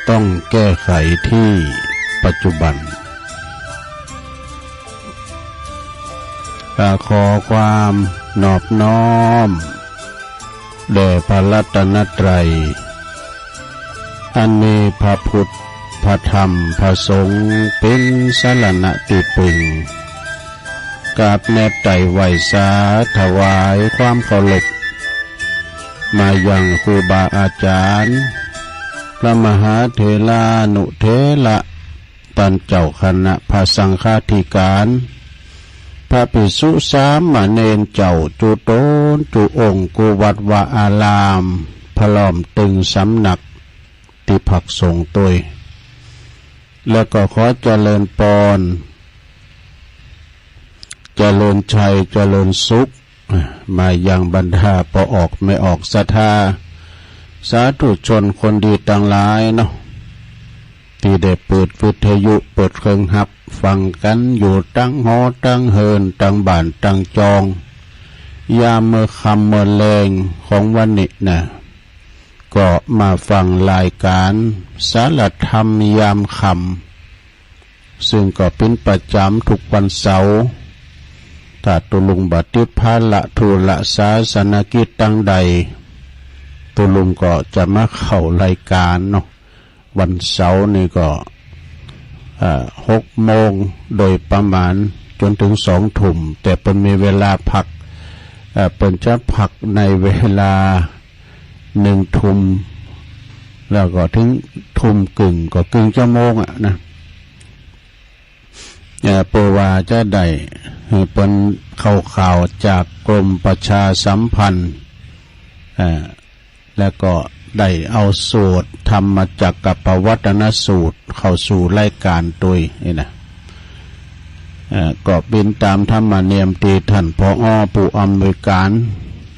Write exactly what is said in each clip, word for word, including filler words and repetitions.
ต้องแก้ไขที่ปัจจุบัน อ่า ขอความนอบน้อมแด่พระรัตนตรัย อันมีพระพุทธ พระธรรม พระสงฆ์ เป๋นสรณะตี้ปึง กราบแนบไต่ไหว้สา ถวายความเคารพ มายังครูบาอาจ๋ารย์ พระมหาเถรานุเถระ ต้านเจ้าคณะพระสังฆาธิการ พระภิกษุสามเณรเจ้า จุ๊ต๋นจุ๊องค์ กู้วัดวาอาราม พร้อมตึงสำนักตี้พักสงฆ์ตวย แล้วก็ขอเจริญปอน เจริญชัย เจริญสุข มายังบรรดาป้อออกแม่ออกศรัทธา สาธุชนคนดีตังหลายเนาะ ตี้ได้เปิดวิทยุ เปิดเครื่องฮับฟังกั๋นอยู่ตังหอตังเฮือน ตังบ้านตังจอง ยามเมื่อค่ำเมื่อแลงของวันนี้นะ ก็มาฟังรายก๋านสารธรรมยามค่ำ ซึ่งก็เป๋นประจ๋ำทุกวันเสาร์ ถ้าตุ๊ลุงบ่ติดภาระธุระศาสนกิจตังใด ตุ๊ลุงก็จะมาเข้ารายก๋านเนาะ วันเสาร์นี่ก็ เอ่อ หกโมงโดยประมาณจ๋นเถิงสองทุ่ม แต่เปิ้นมีเวลาพัก เอ่อ เปิ้นจะพักในเวลาหนึ่งทุ่ม แล้วก็เถิงทุ่มครึ่ง ก็ครึ่งชั่วโมงอะนะ เอ่อ เปื้อว่าจะได้หื้อเปิ้นเข้าข่าวจากกรมประชาสัมพันธ์ เอ่อ แล้วก็ได้เอาสูตรธรรมจักรกัปปวัตตนสูตรเข้าสู่รายก๋านตวยนี่นะ เอ่อ ก็เป๋นต๋ามธรรมเนียมตี้ต้าน ผอ ผู้อำนวยก๋าน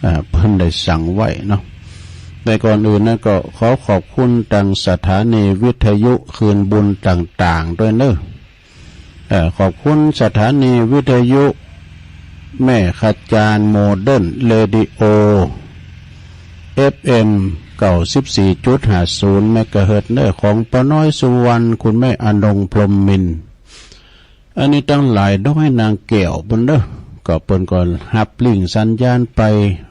เอ่อ เปิ้นได้สั่งไว้เนาะ แต่ก่อนอื่นนะก็ขอขอบคุณตังสถานีวิทยุคืนบุญต่างๆ ตวยเนาะ เอ่อ ขอบคุณสถานีวิทยุแม่ขจารโมเดิร์นเรดิโอ เอฟเอ็ม เก้าสิบสี่จุดห้าศูนย์เมกะเฮิรตซ์เนาะ ของป้อน้อยสุวรรณ คุณแม่อนงพรหมมินทร์ อันนี้ตังหลายดอยนางแก้วเปิ้นเนาะ ก็เปิ้นก็ฮับลิงก์สัญญาณไป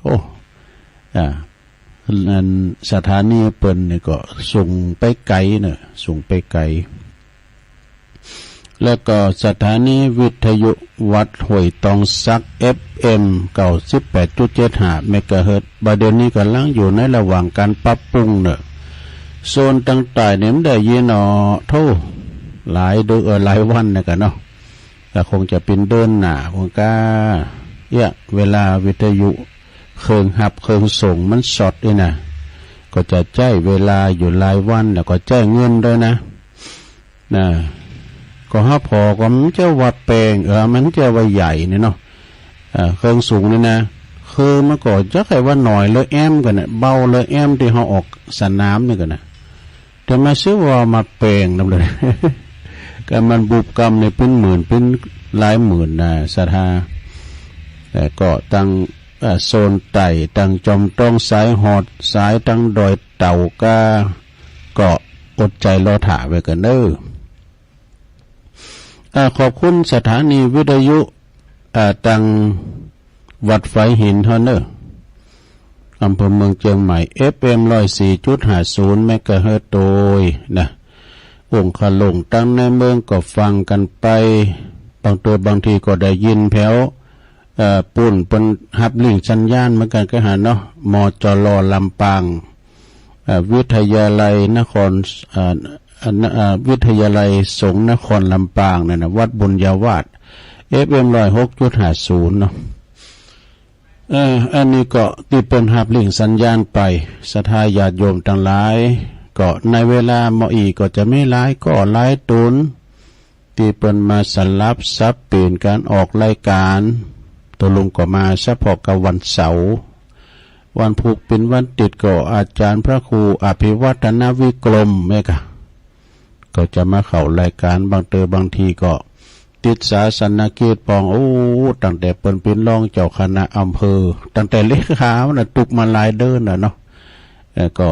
โอ้ อ่า อันสถานีเปิ้นนี่ก็ส่งไปไก๋เนาะ ส่งไปไก๋ แล้วก็สถานีวิทยุวัดห้วยตองสัก เอฟเอ็ม เก้าสิบแปดจุดเจ็ดห้าเมกะเฮิรตซ์ บ่าเดี่ยวนี้ก่ำลังอยู่ในระหว่างก๋านปรับปรุงเนาะ โซนตางใต้นี่มันได้ยินอ้อ โธ่ หลายเดือน เอ่อ หลายวันแล้วกั๋นเนาะ ก็คงจะเป๋นเดือนหน้าพุ้นก้า เอี้ย เวลาวิทยุเครื่องฮับเครื่องส่งมันซอดนี่นะ ก็จะใจ๊เวลาอยู่หลายวัน แล้วก็ใจ๊เงินตวยนะ นะ ก็หาผ่อก็มันจะว่าแปลง เออ มันจะว่าใหญ่เนี่ยเนาะ เอ่อ เครื่องสูงนี่นะ คือมันก็จะใค่ว่าหน่อยเลยแอมป์กั๋นนะ เบาเลยแอมป์ตี้เฮาออกสนามนี่กั๋นนะ แต่มาซื้อว่ามาแปลงนำเลย ก็มันบุบกำนี่เป๋นหมื่นเป๋นหลายหมื่นนะศรัทธา แต่ก็ตัง เอ่อ โซนใต้ ตังจอมตอง สายฮอด สายตังดอยเต่าก้า ก็อดใจ๋รอถ่าไว้กั๋นเนาะ อ่า ขอบคุณสถานีวิทยุ อ่า ตังวัดฝายหินเฮาเนาะ อำเภอเมืองเจียงใหม่ เอฟเอ็ม ร้อยสี่จุดห้าศูนย์เมกะเฮิรตซ์ตวยนะ องค์คาลงตังในเมืองก็ฟังกั๋นไป บางเตื้อบางทีก็ได้ยินแผว เอ่อ ปู้นเปิ้นฮับลิงก์สัญญาณเหมือนกั๋นก็หาเนาะ มจร ลำปาง เอ่อ วิทยาลัยนคร เอ่อ เอ่อ วิทยาลัยสงฆ์นครลำปางเนี่ยนะ วัดบุญญาวาส เอฟเอ็ม ร้อยหกจุดห้าศูนย์เนาะ เอ่อ อันนี้ก็ตี้เปิ้นฮับลิงก์สัญญาณไป ศรัทธาญาติโยมตังหลาย ก็ในเวลาเมื่ออี้ก็จะมีหลายก้อหลายต๋น ตี้เปิ้นมาสลับสับเปลี่ยนก๋านออกรายก๋าน ตุ๊ลุงก็มาเฉพาะกับวันเสาร์ วันพูกเป๋นวันติดก็อาจ๋ารย์พระครูอภิวัฒนวิกรมแม่กะ ก็จะมาเข้ารายก๋าน บางเตื้อบางทีก็ติดศาสนกิจป้อง โอ้ ตั้งแต่เปิ้นเป๋นรองเจ้าคณะอำเภอ ตั้งแต่เลขามันน่ะ ตุ๊กมาหลายเดือนแล้วเนาะ เอ่อ ก็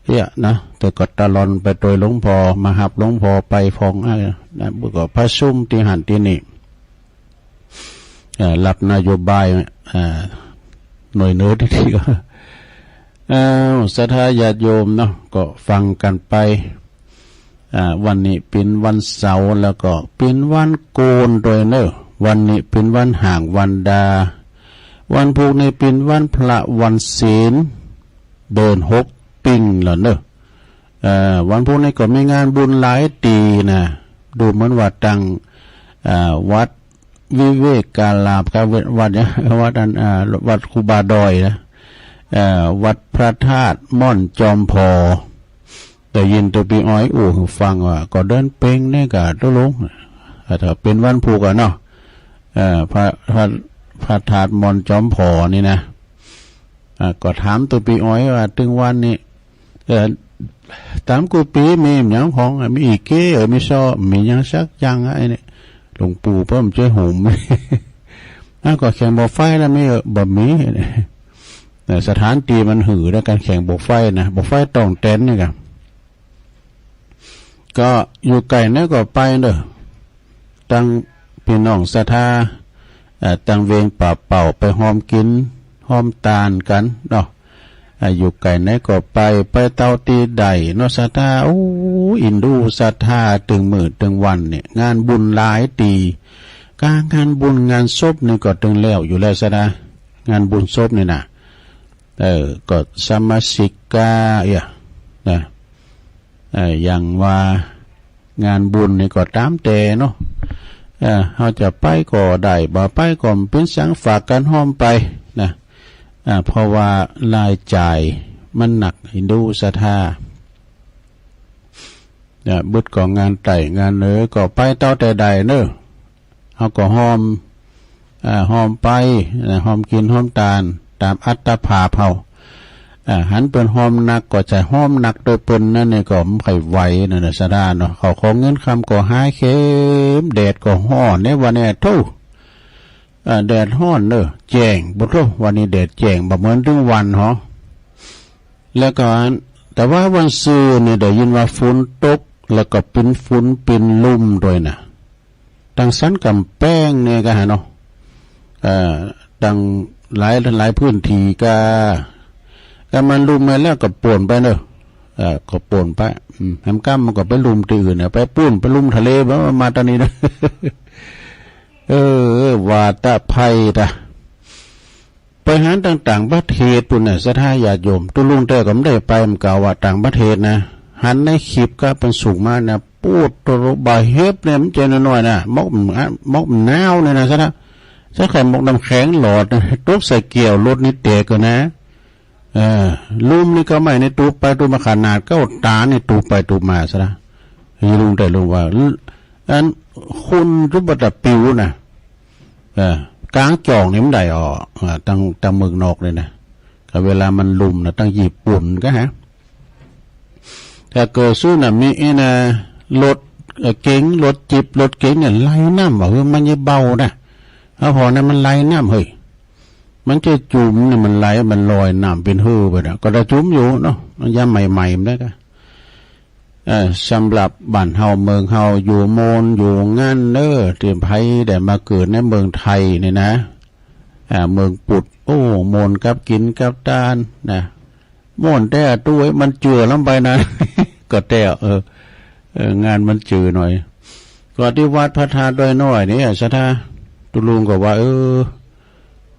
เยียะนะ แต่ก็ตะลอนไปตวยหลวงพ่อ มาฮับหลวงพ่อไปพ่อง อ่า นะ ก็ประชุมตี้หั้นตี้นี่ เอ่อ รับนโยบาย เอ่อ หน่วยเหนือตี้ ตี้ก็ เอ้า ศรัทธาญาติโยมเนาะ ก็ฟังกั๋นไป อ่า วันนี้เป๋นวันเสาร์ แล้วก็เป๋นวันโกนตวยเน่อ วันนี้เป๋นวันฮ้างวันดา วันพูกนี้เป๋นวันพระวันศีล เดือนหกปิงแล้วเน่อ เอ่อ วันพูกนี้ก็มีงานบุญหลายตี้นะ ดูเหมือนว่าตัง เอ่อ วัดวิเวการาม กับวัด วัด วัดอัน อ่า วัดครูบาดอยนะ เอ่อ วัดพระธาตุม่อนจอมผอ ได้ยินตุ๊ปี้อ้อยอู้หื้อฟังว่า ก็เดือนเพ็ญนี่ก่อตุ๊ลุง อ่า ถ้าเป๋นวันพูกอะเนาะ เอ่อ พระ พระ พระธาตุม่อนจอมผอนี่นะ อ่า ก็ถามตุ๊ปี้อ้อยว่า ตึงวันนี้ เอ่อ ต๋ามกู้ปี๋มีหยังพ่อง มีอี่เก๊ เออ มีซ้อ มีหยังสักอย่างอะ ไอ้นี่ หลวงปู่เปิ้นจะหุม อ้าว ก็แข่งบ่อไฟแล้วมี เออ บ่มี แต่สถานตี้มันหื้อในก๋านแข่งบ่อไฟนะ บ่อไฟต้องแต๋นนี่ก่ะ ก็อยู่ใก้ไหนก็ไปเน่อ ตังปี้น้องศรัทธา เอ่อ ตังเวงป่าเป้าไปฮอมกิ๋นฮอมตานกั๋นเนาะ อ่า อยู่ใก้ไหนก็ไป ไปเต้าตี้ใดเนาะศรัทธา โอ้ เอ็นดูศรัทธา ตึงมื้อตึงวันเนี่ย งานบุญหลายตี้ ก๋านงานบุญงานศพนี่ก็ตึงแล้วอยู่แล้วศรัทธา งานบุญศพนี่นะ เออ ก็สมาชิกา เอียะ นะ เอ่อ อย่างว่างานบุญนี่ก็ต๋ามแต่เนาะ เอ่อ เฮาจะไปก็ได้ บ่ไปก็บ่เป๋นสัง ฝากกั๋นฮอมไปนะ อ่า เพราะว่ารายจ่ายมันหนัก เอ็นดูศรัทธา เนี่ย บึดก็งานใต้งานเหนือ ก็ไปเต้าตี้ใดเน่อ เฮาก็ฮอม อ่า ฮอมไปนะ ฮอมกิ๋นฮอมตาน ต๋ามอัตภาพเฮา อ่า หันเปิ้นฮอมหนักก็จะฮอมหนักตวยเปิ้น นั่นนี่ก็บ่ใค่ไหวนั่นน่ะศรัทธาเนาะ ข้าวของเงินคำก็หายเข็ม แดดก็ฮ้อน ในวันนี้ โธ่ อ่า แดดฮ้อนเน่อ แจ้ง บ่โธ่ วันนี้แดดแจ้ง บ่เหมือนตึงวันหอ แล้วก็อัน แต่ว่าวันซืนนี่ได้ยินว่าฝนตก แล้วก็เป๋นฝนเป๋นลุ่มตวยนะ ตังสันก๋ำแปงนี่ก่ะหาเนาะ เอ่อ ตังหลาย หลายพื้นตี้ก่ะ ก็มันลุ่มไปแล้วก็ป่นไปเน่อ เอ่อ ก็ป่นไป อืม แหมก้ำมันก็ไปลุ่มตี้อื่นเนี่ย ไปปู๊น ไปลุ่มทะเล บ่มาตางนี้นะ เออ วาตะภัยตะ ไปหันตางต่างประเทศปู๊นน่ะ ศรัทธาญาติโยม ตุ๊ลุงแต๊ก็บ่ได้ไป มันก็ว่าต่างประเทศนะ หันในคลิปก็เปิ้นส่งมานะ ปู๊ดโตโล บ่าเห็บเนี่ย มันจะน้อยๆ นะ มอก มอกหนาวเนี่ยนะ ศรัทธา จะใค่มอกน้ำแข็งหลอดนะ ตกใส่แก้วรถนี่แตกก่อนะ เออ ลุ่มนี่ก็ไม่ นี่ตูบไปตูบมา ขนาดเก้าต๋านี่ตูบไปตูบมาซะละ ลุงแต๊ลุงว่า อันคุณจุบตะปิวนะ เออ ก๋างจ่องนี่มันได้ออก อ่า ตัง ตังเมืองนอกเลยนะ ก็เวลามันลุ่มนะ ตังญี่ปุ่นก็ฮะ ถ้าเกิดสึนามินี่นะ รถ เอ่อ เก๋ง รถจิ๊ป รถเก๋งเนี่ย ไหลน้ำว่า เออ มันจะเบานะ เอาผ่อนั้นมันไหลน้ำ เฮ้ย มันจะจุ่มเนี่ย มันไหล มันลอยน้ำเป๋นเฮอไปนะ ก็ได้จุ่มอยู่เนาะ มันยามใหม่ๆ มันได้ก็ เอ่อ สำหรับบ้านเฮาเมืองเฮา อยู่โมนอยู่งันเน่อ ตี้ใผได้มาเกิดในเมืองไทยนี่นะ อ่า เมืองปุด โอ้ โมนกับกิ๋นกับตานนะ โมนแต๊อะ ตู้เอ้ย มันเจือล้ำไปนะ ก็แต๊ เออ เออ งานมันจือหน่อย ก็ตี้วัดพระธาตุดอยน้อยนี่ ศรัทธา ตุ๊ลุงก็ว่า เออ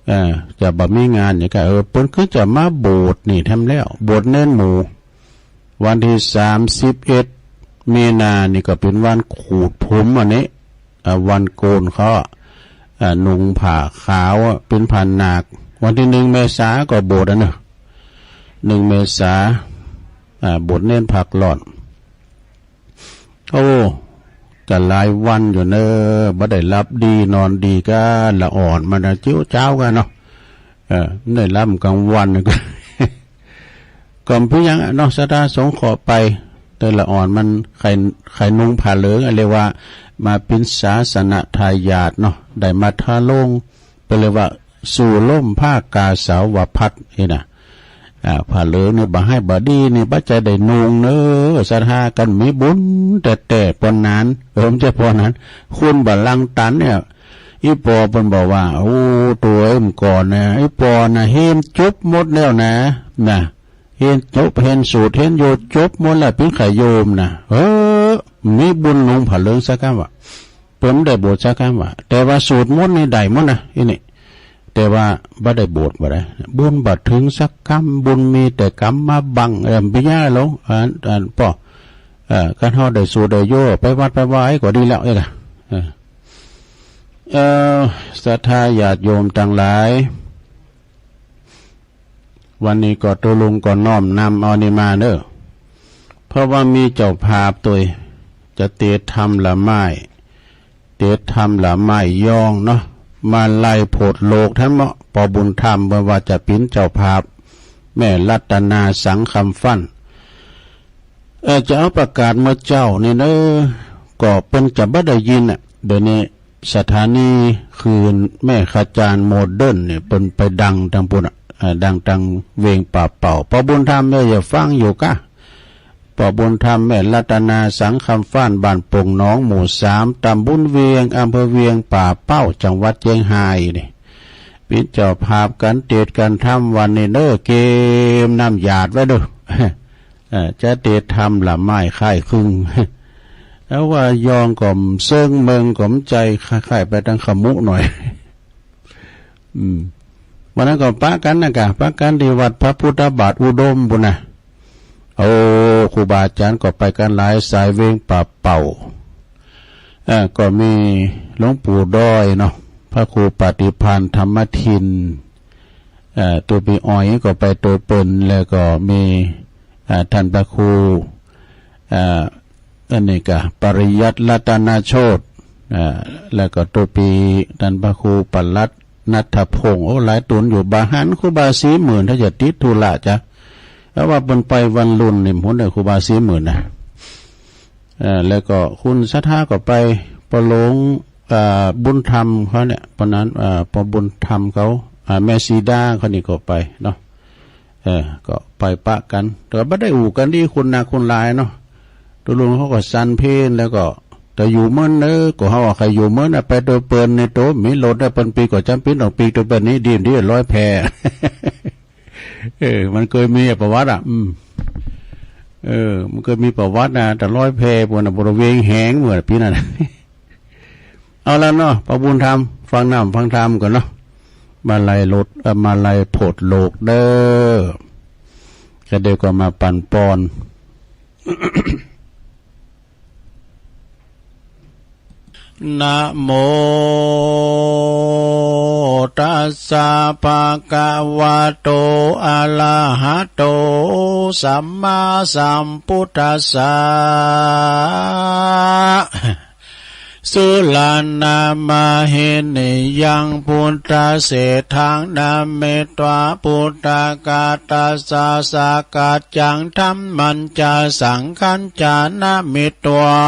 เออ จะบ่มีงานนี่ก็ เออ เปิ้นคือจะมาบวชนี่แถมแล้ว บวชเณรหมู่ วันตี้สามสิบเอ็ดมีนานี่ก็เป๋นวันขูดผมอันนี้ อ่า วันโกนเขา อ่า นุ่งผ้าขาว เป๋นผ้านาค วันตี้หนึ่งเมษาก็บวชอะเนาะ หนึ่งเมษา อ่า บวชเณรพักร้อน โอ้ ก็หลายวันอยู่เน่อ บ่ได้หลับดีนอนดีก็ละอ่อนมันนะ จิ๋วเจ๊าก็เนาะ เออ ได้หลับก๋างวันก็ ก็บ่เป๋นหยังเนาะ ศรัทธาสงเคราะห์ไป แต่ละอ่อนมันใค่ ใค่นุ่งผ้าเหลือง เรียกว่ามาเป๋นศาสนทายาทเนาะ ได้มาทาลง เปิ้นเรียกว่าสู่ร่มผ้ากาสาวพัสตร์นี่นะ อ่า ผ้าเหลืองนี่บ่าฮ้ายบ่าดีนี่บ่ใจ้ได้นุ่งเน่อ ศรัทธากั๋นมีบุญแต๊ๆ ปอหนาน เออ บ่ใจ้ปอหนาน คุณบ่าลังตันเนี่ย อี่ปอเปิ้นบอกว่า โอ้ ตั๋วเอ๋ย เมื่อก่อนนะ อี่ปอนะ เฮนจบหมดแล้วนะ นะ เฮนจบ เฮนสูตร เฮนโย จบหมดแล้ว เป๋นใค่โยมนะ เออ มีบุญนุ่งผ้าเหลืองสักกำว่า เปิ้นบ่ได้บวชสักกำว่า แต่ว่าสูตรมนต์นี่ได้หมดนะ อี่นี่ แต่ว่าบ่ได้บวชบ่ได้ บุญบ่เถิงสักกำ บุญมีแต่ก๋รรมมาบัง เออ บ่ใจ้หรอก อัน อัน ปอ เออ คันเฮาได้สูตรได้โย ไปวัดไปวาก็ดีแล้ว เอ้ย เออ เออ ศรัทธาญาติโยมตังหลาย วันนี้ก็ตุ๊ลุงก็น้อมนำเอานี่มาเน่อ เพราะว่ามีเจ้าภาพตวย จะเตรียมทำละไม้ เตรียมทำละไม้ยองเนาะ มาลัยโผดโลกท่านเหมาะ ปอบุญธรรมเปิ้นว่าจะเป๋นเจ้าภาพ แม่รัตนาสังคำฟั่น เออ จะเอาประกาศเมื่อเจ๊านี่เน่อ ก็เปิ้นจะบ่ได้ยินน่ะ เดี๋ยวนี้สถานีคลื่นแม่ขจารโมเดิร์นเนี่ย เปิ้นไปดังตางปู้นน่ะ เอ่อ ดังตางเวียงป่าเป้า ปอบุญธรรมเนี่ยจะฟังอยู่กะ ปอบุญธรรมแม่รัตนาสังคำฟั่น บ้านโป่งหนอง หมู่สาม ตำบลเวียง อำเภอเวียงป่าเป้า จังหวัดเจียงฮายนี่ เป๋นเจ้าภาพก๋านเตรียมก๋านทำวันนี้เน่อ เกมน้ำหยาดไว้เน่อ เอ่อ จะเตรียมทำละไม้ค่ายครึ่ง แล้วว่ายองก็บ่เซิง เมิงก็บ่ใจ้ ค่ายๆ ไปตางขมุหน่อย อืม วันนั้นก็ปะกั๋นนะกะ ปะกั๋นตี้วัดพระพุทธบาทอุดมปู้นน่ะ โอ้ ครูบาอาจ๋ารย์ก็ไปกั๋นหลายสาย เวียงป่าเป้า เอ่อ ก็มีหลวงปู่ด้อยเนาะ พระครูปฏิภาณธรรมทิน เอ่อ ตุ๊ปีอ่อยก็ไปตวยเปิ้น แล้วก็มี อ่า ท่านพระครู อ่า อันนี้กะ ปริยัติรัตนโชติ อ่า แล้วก็ตุ๊ปีท่านพระครูปลัดณัฐพงษ์ โอ้ หลายต๋นอยู่ บ่หันครูบาศรีหมื่น ถ้าจะติดธุระจ๊ะ เพราะว่าเปิ้นไปวันรุ่นนี่ หนเน่อ ครูบาศรีหมื่นนะ เอ่อ แล้วก็คุณศรัทธาก็ไป ปอหลวง อ่า บุญธรรมเขาเนี่ย ปอนั้น อ่า ปอบุญธรรมเขา อ่า แม่สีดาเขานี่ก็ไปเนาะ เออ ก็ไปปะกั๋น แต่ก็บ่ได้อู้กั๋นดีคุณนาคุณลายเนาะ ตุ๊ลุงเขาก็สันเพลแล้วก็ แต่อยู่เมินเน่อ ก็เฮาว่าใค่อยู่เมินน่ะ ไปตวยเปิ้นในโต มีรถได้เปิ้นปีก็จ๋ำเป๋นต้องปีตวยเปิ้นนี่ ดี ดี ลอยแพ เออ มันเกยมีประวัติอ่ะ อืม เออ มันเกยมีประวัตินะ แต่ลอยแพปู้นน่ะ บริเวณแหงเมื่อปี๋นั้น เอาละเนาะ ปอบุญธรรม ฟังน้ำฟังธรรมก่อนเนาะ มาลัยโลด เอ่อ มาลัยโผดโลกเน่อ ก็เดี๋ยวก็มาปั๋นปอน นะโม ตัสสะ ภะคะวะโต อะระหะโต สัมมาสัมพุทธัสสะ สุรานามาหินิยัง พุทธเสฏฐัง นะเม ตวา พุทธากาตัสสะ สักกัจจัง ธัมมัญจะ สังฆัญจะ นะเม ตวา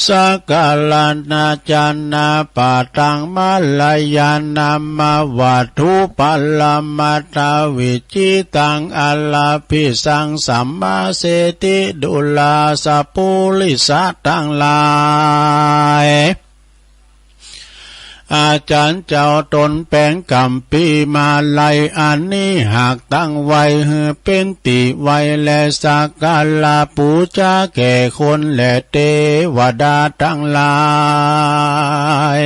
สักการะนะจะ นะปะทัง มะระยะ นะมะ วัตถุปะระมัตถวิจิตัง อะระภิสัง สัมมาเสฏฐิ ดูราสะปุริสะตังหลาย อาจ๋ารย์เจ้าต๋นแป๋งก๋ำปี๋มาลัยอันนี้ หากตั้งไว้หื้อเป๋นตี้ไหว้และสักการะปู๋จาแก่คนและเตวดาตังหลาย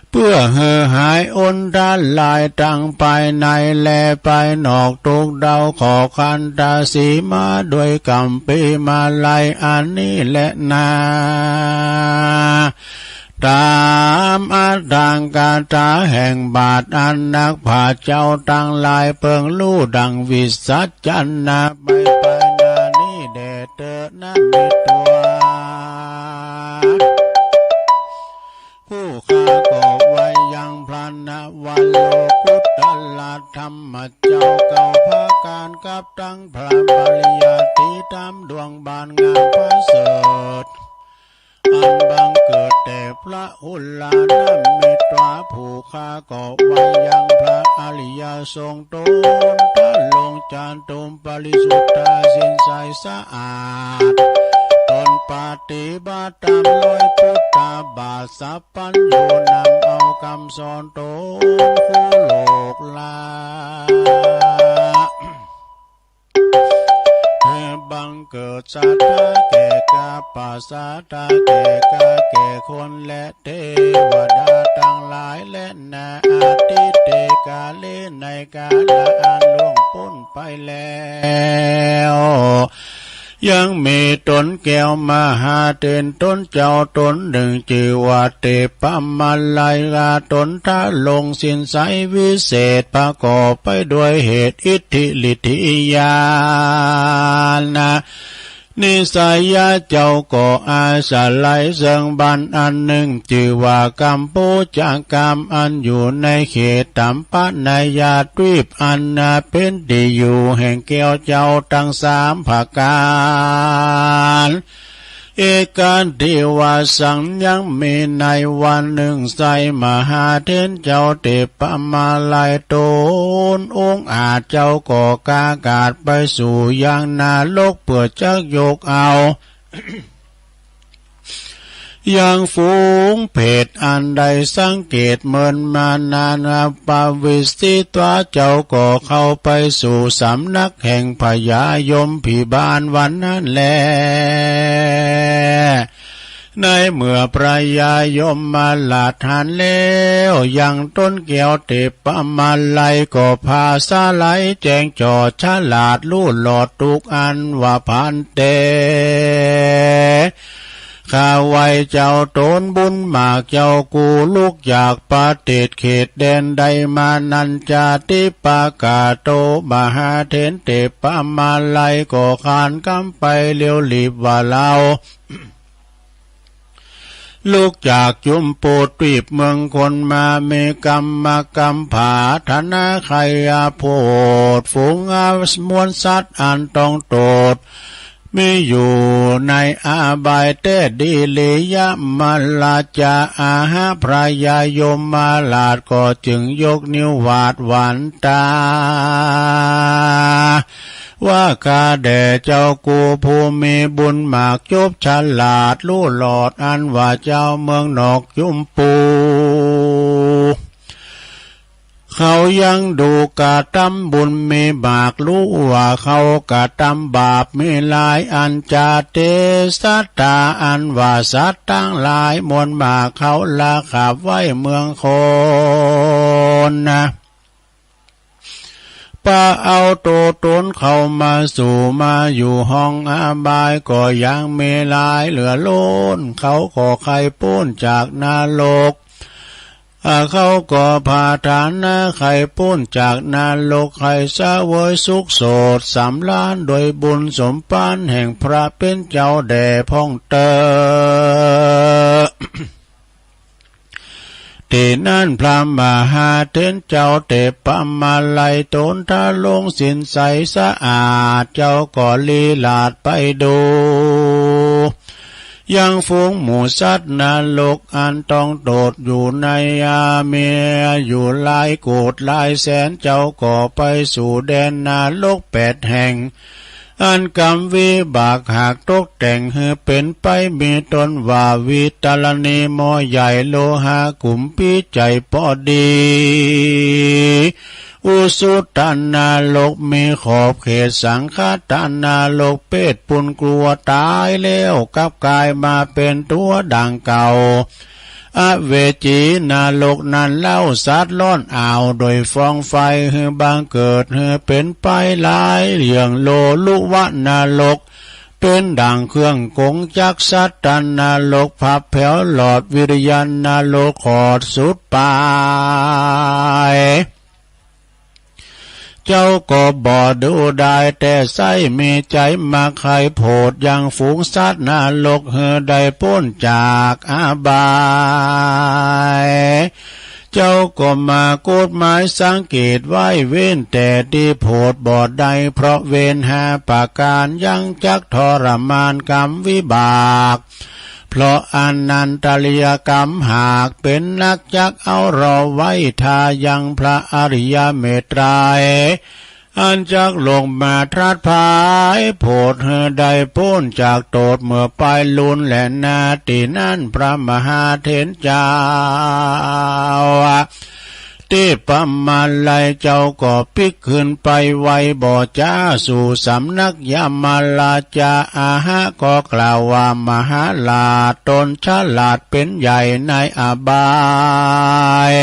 เปื้อหื้อหายอันตรายตังภายในและภายนอก ตุ๊กข์เดาขอขันตะสีมาด้วยก๋ำปี๋มาลัยอันนี้แลนา ต๋ามอัตถกถาแห่งบาทอันนักปราชญ์เจ้าตังหลายเปิงฮู้ดั่งวิสัชนา ไปไปนานี้แด่เต๊อะ นะเม ตวา ผู้ข้าก็ไหว้ยังพระนวโลกุตตะระธรรมเจ้าเก้าประก๋าน กับตังพระปริยัติธรรมดวงบานงามประเสริฐ อันบังเกิดแต่ พระโอษฐานะเมตต๋าผู้ข้าก็ไหว้ยังพระอริยสงฆ์ต๋นทรงจตุปริสุทธาศีลใสสะอาด ต๋นปฏิบัติต๋ามรอยปุทธาบาท สัพพัญญูนำเอากำสอนต๋น คู่โลกา หื้อบังเกิดศรัทธาแก่ข้า ประสาทาแก่ข้า แก่คนและเตวดาตังหลาย และนาอทิเต ก๋าเล ในก๋าละอันล่วงป๊นไปแล้ว ยังมีต๋นแก้วมหาเถรต๋นเจ้าต๋นนึ่ง จื้อว่าเถปมาลัย ต๋นทรงศีลใสวิเศษ ประกอบไปด้วยเหตุ อิทธิ ฤทธิ ญาณ นิสัย เจ้าก็อาศัยเซิ่งบัณฑิตอันนึ่ง จื้อว่ากัมพูชกาม อันอยู่ในเขตตัมปะนายาตวีป อันนาเป๋นตี้อยู่แห่งแก้วเจ้าตังสามประก๋าน เอกัตถิวาสัง ยังมีในวันนึ่ง ไส้มหาเถรเจ้าเถปมาลัยต๋นองอาจเจ้าก็กล้ากาดไปสู่ยังนรก เปื้อจักยกเอา ยังฝูงเปรตอันได้สังเกตเมินมานาน ปวิสสิตวา เจ้าก็เข้าไปสู่สำนักแห่งพญายมพิบาลวันนั้นแล ในเมื่อพญายมราชหันแล้วยังต๋นแก้วเถปมาลัย ก็ผ่าสลายแจ้งจ่อฉลาดฮู้หลอดทุกอันว่า ภันเต ข้าไหว้เจ้าต๋นบุญมาก เจ้ากูลุกจากประเทศเขตแดนใดมานั้น จาติปกาโต มหาเถรเถปมาลัยก็ขานกำไปเร็วรีบว่า เฮาลุกจากจุมพูตวีปเมืองคนมา มีกำมากำผาถนาใค่อยากโผดฝูงมวลสัตว์อันต้องโต้ษ มีอยู่ในอบายแต๊ ดิริยมราชา อาหะ พญายมราชก็จึงยกนิ้วหวาดหวั่นต๋า ว่า ข้าแด่เจ้ากูผู้มีบุญมากจบฉลาดฮู้หลอด อันว่าเจ้าเมืองนอกจุมพู เขายังดูกระตำบุญมีมาก ฮู้ว่าเขากระตำบาปมีหลายอัน จาเต สัตตา อันว่าสัตว์ตังหลายมวลมาก เขาลักขับไว้เมืองคนนา ปะเอาโตต๋นเข้ามาสู่มาอยู่ห้องอบายก็ยังมีหลายเหลือล้น เขาก็ใค่ป๊นจากนรก อ่า เขาก็ผาถนาใค่ป๊นจากนรก ใค่เสวยสุขโสดสำราญโดยบุญสมภารแห่งพระเป๋นเจ้าแด่พ่องเต๊อะ ตี้นั้นพระมหาเถรเจ้าเถปมาลัยต๋นทรงศีลใสสะอาด เจ้าก็ลีลาดไปดู ยังฝูงหมู่สัตว์นรกอันต้องโต้ษอยู่ในอาเม อยู่หลายโกฏหลายแสน เจ้าก็ไปสู่แดนนรกแปดแห่ง อันกรรมวิบากหากตกแต่งหื้อเป๋นไป มีต้นว่า วิตรรณี หม้อใหญ่ โลหะ กุมภี ใจ๋ปอดี อุสุตนรก มีขอบเขต สังคตนรก เปรตปุญกลัวต๋ายแล้วกลับก๋ายมาเป๋นตั๋วดังเก่า อเวจีนรกนั้นเล่า สัตว์ร้อนอ้าวโดยฟองไฟ หื้อบังเกิดหื้อเป๋นไปหลายเยื่อง โลลุวะนรก เป๋นดั่งเครื่องก๋งจักร สัตตนรก พับแผวหลอด วิริยนรก ขอดสุดป๋าย เจ้าก็บ่ดูดาย แต่ใส้มีใจ๋มาใค่โผดยังฝูงสัตว์นรก หื้อได้ป๊นจากอบาย เจ้าก็มาโกดหมายสังเกตไว้ เว้นแต่ตี้โผดบ่ได้ เพราะเวรห้าประก๋านยังจักทรมานกรรมวิบาก เพราะอานันตริยกรรมหากเป๋นนักจักเอาเราไว้ทายังพระอริยเมตไตรย อันจักลงมาตรัสผายโผดหื้อได้ป๊นจากโต้ษเมื่อปายลุนแลนา ตี้นั้นพระมหาเถรเจ้า เทพมาลัยเจ้าก็ปิ๊กขึ้นไปไวบ่จ๋า สู่สำนักยมราชา อาหะก็กล่าวว่า มหาราช ตนฉลาดเป๋นใหญ่ในอบาย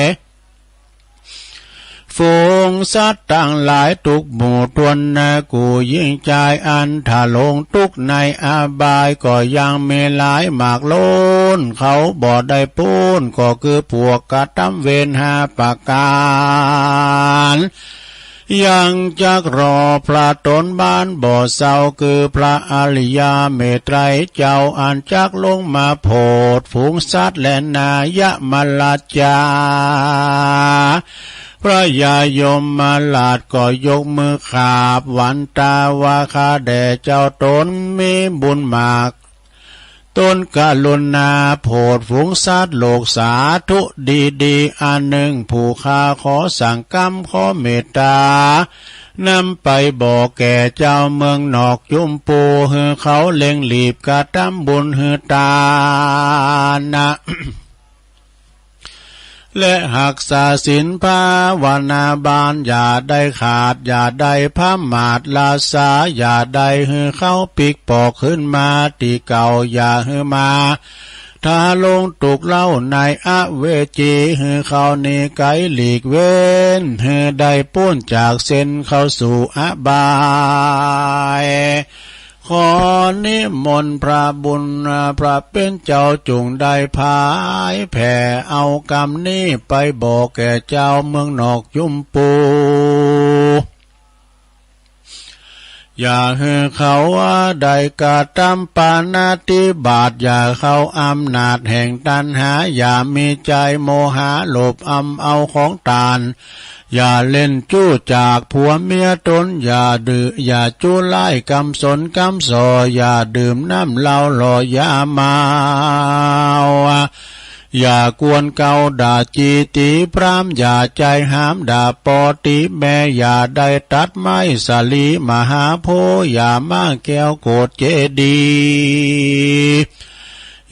ฝูงสัตว์ตังหลายทุกหมู่ถ้วนนา กู้ญิงจายอันถ้าลงตุ๊กข์ในอบาย ก็ยังมีหลายมากล้น เขาบ่ได้ป๊น ก็คือพวกกระตำเวรห้าประก๋าน ยังจักรอพระต๋นบานบ่เศร้า คือพระอริยเมตไตรยเจ้า อันจักลงมาโผดฝูงสัตว์แลนา ยมราชา พระยายมราชก็ยกมือขาบหวันตาว่า ข้าแด่เจ้าต๋นมีบุญมาก ต๋นกรุณาโผดฝูงสัตว์โลกสาธุดีๆ อันนึ่ง ผู้ข้าขอสั่งกำขอเมตตา นำไปบอกแก่เจ้าเมืองนอกจุมปู หื้อเขาเร่งรีบกระตำบุญหื้อตานะ และฮักษาศีลภาวนาบาน อย่าได้ขาด อย่าได้พมาท ลาสา อย่าได้หื้อเขาปิ๊กปอกคืนมาตี้เก่า อย่าหื้อมา ถ้าลงตุ๊กข์เล่าในอเวจี หื้อเขาหนีไก๋หลีกเว้น หื้อได้ป๊นจากเส้นเข้าสู่อบาย ขอนิมนต์พระบุญพระเป๋นเจ้าจุ่งได้ผายแผ่เอากำนี้ไปบอกแก่เจ้าเมืองนอกจุมปู อย่าหื้อเขาได้กระตำปาณาติบาต อย่าเข้าอำนาจแห่งตัณหา อย่ามีใจ๋โมหะโลภอำเอาของตาน อย่าเล่นจู้จากผัวเมียต๋น อย่าดื่ม อย่าจู้ไล้กำสนกำส่อ อย่าดื่มน้ำเหล้าหล่อยาเมา อย่ากวนเกาด่าจี๋ตี๋พราหมณ์ อย่าใจ๋หามด่าป้อตี๋แม่ อย่าได้ตัดไม้สาลีมหาโพธิ์ อย่าม้างแก้วโกศเจดีย์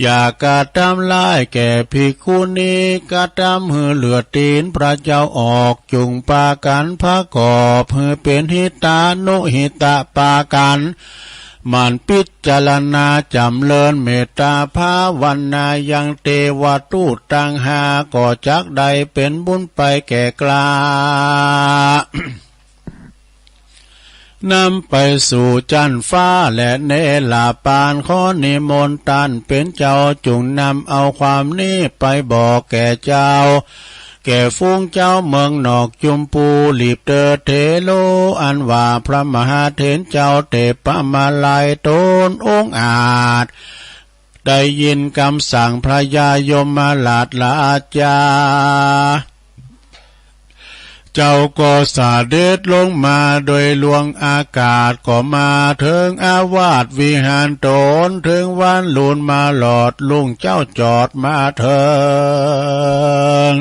อย่ากระตำร้ายแก่ภิกขุณี กระตำหื้อเลือดตี๋นพระเจ้าออก จุ่งปากั๋นประกอบหื้อเป๋นหิตานุหิตะปากั๋น หมั่นพิจารณาจ๋ำเริญเมตตาภาวนายังเตวทูตตังห้า ก็จักได้เป๋นบุญไปแก่กล้า นำไปสู่จั๊นฟ้าและเนรปาน ขอนิมนต์ต้านเป๋นเจ้าจุ่งนำเอาความนี้ไปบอกแก่เจ้า แก่ฝูงเจ้าเมืองนอกจุมปู รีบเตอเถโร อันว่าพระมหาเถรเจ้าเทพมาลัยต๋นองอาจ ได้ยินกำสั่งพระยายมราชราชา เจ้าก็เสด็จลงมาโดยหลวงอากาศ ก็มาเถิงอาวาสวิหารต๋น เถิงวันลุนมาหลอดรุ่งเจ๊าจอดมาเถิง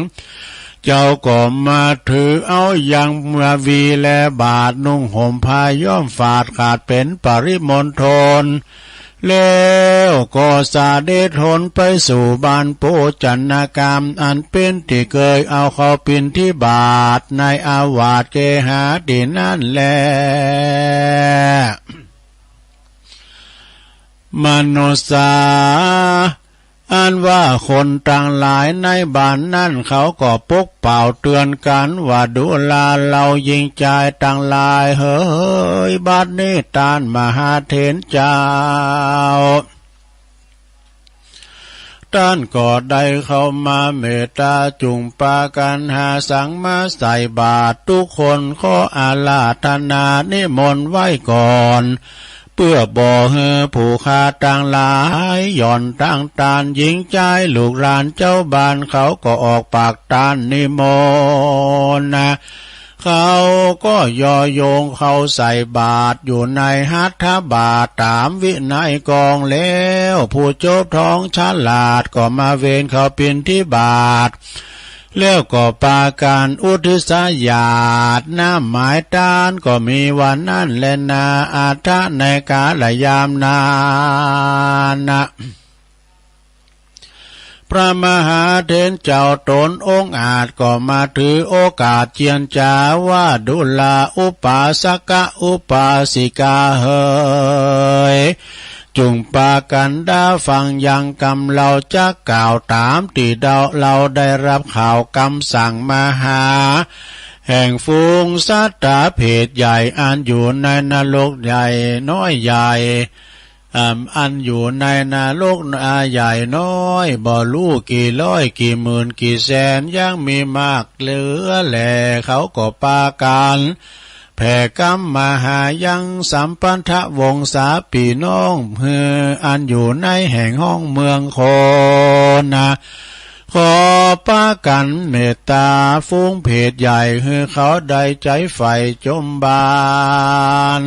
เจ้าก็มาถือเอายังมาวีและบาตร นุ่งห่มผ้าย้อมฝาดขาดเป๋นปริมณฑล แล้วก็เสด็จหนไปสู่บ้านโภชนกรรม อันเป๋นตี้เกยเอาเข้าปิณฑบาตในอาวาสเกหาตี้นั้นแล มนุสสา อันว่าคนตังหลายในบ้านนั้นเขาก็ปกเป่าเตื๋อนกั๋นว่า ดูราเหล่าญิงจายตังหลายเหย บัดนี้ต้านมหาเถรเจ้า ต้านก็ได้เข้ามาเมตตา จุ่งปากั๋นหาสังมาใส่บาตร กู้คนขออาราธนานิมนต์ไว้ก่อน เปื้อบ่หื้อผู้ข้าตังหลายหย่อนตังต้าน ญิงจายลูกหลานเจ้าบ้านเขาก็ออกปากต้านนิมนต์นะ เขาก็ยอยงเข้าใส่บาตรอยู่ในหัตถบาตรต๋ามวินัยกองแล้ว ผู้จบทองฉลาดก็มาเวนเข้าบิณฑบาต แล้วก็ปากั๋นอุทิศหยาดน้ำหมายตาน ก็มีวันนั้นแลนา อัฏฐะ ในกาลยามนั้นนะ พระมหาเถรเจ้าต๋นองอาจก็มาถือโอกาสเจียรจาว่า ดูราอุปาสกะอุปาสิกาเหย จุ่งปากั๋นดาฟังยังกำเฮาจักกล่าวต๋ามตี้เฮา เฮาได้ฮับข่าวกำสั่งมหา แห่งฝูงสัตตาเพศใหญ่ อันอยู่ในนรกใหญ่น้อยใหญ่ อ่า อันอยู่ในนรกใหญ่น้อย บ่ฮู้กี่ร้อยกี่หมื่นกี่แสน ยังมีมากเหลือแล เขาก็ปากั๋นแผ่กำมาหายังสัมพันธวงศาปี้น้อง หื้ออันอยู่ในแห่งฮ้องเมืองโคนะ ขอปากั๋นเมตต๋าฝูงเพศใหญ่ หื้อเขาได้ใจ๋ใฝ่จมบาน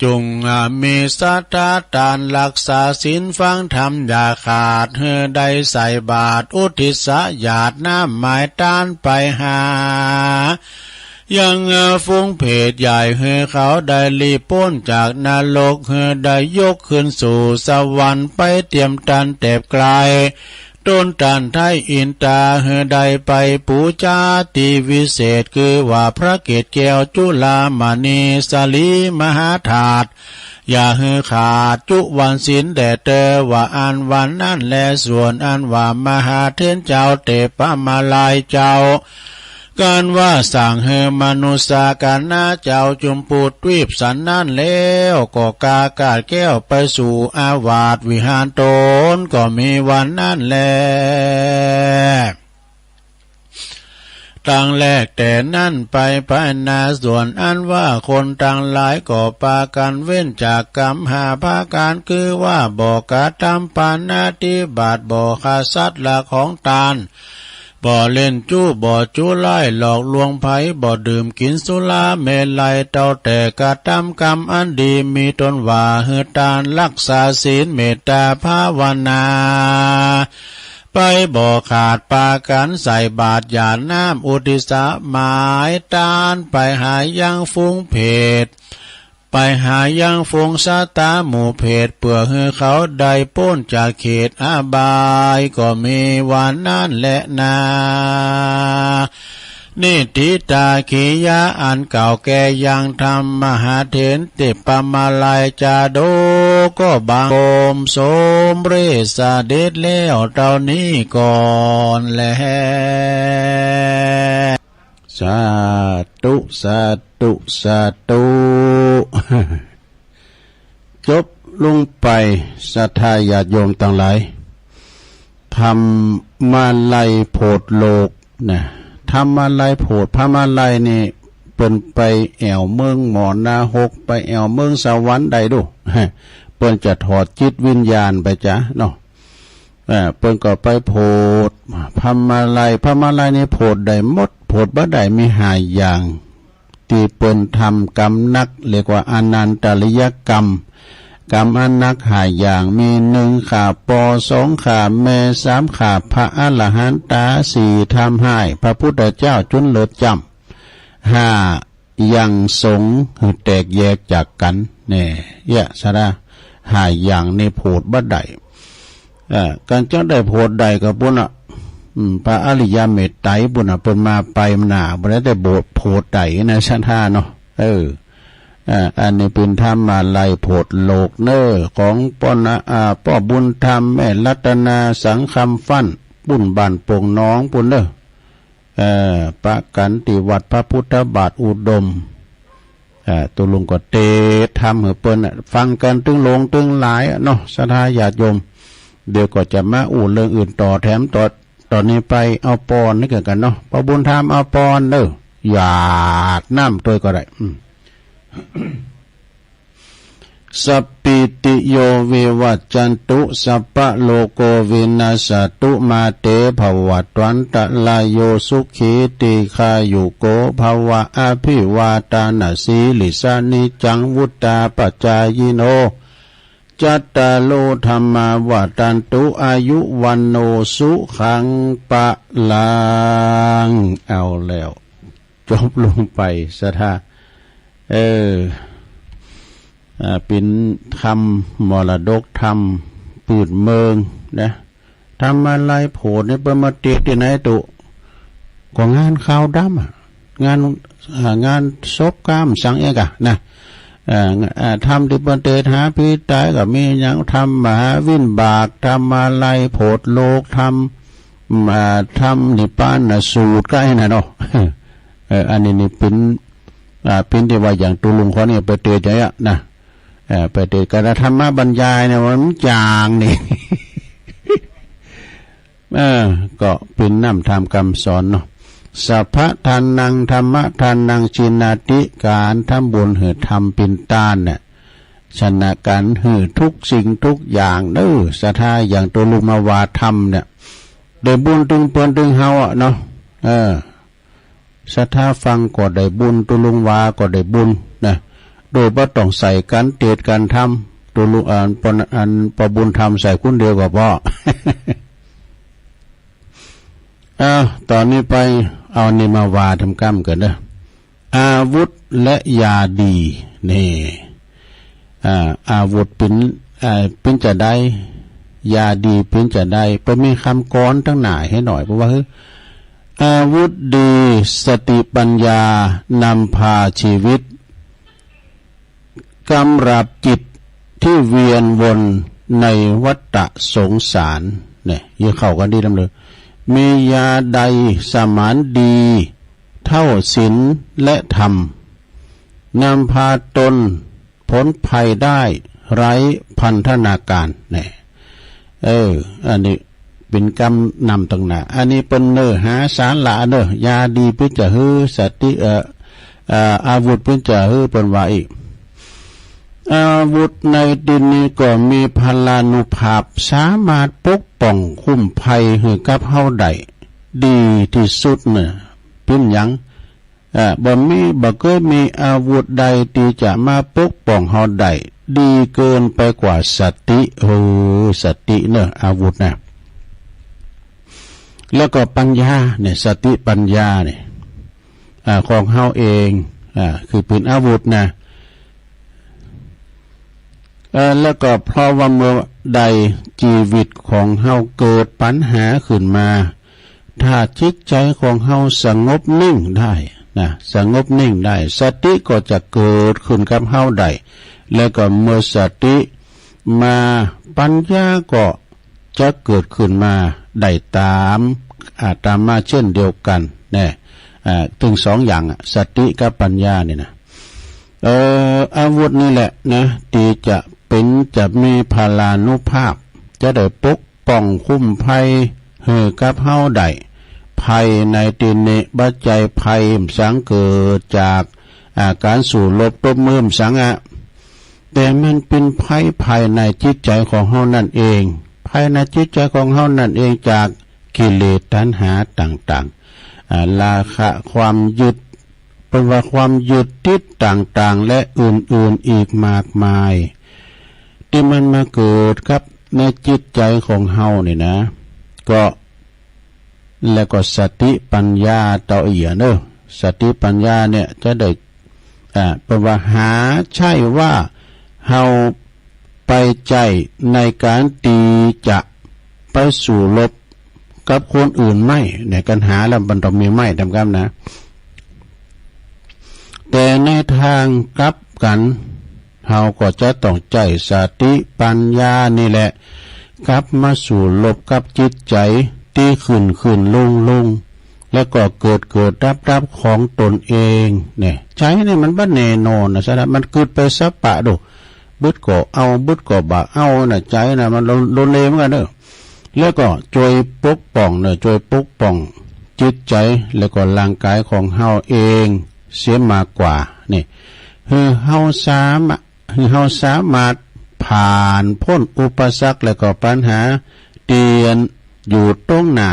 จุ่ง อ่า มีศรัทธาตานฮักษาศีลฟังธรรมอย่าขาด หื้อได้ใส่บาตรอุทิศหยาดน้ำหมายตานไปหา ยัง อ่า ฝูงเพศใหญ่ หื้อเขาได้หลีกป๊นจากนรก หื้อได้ยกขึ้นสู่สวรรค์ไปเตียมตันแตบไก๋ ตนต้านไท้อินต๋า หื้อได้ไปปู๋จาตี้วิเศษ คือว่าพระเกศแก้วจุฬามณีสรีมหาธาตุ อย่าหื้อขาดจุวันศีลแด่เตอ ว่าอันวันนั้นแล ส่วนอันว่ามหาเถรเจ้าเตปะมาลัยเจ้า กันว่าสั่งหื้อมนุสสาคณะเจ้าจุมพูทวีปสันนั้นแล้ว ก็กากาดแก้วไปสู่อาวาสวิหารตน ก็มีวันนั้นแล ตั้งแรกแต่นั้นไปภายหน้า ส่วนอันว่าคนตังหลายก็ปากั๋นเว้นจากกรรมห้าประก๋าน คือว่าบ่กระทำปาณาติบาต บ่ฆ่าสัตว์ลักของตาน บ่เล่นจู้ บ่จุร้ายหลอกลวงใผ บ่ดื่มกิ๋นสุราเมรัย เต้าแต่กระทำกรรมอันดี มีต้นว่าหื้อตาน ฮักษาศีล เมตต๋าภาวนา ไปบ่ขาด ปากั๋นใส่บาตรหยาดน้ำอุทิศหมายตานไปหายังฝูงเพศ ไปหายังฝูงสัตตาหมู่เพศ เปื้อหื้อเขาได้ป๊นจากเขตอบาย ก็มีวันนั้นแลนา นิฏฐิตากิริยาอันเก่าแก่ยังธรรมมหาเถรเตปะมาลัยจาดก ก็บังคมสมเร็จเสด็จแล้วเต้านี้ก่อนแล สาธุ สาธุ สาธุ จบลงไป ศรัทธาญาติโยมตังหลาย พรรมาลัยโผดโลกนะ พรรมาลัยโผด พรรมาลัยนี่เปิ้นไปแอ่วเมืองหมอนาหก ไปแอ่วเมืองสวรรค์ได้ดู เปิ้นจะถอดจิตวิญญาณไปจ๊ะเนาะ เอ่อ เปิ้นก็ไปโผด พรรมาลัย พรรมาลัยนี่โผดได้หมด โผดบ่ได้มีห้าอย่าง ตี้เปิ้นทำกรรมหนัก เรียกว่าอนันตริยกรรม กรรมอันหนักห้าอย่าง มีหนึ่งฆ่าป้อ สองฆ่าแม่ สามฆ่าพระอรหันตา สี่ทำฮ้ายพระพุทธเจ้าจ๋นเลิดจ้ำ ห้า ยังสงฆ์หื้อแตกแยกจากกั๋น แน่ เยียะสะดา ห้าอย่างนี้โผดบ่ได้ เอ่อ กั๋นจะได้โผดได้ก็ปุ้นน่ะ อืม พระอริยเมตไตรปุ้นน่ะ เปิ้นมาไปหน้า บ่ได้แต่โผด โผดได้นะ ศรัทธาเนาะ เออ อ่า อันนี้เป๋นพรรมาลัยโผดโลกเน้อ ของป้อนะ อ่า ป้อบุญธรรม แม่รัตนา สังคำฟั่น ปุ้นบ้านโป่งหนองปุ้นเน้อ เอ่อ ปะกั๋นตี้วัดพระพุทธบาทอุดม เอ่อ ตกลงก็เตรียมทำหื้อเปิ้นน่ะ ฟังกั๋นตึงหลงตึงหลายอะเนาะ ศรัทธาญาติโยม เดี๋ยวก็จะมาอู้เรื่องอื่นต่อแถมต่อ ต๋อนนี้ไปเอาปอนนี่กั๋นเนาะ ป้อบุญธรรมเอาปอนเน้อ หยาดน้ำตวยก็ได้ อืม สัพเพ ปิติโย วิวัจจันตุ สัพพะโลกโก วินัสสะตุ มา เต ภวัตวันตะราโย สุขี ตีฆายุโก ภวะ อภิวาทานะสีลิสสะ นิจจัง วุฑฒาปะจายิโน จัตตาโร ธัมมา วัฑฒันตุ อายุ วัณโณ สุขัง พลัง เอาแล้ว จบลงไป ศรัทธา เออ อ่า เป๋นธรรม มรดกธรรม ปื้นเมืองนะ ธรรมาลัยโผดนี่เปิ้นมาเตรียมตี้ไหนตุ๊ ก็งานขาวดำอะ งาน อ่า งานศพกำสังเอกอะนะ อ่า อ่า ธรรมตี้เปิ้นเตรียมหาผีต๋ายก็มีหยัง ธรรมมหาวิบาก ธรรมาลัยโผดโลก ธรรม อ่า ธรรมนิพพานสูตร ก็ไอ้นั่นเนาะ เออ อันนี้นี่เป๋น อ่า เป๋นตี้ว่าอย่างตุ๊ลุงคนนี้ไปเตรียมอย่างเนี้ยนะ เออ ไปเตรียมการธรรมบรรยายเนี่ยมันจ๋างนี่ เออ ก็เป๋นน้ำธรรมกำสอนเนาะ สัพพะทานัง ธัมมะทานัง จีนาติ ก๋านทำบุญหื้อธรรมเป๋นต้านเนี่ย ชนะก๋านหื้อทุกสิ่งทุกอย่างเด้อ ศรัทธา อย่างตุ๊ลุงมาว่าธรรมเนี่ย ได้บุญตึงเปิ้นตึงเฮาอะเนาะ เออ ศรัทธาฟังก็ได้บุญ ตุ๊ลุงว่าก็ได้บุญนะ โดยบ่ต้องใส่ก๋านเตรียมก๋านธรรม ตุ๊ลุง อันปน อันปอบุญธรรมใส่คนเดียวก็พอ อ้าว ต๋อนนี้ไปเอานี่มาว่าธรรมกำกั๋นเด้อ อาวุธและยาดี นี่ อ่า อาวุธเป๋น อ่า เป๋นจาใด ยาดีเป๋นจาใด เปิ้นมีกำกรตังหน้าหื้อหน่อย เพราะว่า อาวุธดี สติปัญญานำพาชีวิต กำราบจิตตี้เวียนวนในวัฏฏะสงสาร เนี่ย เยียะเข้ากั๋นดีนำเลย มียาใดสมานดี เท่าศีลและธรรม นำพาตน ผลภัยได้ไร้พันธนาการ แน่ เออ อันนี้เป๋นกำนำตังหน้า อันนี้เปิ้นเน้อหาสาระเน้อ ยาดีเปิ้นจะหื้อ สติ เอ่อ เอ่อ อาวุธเปิ้นจะหื้อ เปิ้นว่าอี้ อาวุธในตี้นี้ก็มีพลานุภาพ สามารถปกป้องคุ้มภัยหื้อกับเฮาได้ ดีตี้สุดเน้อ เป๋นหยัง เอ่อ บ่มี บ่เกยมีอาวุธใดตี้จะมาปกป้องเฮาได้ ดีเกินไปกว่าสติ เออ สติเน้อ อาวุธนะ แล้วก็ปัญญาเนี่ย สติปัญญาเนี่ย อ่า ของเฮาเอง อ่า คือเป๋นอาวุธนะ เอ่อ แล้วก็เพราะว่าเมื่อใดจีวิตของเฮาเกิดปัญหาขึ้นมา ถ้าจิตใจ๋ของเฮาสงบนิ่งได้นะ สงบนิ่งได้ สติก็จะเกิดขึ้นกับเฮาได้ แล้วก็เมื่อสติมา ปัญญาก็จะเกิดขึ้นมาได้ต๋าม อ่า ต๋ามมาเช่นเดียวกั๋น แน่ อ่า ตึงสองอย่างอะ สติกับปัญญานี่นะ เอ่อ อาวุธนี่แหละนะ ตี้จะเป๋น จะมีพลานุภาพ จะได้ปกป้องคุ้มภัยหื้อกับเฮาได้ ภัยในตี้นี้บ่ใจ้ภัยสังเกิดจาก อ่า ก๋านสู้รบตบมือสังอะ แต่มันเป๋นภัยภายในจิตใจ๋ของเฮานั่นเอง ภายในจิตใจ๋ของเฮานั่นเอง จากกิเลสตัณหาต่างๆ อ่า ราคะ ความยึด เปิ้นว่าความยึดติดต่างๆ และอื่นๆ อีกมากมาย ตี้มันมาเกิดกับในจิตใจ๋ของเฮานี่นะ ก็ แล้วก็สติปัญญาเต้าอี้เน้อ สติปัญญาเนี่ยจะได้ อ่า เปิ้นว่าหาใจ้ว่าเฮาไปใจ๊ในก๋านตี้จะไปสู้รบกับคนอื่นไม้ ในก๋านหาแล้วมันต้องมีไม้ต๋ามกำนะ แต่ในตางกลับกั๋น เฮาก็จะต้องใจ๊สติปัญญานี่แหละ กลับมาสู้รบกับจิตใจ๋ตี้ขึ้นๆ ลงๆ แล้วก็เกิดๆ ดับๆ ของตนเอง เนี่ย ใจ๋เนี่ยมันบ่แน่นอนนะ สะนั้นมันกึ๊ดไปสัปปะดู บึดก็เอา บึดก็บ่เอานะ ใจ๋นะ มันโลเลเหมือนกั๋นเน้อ แล้วก็จ้วยปกป้องเน้อ จ้วยปกป้องจิตใจ๋ แล้วก็ร่างก๋ายของเฮาเองเสียมากกว่า นี่ หื้อเฮาสามารถ หื้อเฮาสามารถผ ผ่านป๊นอุปสรรคและก็ปัญหาตี้อันอยู่ตรงหน้า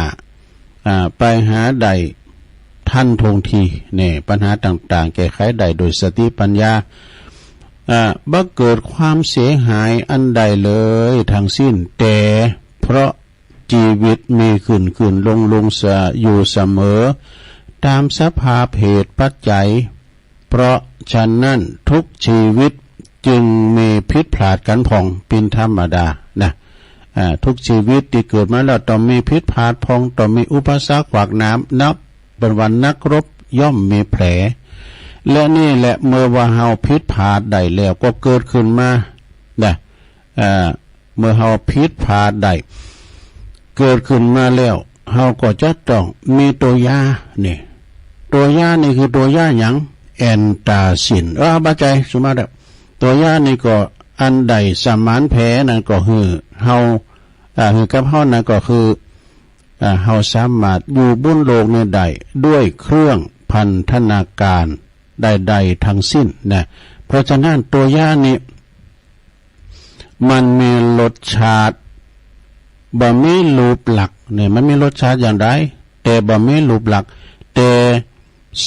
อ่า ไปหาได้ทันท่วงที เนี่ย ปัญหาต่างๆ แก้ไขได้โดยสติปัญญา อ่า บ่เกิดความเสียหายอันใดเลยทั้งสิ้น แต่เพราะ จีวิตมีขึ้นๆ ลงๆ สะ- อยู่เสมอ ต๋ามสภาพเหตุปัจจัย เพราะฉะนั้นทุกจีวิตจึงมีผิดพลาดกั๋นพ่อง เป๋นธรรมดานะ อ่า ทุกจีวิตตี้เกิดมาแล้วต้องมีผิดพลาดพ่อง ต้องมีอุปสรรคขวากหนาม นับเป๋นว่านักรบย่อมมีแผล และนี่แหละเมื่อว่าเฮาผิดพลาดได้แล้วก็เกิดขึ้นมานะ อ่า เมื่อเฮาผิดพลาดได้ เกิดขึ้นมาแล้ว เฮาก็จะต้องมีตั๋วยา นี่ ตั๋วยานี่คือตั๋วยาหยัง แอนตาซิน เออ บ่าใจ๋ สุมาเด้อ ตั๋วยานี่ก็อันได้สมานแผลนั้นก็คือเฮา อ่า คือกับเฮานั้นก็คือ อ่า เฮาสามารถอยู่บนโลกนี้ได้ด้วยเครื่องพันธนาการใดๆ ทั้งสิ้นนะ เพราะฉะนั้นตั๋วยานี่ มันมีรสชาติ บ่มีรูปลักษณ์เนี่ย มันมีรสชาติอย่างใด แต่บ่มีรูปลักษณ์ แต่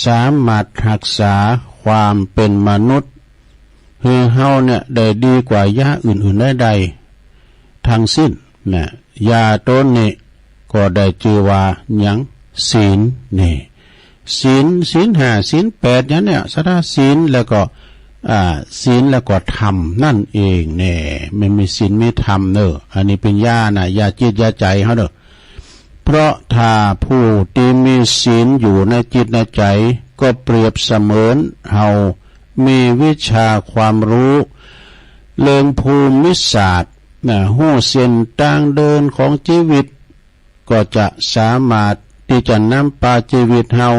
สามารถฮักษาความเป๋นมนุษย์หื้อเฮาเนี่ยได้ดีกว่ายาอื่นๆ ได้ๆ ทั้งสิ้นนะ ยาต๋นนี้ก็ได้จื้อว่าหยัง ศีล นี่ ศีล ศีลห้า ศีลแปด อย่างเนี้ย ศรัทธา ศีล แล้วก็ อ่า ศีล แล้วก็ธรรม นั่นเองแน่ มันมีศีล มีธรรมเน่อ อันนี้เป๋นยานะ ยาจิต ยาใจ๋เฮาเน่อ เพราะถ้าผู้ตี้มีศีลอยู่ในจิตในใจ๋ ก็เปรียบเสมือนเฮามีวิชาความฮู้ เรื่องภูมิศาสตร์นะ ฮู้เส้นตางเดินของจีวิต ก็จะสามารถตี้จะนำปาจีวิตเฮา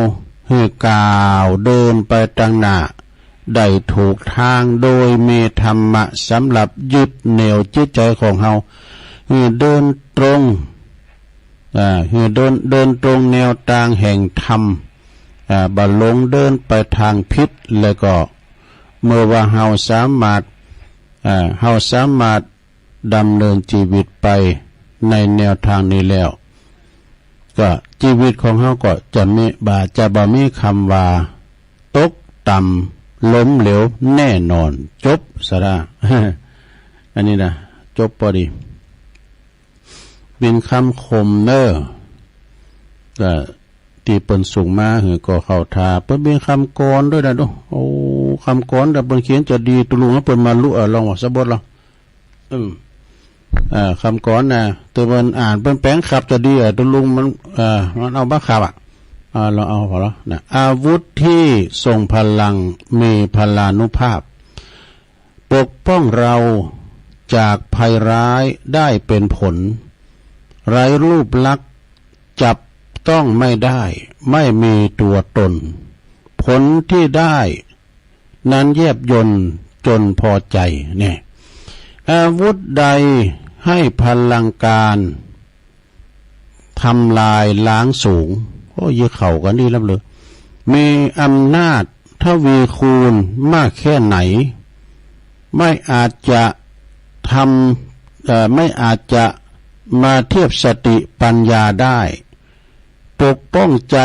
หื้อก้าวเดินไปตางหน้า ได้ถูกตาง โดยมีธรรมะสำหรับยึดเหนี่ยวจิตใจ๋ของเฮา หื้อเดินตรง อ่า หื้อเดิน เดินตรงแนวตางแห่งธรรม อ่า บ่หลงเดินไปตางผิด แล้วก็เมื่อว่าเฮาสามารถ อ่า เฮาสามารถ ดำเนินจีวิตไปในแนวตางนี้แล้ว ก็จีวิตของเฮาก็จะมี บ่า จะบ่มีกำว่าตกต่ำล้มเหลวแน่นอน จบสาระ อันนี้นะ จบปอดี เป๋นกำคมเน่อ ก็ตี้เปิ้นส่งมาหื้อก็เข้าท่า เปิ้นเป๋นกำกลอนด้วยนะ ดู โอ้ กำกลอน แต่เปิ้นเขียนจะดี ตุ๊ลุง เปิ้นมาลุ เออ ลองว่าสะบดลอง อืม อ่า กำกลอนนะ แต่เปิ้นอ่านเปิ้นแป๋งขับจะดี อ่ะ ตุ๊ลุงมัน อ่า มันเอาบ่ขับอ่ะ อ่า ลองเอาพอแล้วนะ อาวุธที่ทรงพลัง มีพลานุภาพ ปกป้องเราจากภัยร้ายได้เป็นผล ไร้รูปลักษณ์จับต้องไม่ได้ ไม่มีตัวตน ผลที่ได้ นั้นแยบยลจนพอใจ เนี่ย อาวุธใดให้พลังการทำลายล้างสูง โอ้ เยียะเข้ากั๋นดีนักเลย มีอำนาจทวีคูณมากแค่ไหน ไม่อาจจะทำ เอ่อ ไม่อาจจะมาเทียบสติปัญญาได้ ปกป้องใจ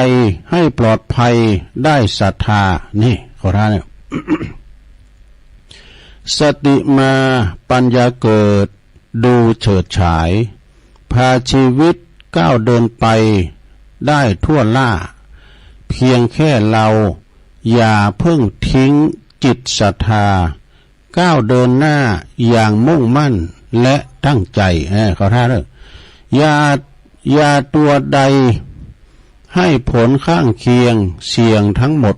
ให้ปลอดภัยได้ศรัทธา นี่ ขอท่านเนี่ย สติมาปัญญาเกิดดูเฉิดฉาย พาชีวิตก้าวเดินไปได้ทั่วหน้า เพียงแค่เราอย่าเพิ่งทิ้งจิตศรัทธา ก้าวเดินหน้าอย่างมุ่งมั่นและตั้งใจ เออ ขอท่านเน่อ อย่า อย่าตั๋วใดให้ผลข้างเคียงเสี่ยงทั้งหมด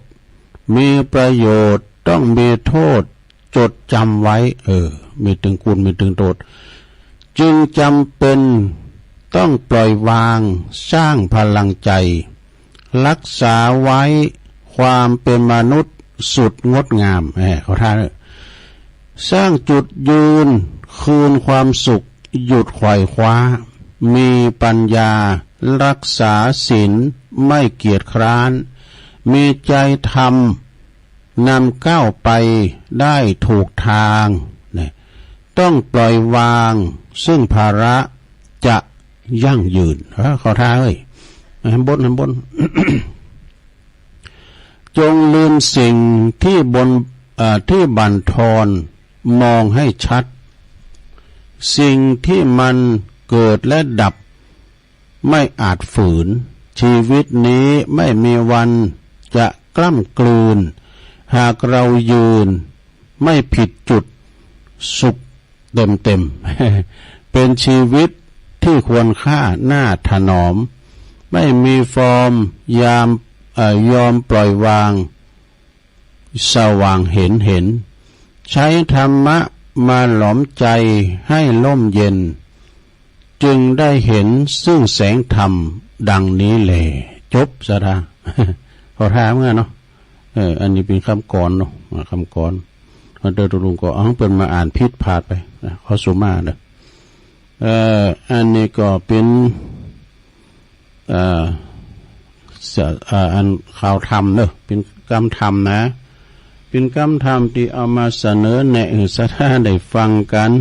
มีประโยชน์ต้องมีโทษจดจำไว้ เออ มีตึงคุณมีตึงโทษ จึงจำเป็นต้องปล่อยวาง สร้างพลังใจ รักษาไว้ความเป็นมนุษย์สุดงดงาม เออ ขอท่านเน่อ สร้างจุดยืนคืนความสุข หยุดไขว่คว้า มีปัญญารักษาศีลไม่เกียจคร้าน มีใจธรรมนำก้าวไปได้ถูกทาง เนี่ย ต้องปล่อยวาง ซึ่งภาระจะยั่งยืน เออ เข้าท่าเฮ้ย หันบน หันบน จงลืมสิ่งที่บน เอ่อ ที่บั่นทอน มองให้ชัด สิ่งที่มันเกิดและดับ ไม่อาจฝืน ชีวิตนี้ไม่มีวันจะกล้ำกลืน หากเรายืนไม่ผิดจุด สุขเต็มๆ เป็นชีวิตที่ควรค่าน่าถนอม ไม่มีฟอร์ม ยาม เอ่อ ยอมปล่อยวาง สว่างเห็นเห็น ใช้ธรรมะมาหลอมใจให้ร่มเย็น จึงได้เห็นซึ่งแสงธรรมดังนี้แล จบ ศรัทธา เข้าท่าเมื่อเนาะ เออ อันนี้เป๋นกำกลอนเนาะ อ่า กำกลอน เฮาเตอร์ตกลงก็เอาเปิ้นมาอ่านผิดพลาดไป อ่ะ ขอสุมาเด้อ เอ่อ อันนี้ก็เป๋น เอ่อ สะ เอ่อ อันข่าวธรรมเนาะ เป๋นกำธรรมนะ เป๋นกำธรรมตี้เอามาเสนอแนะหื้อศรัทธาได้ฟังกั๋น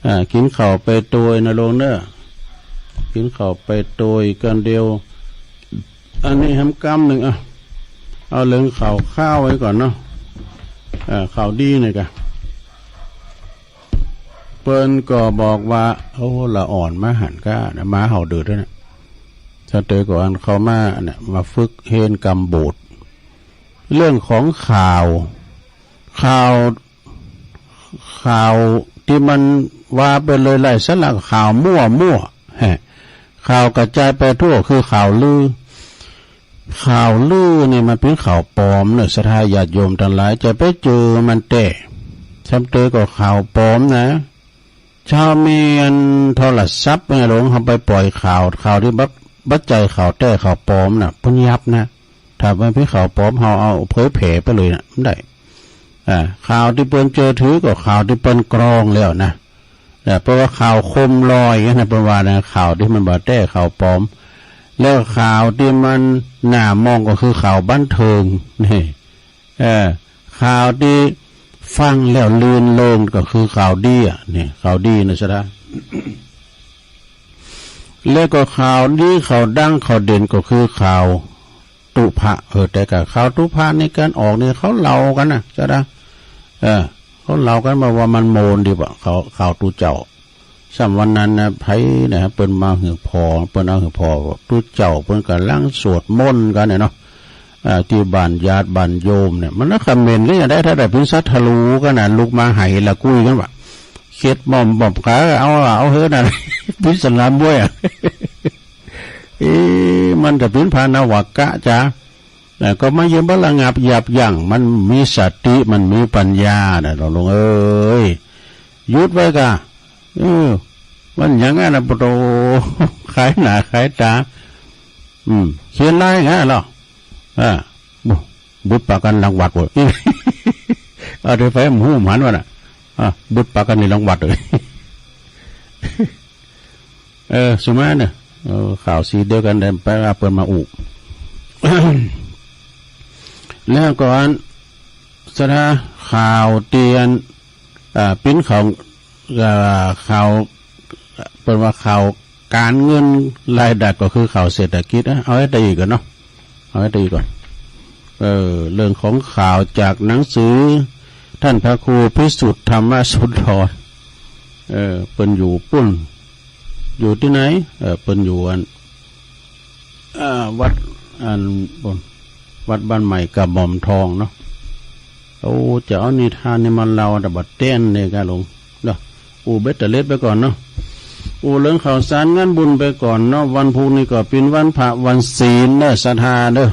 อ่า กิ๋นข้าวไปตวยนะโลมเนาะ กิ๋นข้าวไปตวยกั๋นเดียว อันนี้แหมกำนึ่ง อ่ะ เอาเรื่องข่าวคาวไว้ก่อนเนาะ อ่า ข่าวดีนี่ก่ะ เปิ้นก็บอกว่า โอ้ ละอ่อนมาหันก้านะ มาเฮาเดือดแล้วนะ สะเตยก็อันเข้ามาเนี่ย มาฝึกเฮนกำโบสถ์ เรื่องของข่าว ข่าว ข่าวตี้มันว่าไปเลยไร้สาระ ข่าวมั่วมั่ว ฮะ ข่าวกระจายไปทั่ว คือข่าวลือ ข่าวลือนี่มันเป๋นข่าวปลอมเนาะ ศรัทธาญาติโยมตังหลาย จะไปเจอมันแต๊ สะเตยก็ข่าวปลอมนะ เช้ามีอันโทรศัพท์เนี่ยหลวง เฮาไปปล่อยข่าว ข่าวตี้บ่ บ่ใจ้ข่าวแต๊ข่าวปลอมน่ะ เปิ้นยับนะ ถ้ามันเป๋นข่าวปลอม เฮาเอาเผยแผ่ไปเลยน่ะ บ่ได้ อ่า ข่าวตี้เปิ้นเจื้อถือก็ข่าวตี้เปิ้นกรองแล้วนะ เออ เพราะว่าข่าวโคมลอยนะ เปิ้นว่านะ ข่าวตี้มันบ่แต๊ข่าวปลอม แล้วข่าวตี้มันน่ามองก็คือข่าวบันเทิง นี่ เออ ข่าวตี้ฟังแล้วรื่นเริงก็คือข่าวดีอ่ะ นี่ ข่าวดีนะศรัทธา แล้วก็ข่าวดี ข่าวดัง ข่าวเด่นก็คือข่าวตุ๊พะ เออ แต่ก่าข่าวตุ๊พะนี่ก๋านออกนี่เขาเล่ากั๋นนะศรัทธา เออ เขาเล่ากั๋นมาว่ามันโมนดีกว่า ข่าว ข่าวตุ๊เจ้า ส่ำวันนั้นนะ ใผนะ เปิ้นมาหื้อผ่อ เปิ้นเอาหื้อผ่อตุ๊เจ้า เปิ้นก่ำลังสวดมนต์กั๋นเนี่ยเนาะ อ่า ตี้บ้านญาติบ้านโยมเนี่ย มันน่ะเขม่นหรือหยังใด ถ้าได้เป๋นสัตว์ทะลุกั๋นน่ะ ลุกมาไหละกุ้ยกั๋นว่า เข็ดหม่อมบ่มขา เอา เอาเฮอะน่ะ ปริศนาบ้วยอ่ะ เอ๊ะ มันจะเป๋นพระนวากะจ๊ะ แต่ก็มาเยี่ยมบ่ระงับยับยั้ง มันมีสติ มันมีปัญญาน่ะ หลวงเอ้ย หยุดไว้ก่ะ เออ มันหยังอันน่ะ โอ้โห ขายหน้าขายต๋า อืม เขียนลายไงเหรอ อ่า บุ บุดปะกั๋นหลังวัดเว้ย เอาเดี๋ยวไปหมู่หันวะน่ะ อ่ะ บุดปะกั๋นในหลังวัดเว้ย เออ สุมาเนาะ เออ ข่าวสีเดียวกั๋น แต่ไปว่าเปิ้นมาอู้ แล้วก่อน ศรัทธา ข่าวเตียน อ่า ปิ้นข่าว อ่า ข่าว เปิ้นว่าข่าวก๋านเงินรายได้ก็คือข่าวเศรษฐกิจนะ เอาไว้แต่อีกก่อนเนาะ เอาไว้แต่อีกก่อน เออ เรื่องของข่าวจากหนังสือ ท่านพระครูพิสุทธิ์ธรรมสุนทร เออ เปิ้นอยู่ปุ้น อยู่ตี้ไหน เออ เปิ้นอยู่อัน อ่า วัด อัน วัดบ้านใหม่กระหม่อมทองเนาะ โอ้ จะเอานิทานนี่มาเล่า แต่บ่แต๊นเลยก่ะหลวง เนาะ อู้เบ็ดเตอร์เล็ดไปก่อนเนาะ อู้เรื่องข่าวสารงานบุญไปก่อนเนาะ วันพุธนี่ก็เป๋นวันพระวันศีลเนาะ ศรัทธาเนาะ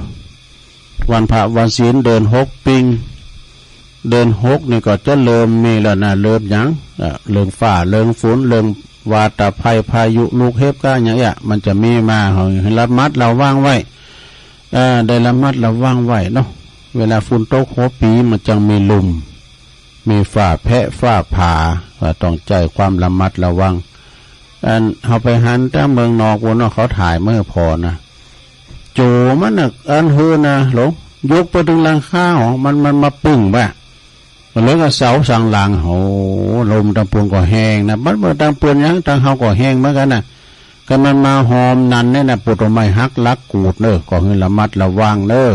วันพระวันศีลเดือนหกปิง เดือนหกนี่ก็จะเริ่มมีแล้วนะ เริ่มหยัง เอ่อ เรื่องฟ้า เรื่องฝน เรื่องวาตภัย พายุลูกเห็บก้าหยังเอี้ย มันจะมีมา ให้ระมัดระวังไว้ เอ่อ ได้ระมัดระวังไว้เนาะ เวลาฝนตกหัวปีมันจังมีลุ่ม มีฟ้าแผะฟ้าผ่า ก็ต้องใจ๊ความระมัดระวัง อัน เฮาไปหันตางเมืองนอกปู้นเนาะ เขาถ่ายมาหื้อผ่อนะ โจ๋มันน่ะ อันหื้อนะ หลวง ยกไปเถิงหลังคาหอ มัน มันมาปึ้งบ่ะ เหลือก็เสาสังหลัง โห ลมตางปูนก็แฮงนะ บ่าตางปูนหยัง ตางเฮาก็แฮงเหมือนกั๋นนะ ก็มันมาหอมนั่นเนี่ยนะ ปูดต้นไม้หักหลักกูดเน่อ ก็หื้อระมัดระวังเน่อ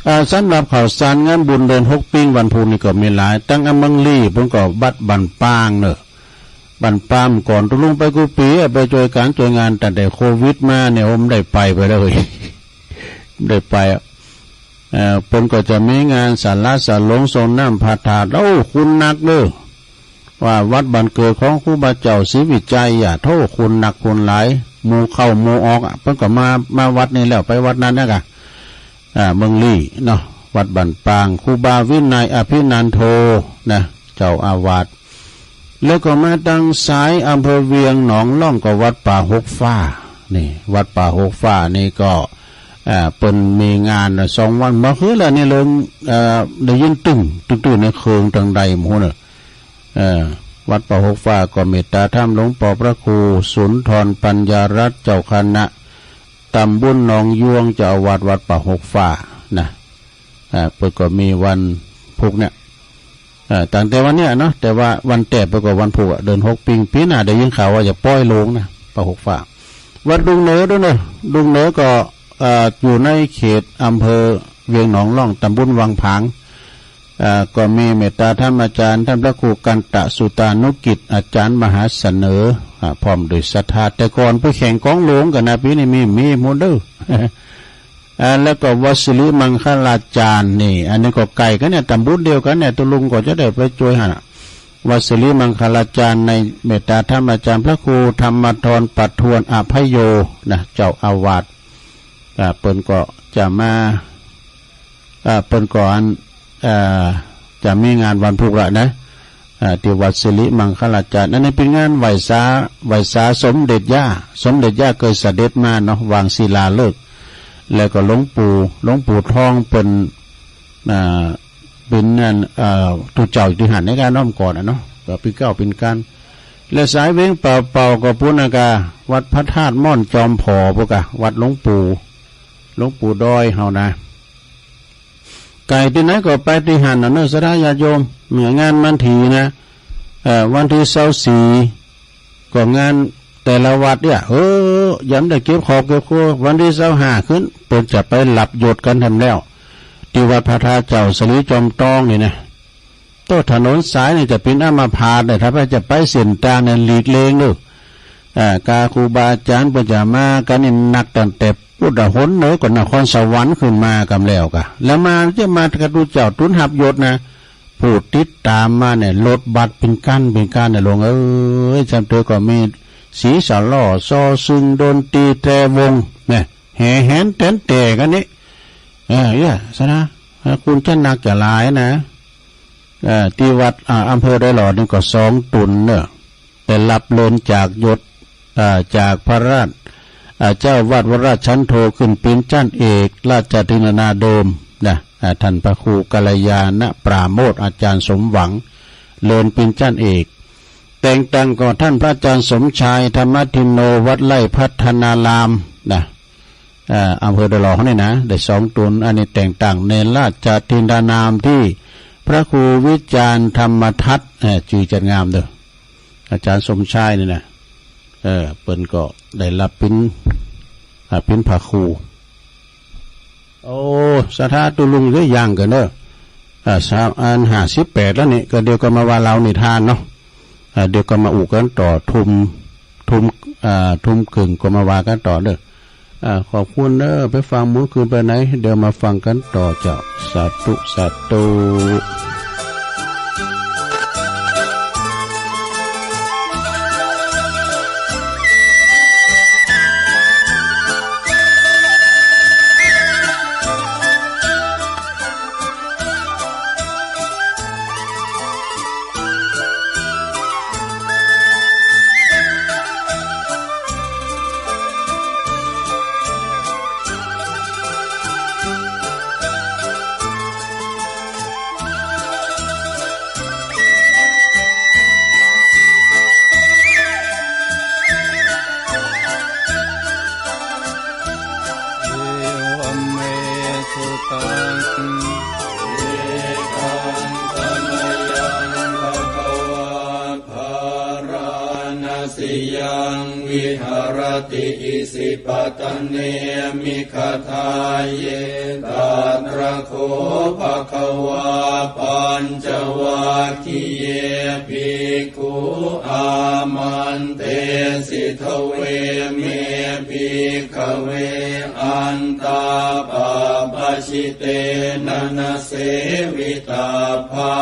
อ่า สำหรับข่าวสารงานบุญเดือนหกปิ๊งวันพูกนี่ก็มีหลาย ตังอำเภอเมืองลี้ เปิ้นก็วัดบ้านปางเน่อ บ้านปางก่อนตุ๊ลุงไปกู้ปี๋อะ ไปจ้วยก๋านจ้วยงาน ตั้งแต่โควิดมาเนี่ย โอ้ บ่ได้ไป ไปเลย บ่ได้ไปอะ เอ่อ เปิ้นก็จะมีงานสาระสาหลง ส่งน้ำพระธาตุ โอ้ คนนักเน่อ ว่าวัดบ้านเกิดของครูบาเจ้าศรีวิชัยอะ โธ่ คนนักคนหลาย หมู่เข้าหมู่ออกอะ เปิ้นก็มา มาวัดนี่แล้ว ไปวัดนั้นนะกะ อ่า เมืองลี้เนาะ วัดบ้านปาง ครูบาวินัยอภินันโทนะ เจ้าอาวาส แล้วก็มาตังสายอำเภอเวียงหนองล่องก็วัดป่าหกฟ้า นี่ วัดป่าหกฟ้านี่ก็ อ่า เปิ้นมีงานสองวัน เมื่อคืนแล้วนี่เริ่ม เอ่อ ได้ยินตึ้ง ตึ้ง ตึ้งในเคิงตังใดหมู่เน่อ เอ่อ วัดป่าหกฟ้าก็เมตตาธรรมหลวงป้อพระครูสุนทรปัญญารัตน์เจ้าคณะตำบลหนองยวง เจ้าอาวาสวัดป่าหกฟ้านะ อ่า เปิ้นก็มีวันพูกเนี่ย เอ่อ ตั้งแต่วันเนี้ยเนาะ แต่ว่าวันแต๊เปิ้นก็วันพูกอะ เดือนหกปิ๊ง ปี๋หน้าได้ยินข่าวว่าจะป้อยโลงนะ ป่าหกฟ้า วัดดุงเหนือด้วยเน่อ ดุงเหนือก็ เอ่อ อยู่ในเขตอำเภอเวียงหนองล่อง ตำบลวังผาง อ่า ก็มีเมตตาธรรมอาจารย์ ต้านพระครูกันตะสุตานุกิจ อาจารย์มหาเสนอ อ่า พร้อมด้วยศรัทธา แต่ก่อนไปแข่งกองหลวงกั๋นนะ ปี๋นี้มี มีหมู่เน่อ อ่า แล้วก็วัดสิริมังคลาจารย์นี่ อันนี้ก็ใก้กั๋นเนี่ย ตำบลเดียวกั๋นเนี่ย ตุ๊ลุงก็จะได้ไปจ้วยหั้นน่ะ วัดสิริมังคลาจารย์ในเมตตาธรรมอาจารย์พระครูธรรมธรประทวนอภัยโยนะ เจ้าอาวาส อ่า เปิ้นก็จะมา อ่า เปิ้นก็อัน อ่า จะมีงานวันพูกละนะ อ่า ตี้วัดสิริมังคลาจารย์ อันนี้เป๋นงานไหว้สา ไหว้สาสมเด็จย่า สมเด็จย่าเกยเสด็จมาเนาะ วางศิลาฤกษ์ แล้วก็หลวงปู่ หลวงปู่ทองเปิ้น อ่า เป๋นอัน อ่า ตุ๊เจ้าอยู่ตี้หั้นในก๋านน้อมก่อนน่ะเนาะ ก็เป๋นเกล้าเป๋นกาน และสายเวียงป่าเป่าก็ปู๊นน่ะกา วัดพระธาตุม่อนจอมผอปู๊นกา วัดหลวงปู่ หลวงปู่ดอยเฮานะ ใก้ตี้ไหนก็ไปตี้หั้นน่ะเน่อ ศรัทธาญาติโยม เมื่องานมันถี่นะ เอ่อ วันตี้ซาวสี่ ก็งานแต่ละวัดเนี่ย เออ ยังบ่ได้เก็บขอบเก็บครัว วันตี้ซาวห้าขึ้น เปิ้นจะไปหลับยศกั๋นแถมแล้ว ตี้วัดพระธาตุเจ้าสะหลีจอมตองนี่นะ โต้ ถนนสายนี่จะเป๋นอัมพาตเลย ถ้าใผจะไปเส้นตางเนี่ยหลีกเลี่ยงเน่อ อ่า กาครูบาอาจารย์เปิ้นจะมากั๋นนี่นักตั้งแต่พุทธหนเน่อ ก่อนนครสวรรค์ขึ้นมาก่ำแล้วกา แล้วมาจะมากับตุ๊เจ้าตุ๊นหับยศนะ ผู้ติดต๋ามมาเนี่ย รถบัสเป๋นกั๋นเป๋นกั๋นเนี่ย หลวงเอ๋ย จำเตอก็มีสีสะเล่อ ซอซึง ดนตรี แตรวง เนี่ย แห่แหนแต๋นแต๋กั๋นนี่ เออ เนี่ย ศรัทธา เออ คุณจะนักจะหลายนะ เอ่อ ตี้วัด อ่า อำเภอดอยหลอดนี่ก็สองตุ๊นเน่อ ได้ฮับเลื่อนจากยศ อ่า จากพระราช อ่า เจ้าอาวาสวราชชั้นโทขึ้นเป๋นชั้นเอก ราชทินนาเดิมนะ อ่า ต้านพระครูกัลยาณปราโมทย์ อาจารย์สมหวัง เลื่อนเป๋นชั้นเอก แต่งตั้งก็ต้านพระอาจารย์สมชาย ธรรมทินโน วัดไร่พัฒนารามนะ อ่า อำเภอดอยหลอดนี่นะ ได้สองตุ๊น อันนี้แต่งตั้งในราชทินนานามตี้พระครูวิจารณ์ธรรมทัศน์ เอ่อ จื้อจั๊ดงามเน่อ อาจารย์สมชายนี่นะ เออ เปิ้นก็ได้ฮับเป๋น อ่า เป๋นพระครู โอ้ ศรัทธาตุ๊ลุงเด้อ ยังกั๋นเน่อ อ่า สาม อันห้าสิบแปดแล้วนี่ ก็เดี๋ยวก็มาว่าเล่านิทานเนาะ อ่า เดี๋ยวก็มาอู้กั๋นต่อ ทุ่ม ทุ่ม อ่า ทุ่มเกิ่งก็มาว่ากั๋นต่อเน่อ อ่า ขอบคุณเน่อ ไปฟังหมุนคืนไปไหน เดี๋ยวมาฟังกั๋นต่อเจ้า สาธุ สาธุ yaṃ viharati isipatane migadāye. Tatra kho bhagavā pañcavaggiye bhikkhū āmantesi: Dveme, bhikkhave, antā pabbajitena na sevitabbā.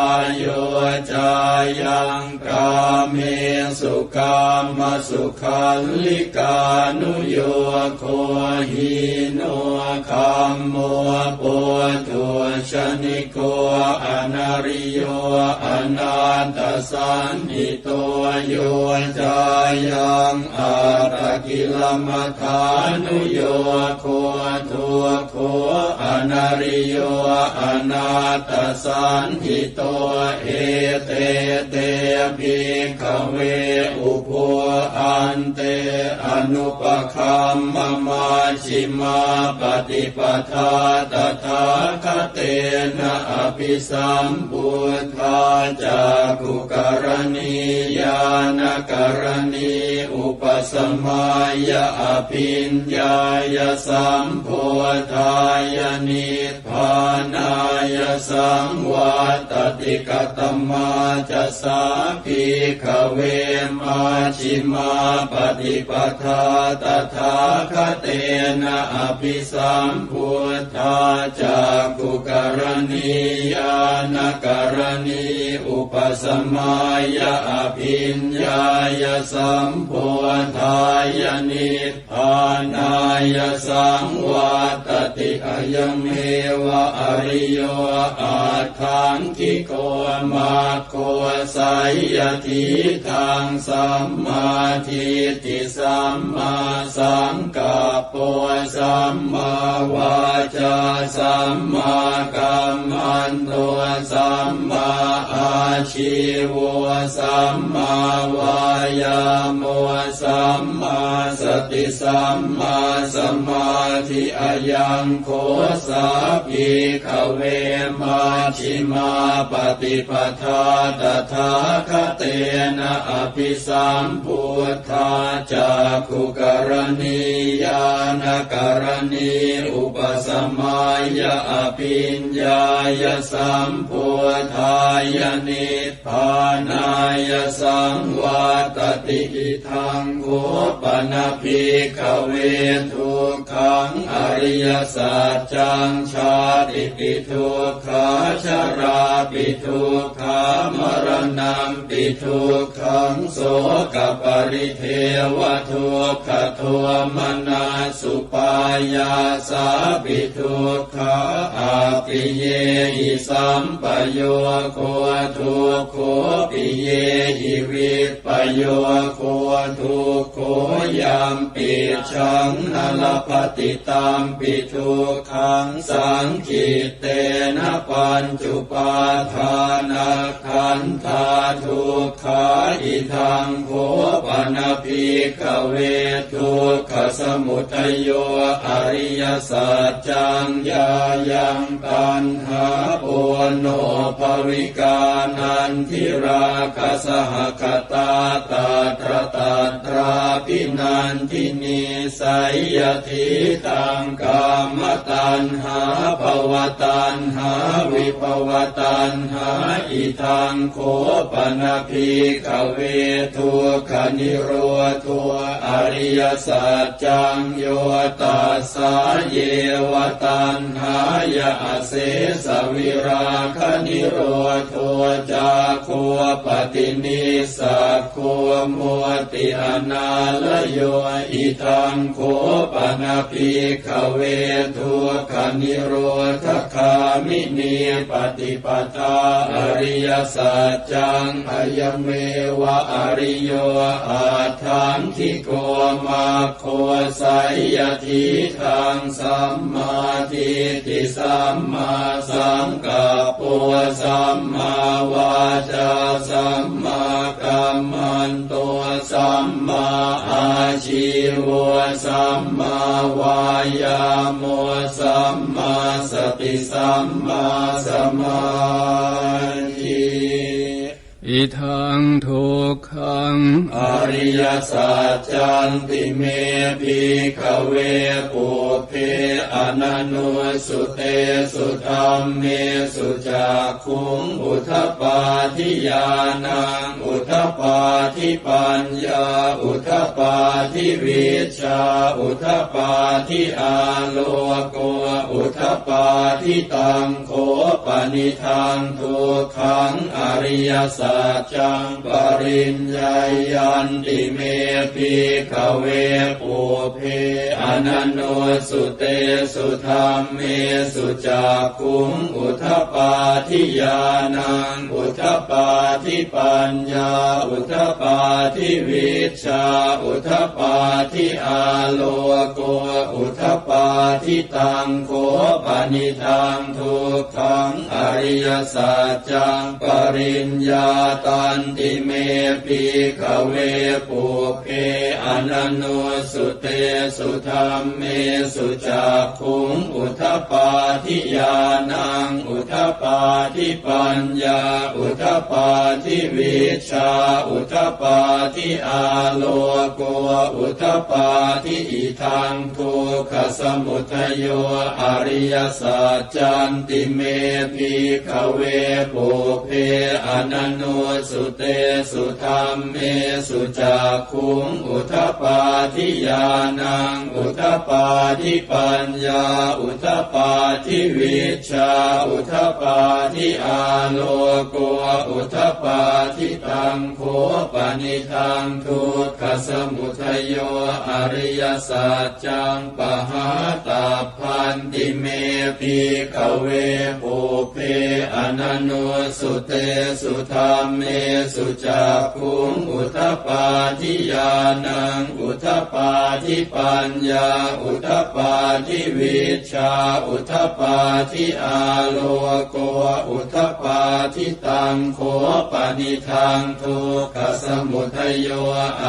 Yo cāyaṃ kāmesu kāmasukhallikānuyogo hīno gammo pothujjaniko anariyo anatthasañhito. Yo cāyaṃ attakilamathānuyogo dukkho anariyo anatthasañhito. Ete te, bhikkhave, ubho ante anupagamma majjhimā paṭipadā tathāgatena abhisambuddhā cakkhukaraṇī ñāṇakaraṇī upasamāya abhiññāya sambodhāya nibbānāya saṃvattati. Katamā ca sā, bhikkhave, majjhimā paṭipadā tathāgatena abhisambuddhā cakkhukaraṇī ñāṇakaraṇī upasamāya abhiññāya sambodhāya nibbānāya saṃvattati? Ayameva ariyo aṭṭhaṅgiko maggo, seyyathīdaṃ: sammādiṭṭhi sammāsaṅkappo sammāvācā sammākammanto sammāājīvo sammāvāyāmo sammāsati sammāsamādhi. Ayaṃ kho sā, bhikkhave, majjhimā paṭipadā tathāgatena abhisambuddhā cakkhukaraṇī ñāṇakaraṇī upasamāya abhiññāya sambodhāya nibbānāya saṃvattati. Idaṃ kho pana, bhikkhave, dukkhaṃ ariyasaccaṃ: jātipi dukkhā jarāpi dukkhā maraṇampi dukkhaṃ sokaparidevadukkhadomanassupāyāsāpi dukkhā appiyehi sampayogo dukkho piyehi vippayogo dukkho yampicchaṃ na labhati tampi dukkhaṃ saṅkhittena pañcupādānakkhandhā dukkhā. Idaṃ kho pana, bhikkhave, dukkhasamudayo ariyasaccaṃ: yāyaṃ taṇhā ponobbhavikā nandirāgasahagatā tatra tatrābhinandinī, seyyathīdaṃ: kāmataṇhā bhavataṇhā vibhavataṇhā. Idaṃ kho pana, bhikkhave, dukkhanirodho ariyasaccaṃ: yo tassāyeva taṇhāya asesavirāganirodho cāgo paṭinissag go mutti anālayo. Idaṃ kho pana, bhikkhave, dukkhanirodhagāminī paṭipadā ariyasaccaṃ: ayameva ariyo aṭṭhaṅgiko maggo, seyyathīdaṃ: sammādiṭṭhi sammāsaṅkappo sammāvācā sammākammanto sammāājīvo sammāvāyāmo sammāsati sammāsamādhi. Idaṃ dukkhaṃ ariyasaccanti me bhikkhave pubbe ananussutesu dhammesu cakkhuṃ udapādi ñāṇaṃ udapādi paññā udapādi vijjā udapādi āloko udapādi. Taṃ kho panidaṃ dukkhaṃ ariyasaccaṃ pariññeyyanti me bhikkhave pubbe ananussutesu dhammesu cakkhuṃ udapādi ñāṇaṃ udapādi paññā udapādi vijjā udapādi āloko udapādi. Taṃ kho panidaṃ dukkhaṃ ariyasaccaṃ pariññātanti me bhikkhave pubbe ananussutesu dhammesu cakkhuṃ udapādi ñāṇaṃ udapādi paññā udapādi vijjā udapādi āloko udapādi. Idaṃ dukkhasamudayo ariyasaccanti me bhikkhave pubbe ananussutesu dhammesu cakkhuṃ udapādi ñāṇaṃ udapādi paññā udapādi vijjā udapādi āloko udapādi. Taṃ kho panidaṃ dukkhasamudayo ariyasaccaṃ pahātabbanti me bhikkhave pubbe ananussutesu dhammesu cakkhuṃ udapādi ñāṇaṃ udapādi paññā udapādi vijjā udapādi āloko udapādi. Taṃ kho panidaṃ dukkhasamudayo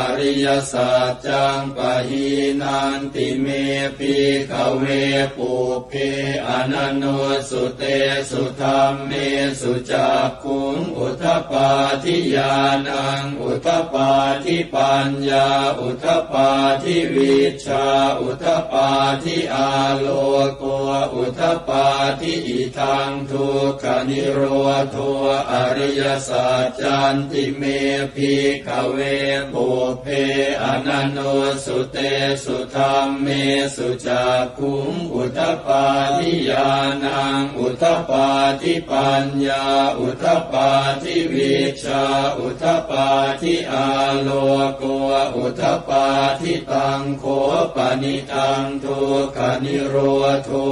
ariyasaccaṃ pahīnanti me bhikkhave pubbe ananussutesu dhammesu cakkhuṃ udapādi ñāṇaṃ udapādi paññā udapādi vijjā udapādi āloko udapādi. Idaṃ dukkhanirodho ariyasaccanti me bhikkhave pubbe ananussutesu dhammesu cakkhuṃ udapādi ñāṇaṃ udapādi paññā udapādi vijjā udapādi āloko udapādi. Taṃ kho panidaṃ dukkhanirodho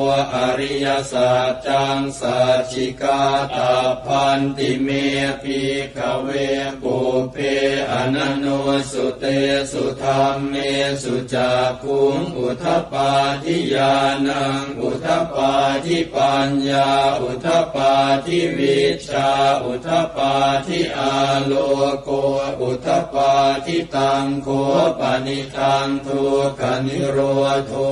ariyasaccaṃ sacchikātabbanti me bhikkhave pubbe ananussutesu dhammesu cakkhuṃ udapādi ñāṇaṃ udapādi paññā udapādi vijjā udapādi āloko udapādi. Taṃ kho panidaṃ dukkhanirodho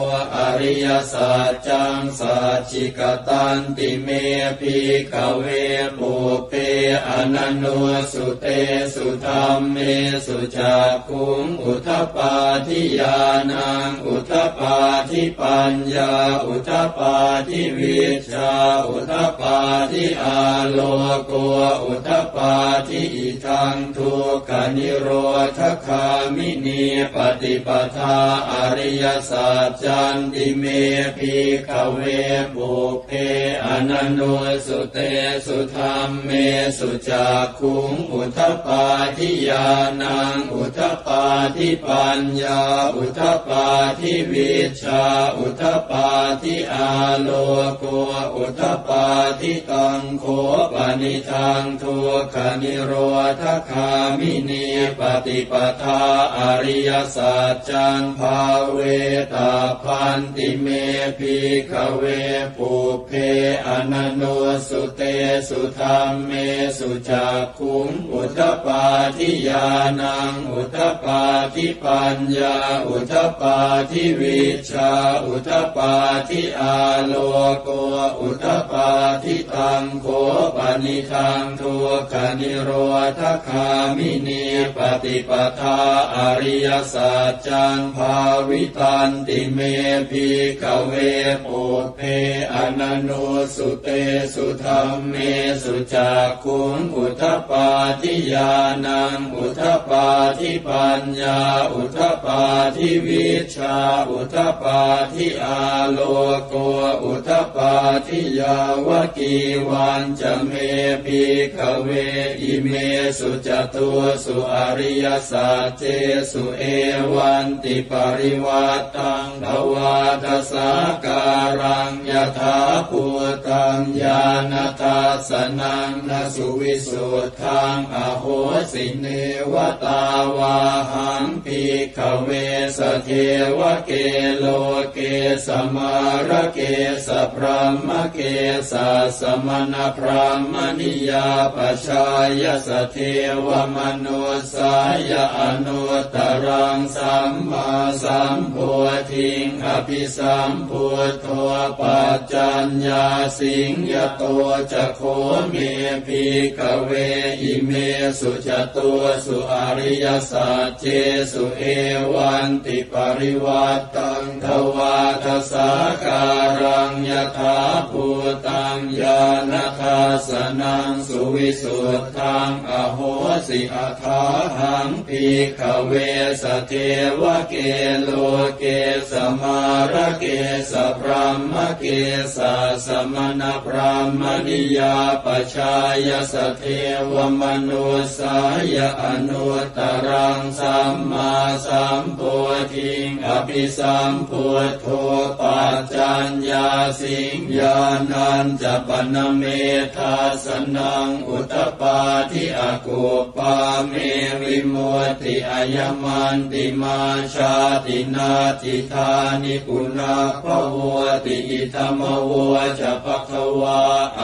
ariyasaccaṃ sacchikatanti me bhikkhave pubbe ananussutesu dhammesu cakkhuṃ udapādi ñāṇaṃ udapādi paññā udapādi vijjā udapādi āloko udapādi. Idaṃ dukkhanirodhagāminī paṭipadā ariyasaccanti me bhikkhave pubbe ananussutesu dhammesu cakkhuṃ udapādi ñāṇaṃ udapādi paññā udapādi vijjā udapādi āloko udapādi. Taṃ kho panidaṃ dukkhanirodhagāminī paṭipadā ariyasaccaṃ bhāvetabbanti me bhikkhave pubbe ananussutesu dhammesu cakkhuṃ udapādi ñāṇaṃ udapādi paññā udapādi vijjā udapādi āloko udapādi. Taṃ kho panidaṃ dukkhanirodhagāminī paṭipadā ariyasaccaṃ bhāvitanti me bhikkhave pubbe ananussutesu dhammesu cakkhuṃ udapādi ñāṇaṃ udapādi paññā udapādi vijjā udapādi āloko udapādi. Yāvakīvañca me bhikkhave imesu catūsu ariyasaccesu evantiparivaṭṭaṃ dvādasākāraṃ yathābhūtaṃ ñāṇadassanaṃ na suvisuddhaṃ ahosi. Neva tāvāhaṃ bhikkhave sadevake loke samārake sabrahmake sassamaṇabrāhmaṇiyā pajāya sadevamanussāya anuttaraṃ sammāsambodhiṃ abhisambuddho paccaññāsiṃ. Yato ca kho me bhikkhave imesu catūsu ariyasaccesu evantiparivaṭṭaṃ dvādasākāraṃ yathābhūtaṃ ñāṇadassanaṃ suvisuddhaṃ ahosi. Athāhaṃ bhikkhave sadevake loke samārake sabrahmake sassamaṇabrāhmaṇiyā pajāya sadevamanussāya anuttaraṃ sammāsambodhiṃ abhisambuddho paccaññāsiṃ. Ñāṇañca pana me dassanaṃ udapādi akup pā me vimutti ayamantimā jāti natthidāni punabbhavoti. Idamavoca bhagavā.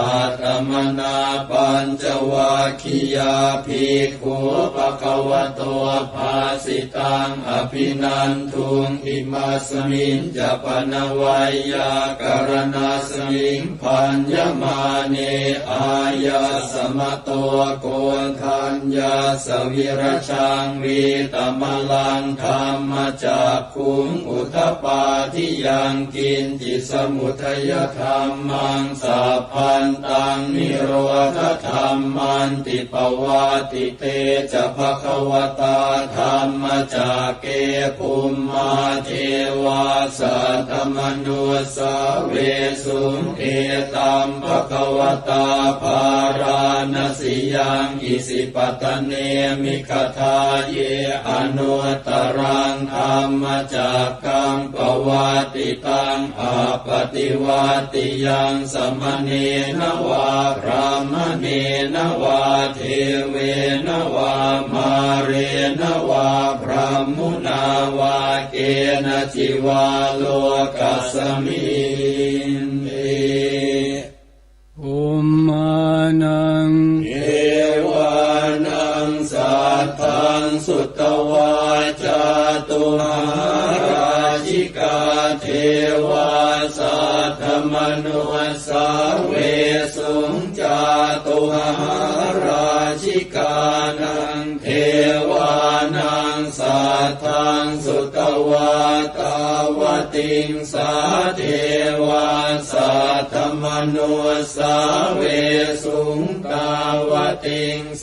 Attamanā pañcavaggiyā bhikkhū bhagavato bhāsitaṃ abhinanduṃ. Imasmiñca pana veyyākaraṇasmiṃ bhaññamāne āyasmato Koṇḍaññassa virajaṃ vītamalaṃ dhammacakkhuṃ udapādi yaṅkiñci samudayadhammaṃ sabbantaṃ nirodhadhammanti. Pavattite ca bhagavatā dhammacakke bhummā devā saddamanussāvesuṃ: Etaṃ bhagavatā Bārāṇasiyaṃ Isipatane Migadāye anuttaraṃ dhammacakkaṃ pavattitaṃ appaṭivattiyaṃ samaṇena vā brāhmaṇena vā devena vā mārena vā brahmunā vā kenaci vā lokasminti. Bhummānaṃ devānaṃ saddaṃ sutvā cātummahārājikā devā saddamanussāvesuṃ. Cātummahārājikānaṃ devānaṃ saddaṃ sutvā tāvatiṃsā devā saddamanussāvesuṃ. Tāvatiṃsānaṃ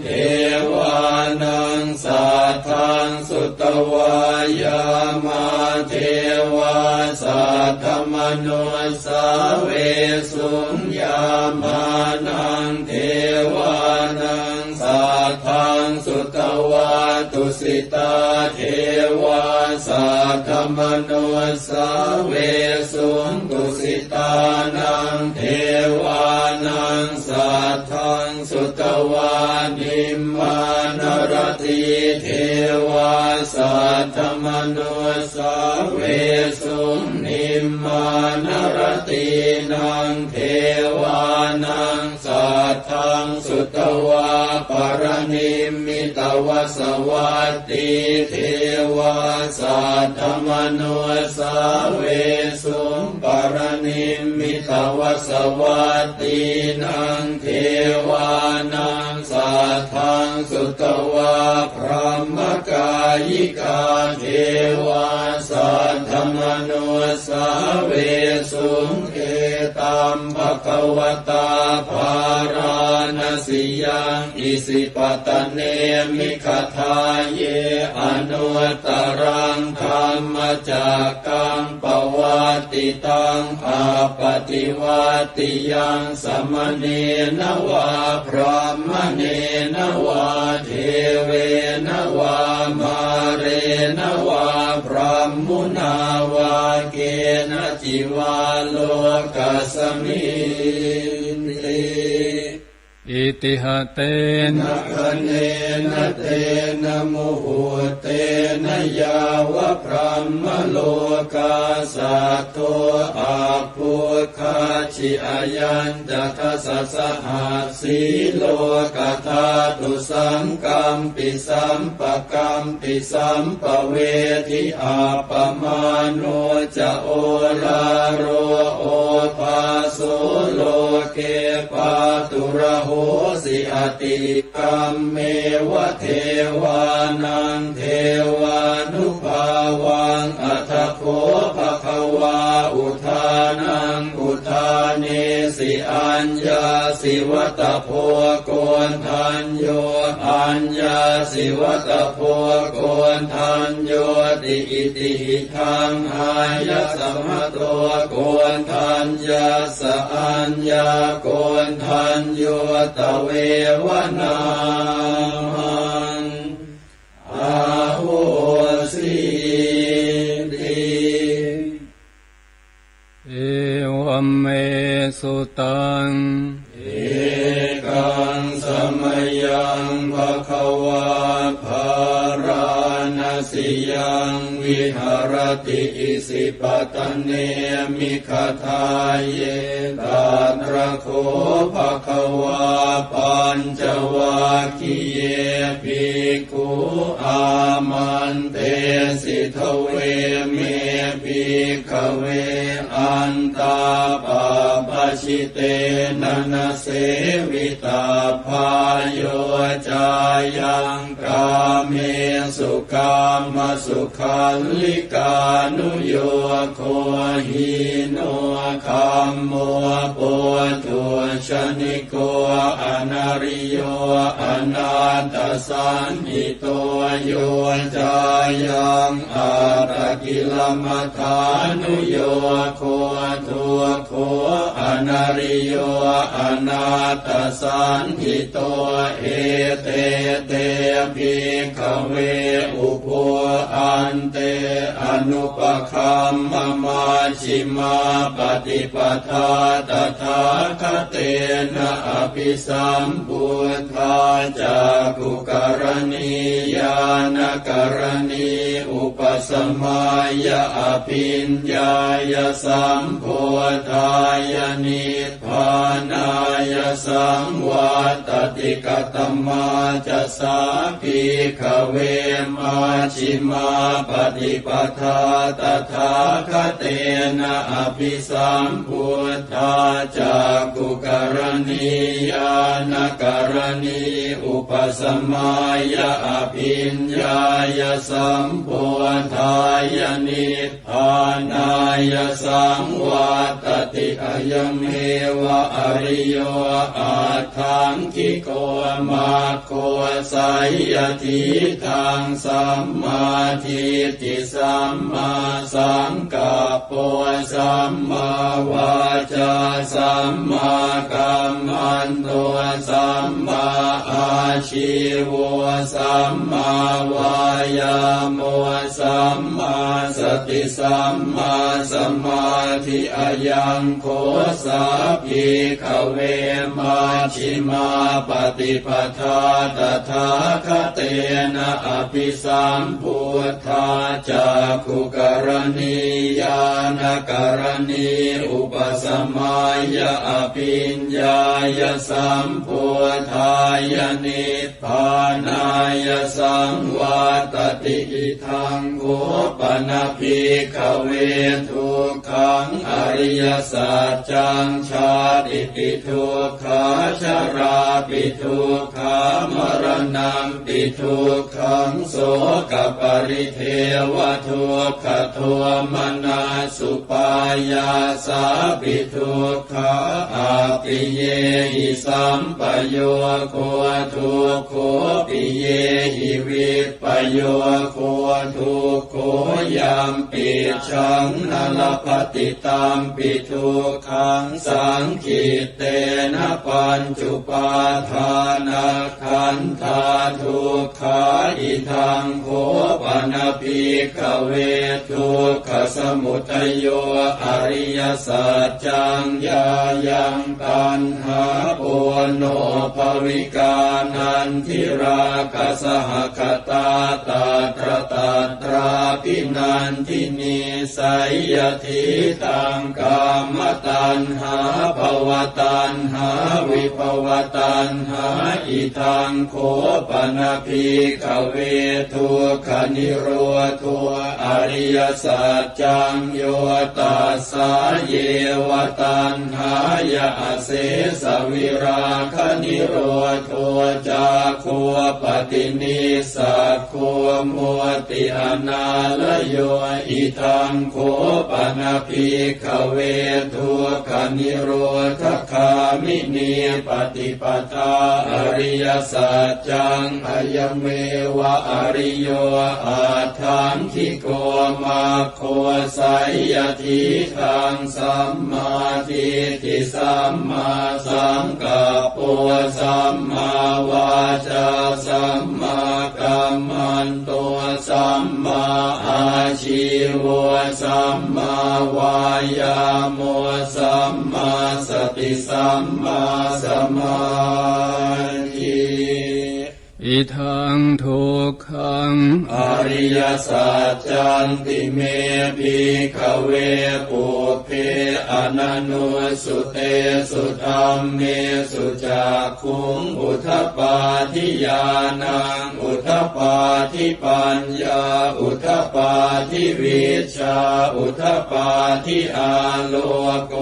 devānaṃ saddaṃ sutvā yāmā devā saddamanussāvesuṃ. Yāmānaṃ devānaṃ saddaṃ sutvā tusitā devā saddamanussāvesuṃ. Tusitānaṃ devānaṃ saddaṃ sutvā nimmānaratī devā devā saddamanussāvesuṃ. Nimmānaratīnaṃ devānaṃ saddaṃ sutvā paranimmitavasavattī devā saddamanussāvesuṃ. Paranimmitavasavattīnaṃ devānaṃ saddaṃ sutvā brahmakāyikā devā saddamanussāvesuṃ. Etaṃ bhagavatā bārāṇasiyaṃ isipatane migadāye anuttaraṃ dhammacakkaṃ pavattitaṃ appaṭivattiyaṃ samaṇena vā brāhmaṇena vā devena vā mārena vā brahmunā vā kenaci vā lokasminti. Itiha tena khaṇena tena muhuttena yāva brahmalokā saddo abbhuggacchi. Ayañca dasasahassī lokadhātu saṅkampi sampakampi sampavedhi. Appamāṇo ca oḷāro obhāso loke pāturahosi atikkam meva devānaṃ devānubhāvaṃ. Atha kho bhagavā udānaṃ udānesi: Aññāsi vata bho koṇḍañño, aññāsi vata bho koṇḍaññoti. Iti hidaṃ āyasmato koṇḍaññassa aññākoṇḍañño tveva nāmaṃ ahosīti. Evaṃ me sutaṃ. Ekaṃ samayaṃ bhagavā bārāṇasiyaṃ viharati isipatane migadāye. Tatra kho bhagavā pañcavaggiye bhikkhū āmantesi: Dveme, bhikkhave, antā pabbajitena na sevitabbā. Yo cāyaṃ kāmesu kāmasukhallikānuyogo hīno gammo pothujjaniko anariyo anatthasañhito. Yo cāyaṃ attakilamathānuyogo dukkho anariyo anatthasañhito. Ete te, bhikkhave, ubho ante anupagamma majjhimā paṭipadā tathāgatena abhisambuddhā cakkhukaraṇī ñāṇakaraṇī upasamāya abhiññāya sambodhāya nibbānāya saṃvattati. Katamā ca sā, bhikkhave, majjhimā paṭipadā tathāgatena abhisambuddhā cakkhukaraṇī ñāṇakaraṇī upasamāya abhiññāya sambodhāya nib bānāya saṃvattati. Ayameva ariyo aṭṭhaṅgiko maggo, seyyathīdaṃ, sammādiṭṭhi sammāsaṅkappo sammāvācā sammākammanto sammāā ชีโว สัมมาวายาโม สัมมาสติ สัมมาสมาธิ อะยังโข สา ภิกขเว มัชฌิมาปฏิปทา ตถาคเตนะ อภิสัม พุทธา จักขุกรณี ญาณกรณี อุปสมายะ อภิญญายะ สัมโพธายะ นิพพานายะ สังวัตติ อิทังโข ปนะ ภิกขเว ทุกขัง อริยสัจจัง ชาติปิ ทุกขา ชราปิ ทุกขา มรณัมปิ ทุกขัง โสกปริเทวะ ทุกขโทมนัสสุปายาสาปิ ทุกขา อัปปิเยหิ สัมปโยโค ทุกโข ปิเยหิ วิปโยโค ทุกโข ยัมปิจฉัง นะ ลัพพะติ ตัมปิ ทุกขัง สังขิตเตนะ ปัญจุปาทานะ ขันธา ทุกขา อิทังโข ปนะ ภิกขเว ทุกขสมุทโย อริยสัจจัง ยายัง ตัณหา ปูโณภวิกา นันทิราคะสหคตา ตัตระตัตราภินันทินี ไสยยะถีตัง กามตัณหา ภวตัณหา วิภวตัณหา อิทังโข ปนะ ภิกขเว ทุกขนิโรโธ อริยสัจจัง โยตัสสา เยวะ ตัณหายะ อเสสวิราคะนิโรโธ จักโข ปะตินิสสะ โข มุตติอนาลโย อิทังโข ปนะ ภิกขเว ทุกขนิโรธคามินีปฏิปทา อริยสัจจัง อะยะเมวะ อริโย อัฏฐังคิโก มัคโค ไสยยะถีตัง สัมมาทิฏฐิ สัมมาสังกัปโป สัมมาวาจา สัมมากัมมันโต สัมมาอาชีโว สัมมาวายาโม สัมมาสติ สัมมาสมาธิ อิทังทุกขัง อริยสัจจันติเม ภิกขเว ปุพเพ อนะนุสสุเตสุธัมเมสุ จักขุง อุทปาทิ ญาณัง อุทปาทิ ปัญญา อุทปาทิ วิชชา อุทปาทิ อาโลโก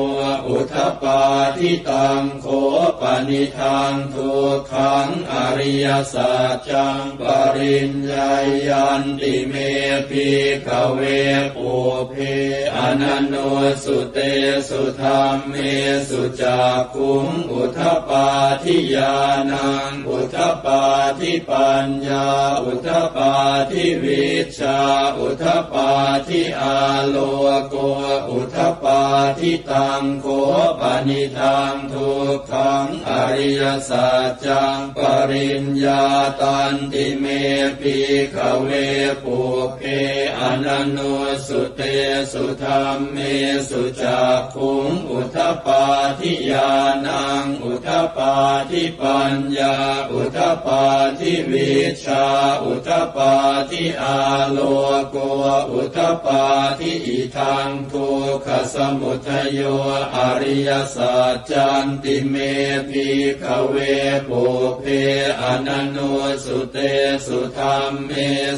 อุทปาทิตัง โข ปะนิทัง ทุกขัง อริยสัจจัง ปะริญญายันติเม ภิกขเว ปุพเพ อนะนุสสุเตสุธัมเมสุ จักขุง อุทปาทิ ญาณัง อุทปาทิ ปัญญา อุทปาทิ วิชชา อุทปาทิ อาโลโก อุทปาทิตัง โข ปะนิทัง ทุกขัง อริยสัจจัง ปะริญญาตันติเม ภิกขเว ปุพเพ อนะนุสสุเตสุธัมเมสุ จักขุง อุทปาทิ ญาณัง อุทปาทิ ปัญญา อุทปาทิ วิชชา อุทปาทิ อาโลโก อุทปาทิ อิทัง ทุกขสมุทโย อริยสัจจันติเม ภิกขเว ปุพเพ อนะนุสสุเตสุธัมเม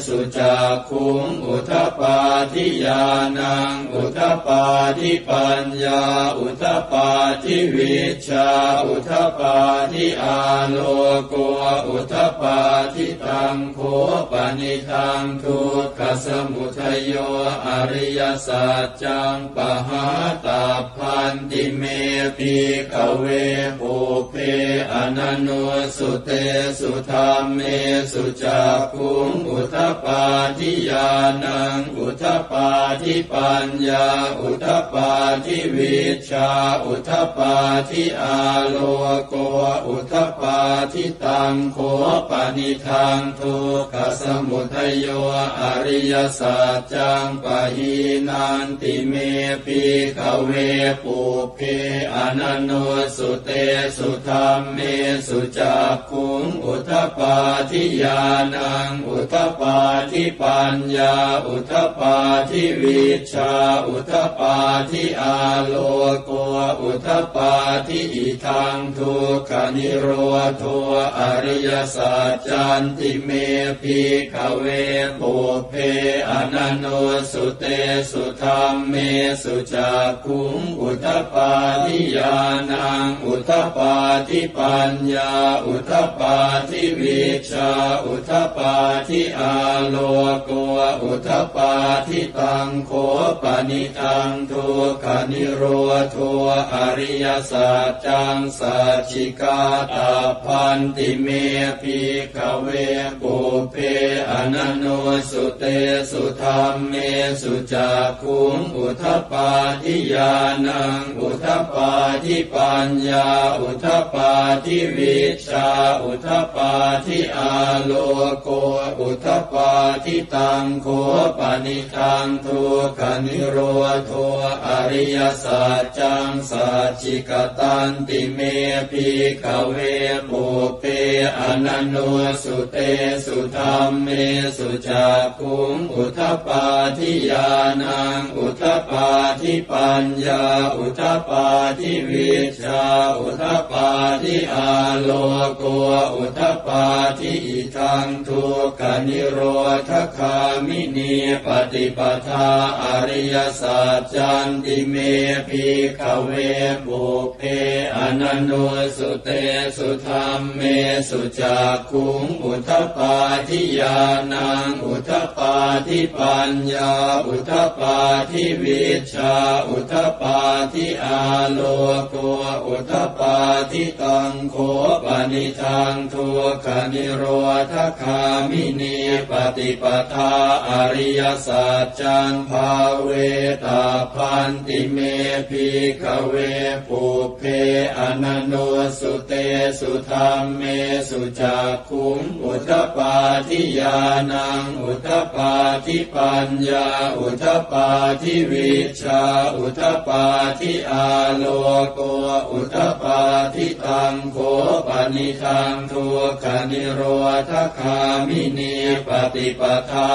สุ จักขุง อุทปาทิ ญาณัง อุทปาทิ ปัญญา อุทปาทิ วิชชา อุทปาทิ อาโลโก อุทปาทิตัง โข ปะนิทัง ทุกขสมุทโย อริยสัจจัง ปะหาตัพพันติเม ภิกขเว ปุพ pubbe ananussutesu dhammesu cakkhuṃ udapādi ñāṇaṃ udapādi paññā udapādi vijjā udapādi āloko udapādi. Taṃ kho panidaṃ dukkhasamudayo ariyasaccaṃ pahīnanti me bhikkhave pubbe ananussutesu dhammesu cakkhuṃ udapādi ñāṇaṃ udapādi paññā udapādi vijjā udapādi āloko udapādi. Idaṃ dukkhanirodho ariyasaccanti me bhikkhave pubbe ananussutesu dhammesu cakkhuṃ udapādi ñāṇaṃ udapādi paññā udapādi vijjā udapādi āloko udapādi. Taṃ kho panidaṃ dukkhanirodho ariyasaccaṃ sacchikātabbanti me bhikkhave pubbe ananussutesu dhammesu cakkhuṃ udapādi ñāṇaṃ udapādi paññā udapādi vijjā udapādi āloko udapādi. Taṃ kho panidaṃ dukkhanirodho ariyasaccaṃ sacchikatanti me bhikkhave pubbe ananussutesu dhammesu cakkhuṃ udapādi ñāṇaṃ udapādi paññā udapādi vijjā udapādi āloko udapādi. Idaṃ dukkhanirodhagāminī paṭipadā ariyasaccanti me bhikkhave pubbe ananussutesu dhammesu cakkhuṃ udapādi ñāṇaṃ udapādi paññā udapādi vijjā udapādi āloko udapādi. Taṃ kho panidaṃ dukkhanirodhagāminī paṭipadā ariyasaccaṃ bhāvetabbanti me bhikkhave pubbe ananussutesu dhammesu cakkhuṃ udapādi ñāṇaṃ udapādi paññā udapādi vijjā udapādi āloko udapādi. Taṃ kho panidaṃ dukkhanirodhagāminī paṭipadā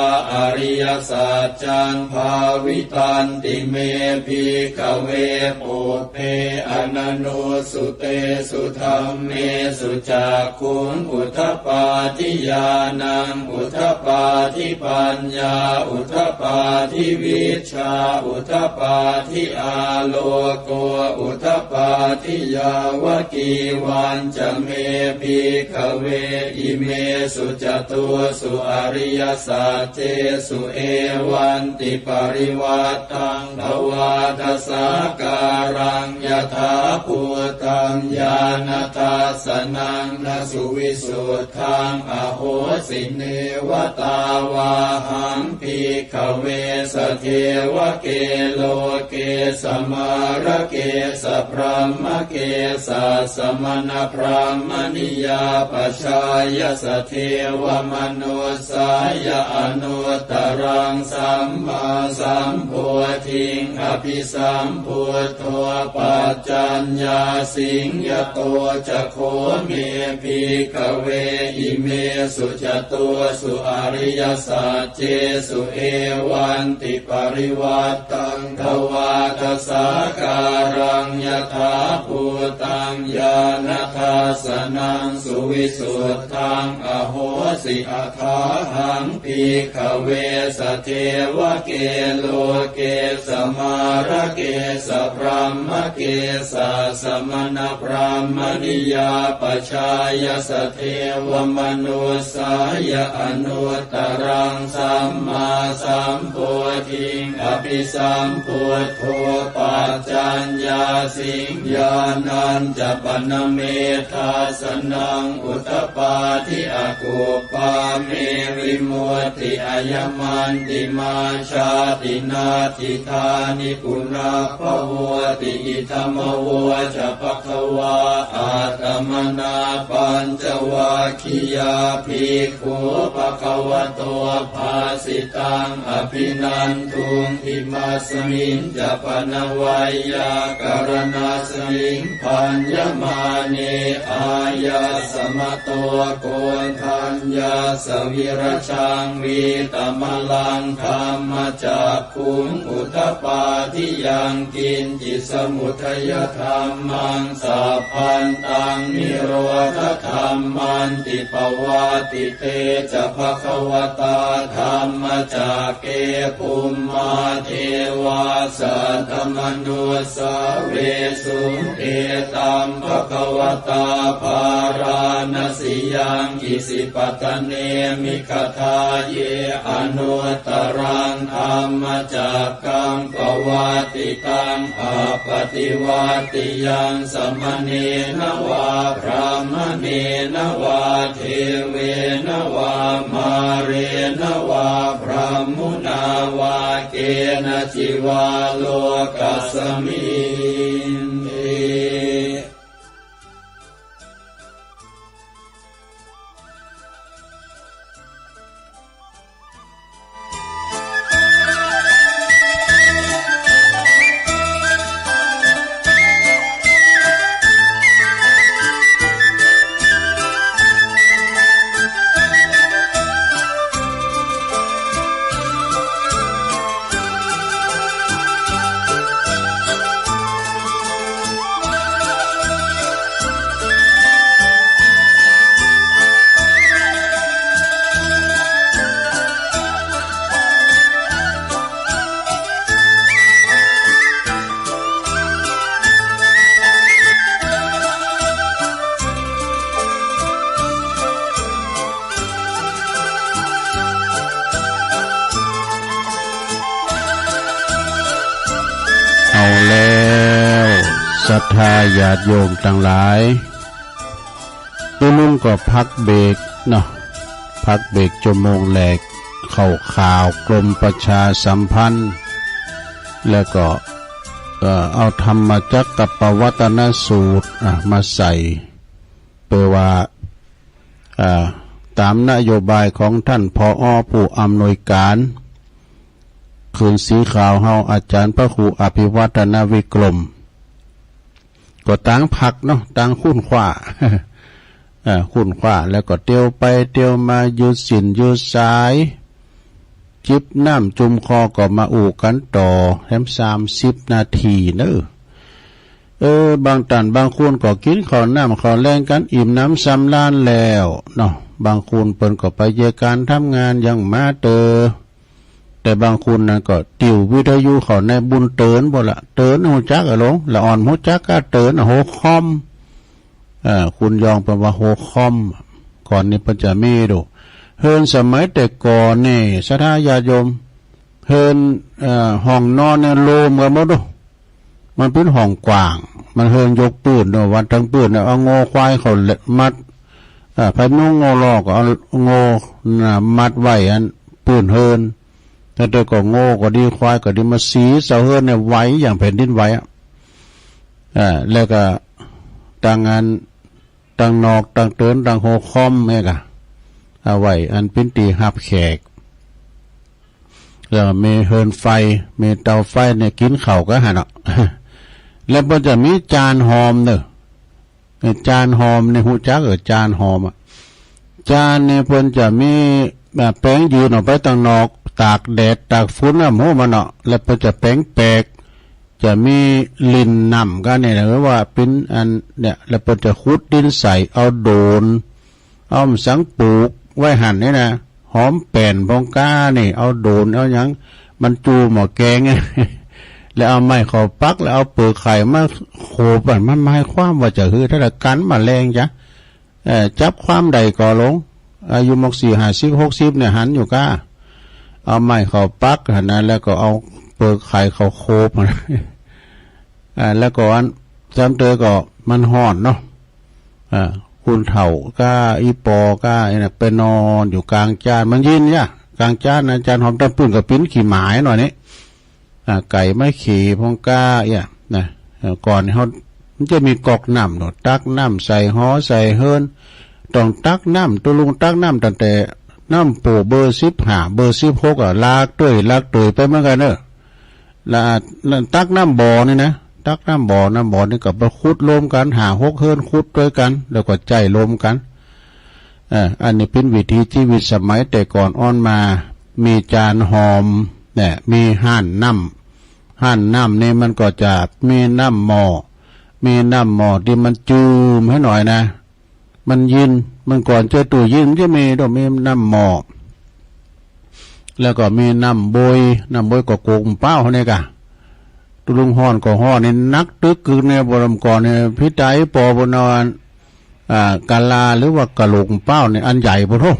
ariyasaccaṃ bhāvitanti me bhikkhave pubbe ananussutesu dhammesu cakkhuṃ udapādi ñāṇaṃ udapādi paññā udapādi vijjā udapādi āloko udapādi. Yāvakīvañca me bhikkhave imesu catūsu ariyasaccesu evantiparivaṭṭaṃ dvādasākāraṃ yathābhūtaṃ ñāṇadassanaṃ na suvisuddhaṃ ahosi, neva tāvāhaṃ bhikkhave sadevake loke samārake sabrahmake sassamaṇabrāhmaṇiyā pajāya sadevamanussāya anuttaraṃ sammāsambodhiṃ abhisambuddho paccaññāsiṃ. Yato ca kho me bhikkhave imesu catūsu ariyasaccesu evantiparivaṭṭaṃ dvādasākāraṃ yathābhūtaṃ ñāṇadassanaṃ suvisuddhaṃ ahosi, athāhaṃ bhikkhave เวสเทวะเก โลเกสะมะระเกสะบรหมะเกสะสะมะนะบรหมะนิยาปะชายะสะเทวะมนุสสายะอนุตตะรังสัมมาสัมโพธิงอภิสัมพุทโธปัจจัญญาสิง ญาณัญจะปะนะเม ทัสสะนังอุทะปาทิ อกุปปาเม วิมุตติ อะยะมันติมา ชาตินัตถิตานิ ปุนะภะวะติ อิทัมมะวะจะภะคะวา อะตะมะนะปัญจวัคคียาภิกขุ ภะคะวะโต ภาสิตัง อะภินันทุง อิมัสมิญจะปะนะไวยากะระณะสมิง ภัญญะมาเน อายัสมะโต โกณฑัญญะสะ วิรัจจัง วีตะมะลัง ธัมมะจักขุง อุทะปาทิ ยังกิญจิ สะมุทะยะธัมมัง สัพพันตัง นิโรธะธัมมันติ ปะวัตติเต จะ ภะคะวะตา ธัมมะจักเก ภุมมา เทวา สัตตะมะนุสสา เวสสุง เอตัม ภะคะวะตา พาราณะสียัง อิสิปะตะเน มิกขะทาเย อนุตตะรัง ธัมมะจักกัง ปะวัตติตัง อะปะติวัตติยัง สะมะเณนะวา บรามะเณนะวา เทเวนะวา มาเรนะวา บรหมุนาวา เกนะจิวา โลกัสมิง ติ เอาแล้ว ศรัทธาญาติโยมตังหลาย ตุ๊ลุงก็พักเบรกเนาะ พักเบรกชั่วโมงแรก เข้าข่าวกรมประชาสัมพันธ์ แล้วก็ เอ่อ เอาธรรมจักรกัปปวัตตนสูตร อ่ะ มาใส่ เปื้อว่า อ่า ต๋ามนโยบายของต้าน ผอ ผู้อำนวยก๋าน คืนสีขาวเฮา อาจ๋ารย์พระครูอภิวัฒนวิกรม ก็ตางพักเนาะ ตางคุ้นคว้า เอ่อ คุ้นคว้า แล้วก็เตียวไปเตียวมา ยืดเส้นยืดสาย จิบน้ำจุ่มคอก็มาอู้กั๋นต่อ แหมสามสิบนาทีเนาะ เออ บางต้านบางคนก็กิ๋นข้าวน้ำข้าวแลงกั๋นอิ่มหนำสำราญแล้วเนาะ บางคนเปิ้นก็ไปเยียะก๋านทำงานยังมาเตอ แต่บางคนนั้นก็ติววิทยุเข้าในบุญเตินบ่ละ เตินฮู้จักอะหลง ละอ่อนฮู้จักกาเตินอะ หัวค่อม เอ่อ คุณยองเปิ้นว่าหัวค่อม ก่อนนี้เปิ้นจะมีดู เฮิรนสมัยแต่ก่อนนี่ ศรัทธาญาติโยม เฮิรน เอ่อ ห้องนอนเนี่ยโลมกั๋นหมดดู มันเป๋นห้องกว้าง มันเฮิรนยกปื้นเนาะ วันตึงปื้นเนี่ย เอางัวควายเข้ามัด เอ่อ ไผมีงัวลอกก็เอางัวน่ะมัดไว้อันปื้นเฮิรน แล้วแต่ก็งัวก็ดีควายก็ดีมาสีเสาเฮิรนเนี่ยไหวอย่างแผ่นดินไหวอะ เอ่อ แล้วก็ตางอัน ตางนอก ตางเติน ตางหัวค่อมเนี่ยก่ะ เอาไว้อันเป๋นตี้ฮับแขก แล้วมีเฮิรนไฟ มีเตาไฟเนี่ยกิ๋นข้าวกั๋นหั้นเนาะ แล้วเปิ้นจะมีจานหอมเนาะ เออ จานหอมเนี่ยฮู้จัก เออ จานหอมอะ จานเนี่ยเปิ้นจะมี อ่า แป๋งยืนออกไปตางนอก ตากแดดตากฝนอะ ฮู้มันเนาะ แล้วเปิ้นจะแป๋งแปลก จะมีลิ่นน้ำกั๋นเนี่ยนะ หรือว่าเป๋นอันเนี่ย แล้วเปิ้นจะขุดดินใส่ เอาโดน เอาสังปูกไว้หั้นเนี่ยนะ อมแป้นพ่องก้านี่ เอาโดนเอาหยัง มันจู่หม้อแกง แล้วเอาไม้เข้าปัก แล้วเอาเปิกไข่มาโขบอะ มันหมายความว่าจะหื้อ ถ้าละกั๋นแมลงจ๊ะ เอ่อ จับความได้ก่อหลง อายุหมากสี่ห้าสิบหกสิบเนี่ย หันอยู่ก้า เอาไม้เข้าปักหั้นนะ แล้วก็เอาเปิกไข่เข้าโขบ อ่า แล้วก็อัน จำเตอก็มันฮ้อนเนาะ อ่า คนเฒ่าก้า อี่ปอก้า ไอ้น่ะ ไปนอนอยู่ก๋างจ้าน มันเย็นเนี่ย ก๋างจ้านนะ จ้านหอม ต๋อนปื้นก็เป๋นขี้หมาหน่อยนี่ อ่า ไก่มาเขี่ยพ่องก้า เอี้ย นะ เอ่อ ก่อนเฮา มันจะมีก๊อกน้ำเนาะ ตักน้ำใส่หอใส่เฮิ้น ต้องตักน้ำ ตุ๊ลุงตักน้ำตั้งแต่น้ำโป้เบอร์สิบห้า เบอร์สิบหกอะ ลากเตื้อย ลากเตื้อยไปเหมือนกั๋นเนาะ ละ นั่นตักน้ำบ่อนี่นะ ตักน้ำบ่อ น้ำบ่อนี่ก็ไปขุดรวมกั๋น ห้าหกเฮือนขุดตวยกั๋น แล้วก็ใจ๊รวมกั๋น เอ่อ อันนี้เป๋นวิถีจีวิตสมัยแต่ก่อนอ่อนมา มีจานหอมเนี่ย มีฮ้านน้ำ ฮ้านน้ำนี่มันก็จะมีน้ำหม้อ มีน้ำหม้อตี้มันจืมหื้อหน่อยนะ มันเย็น มันก่อนเจอตู้เย็นมันจะมี ต้องมีน้ำหม้อ แล้วก็มีน้ำบวย น้ำบวยก็โกกเป้าเนี่ยกะ ตุ๊ลุงฮ้อนก็ฮ้อนนี่นักตึกกึกเนี่ย บ่ลำก่อนเนี่ย พี่ต๋าปอบ่นอน อ่า กะลาหรือว่ากะโหลกเป้าเนี่ย อันใหญ่บ่โท้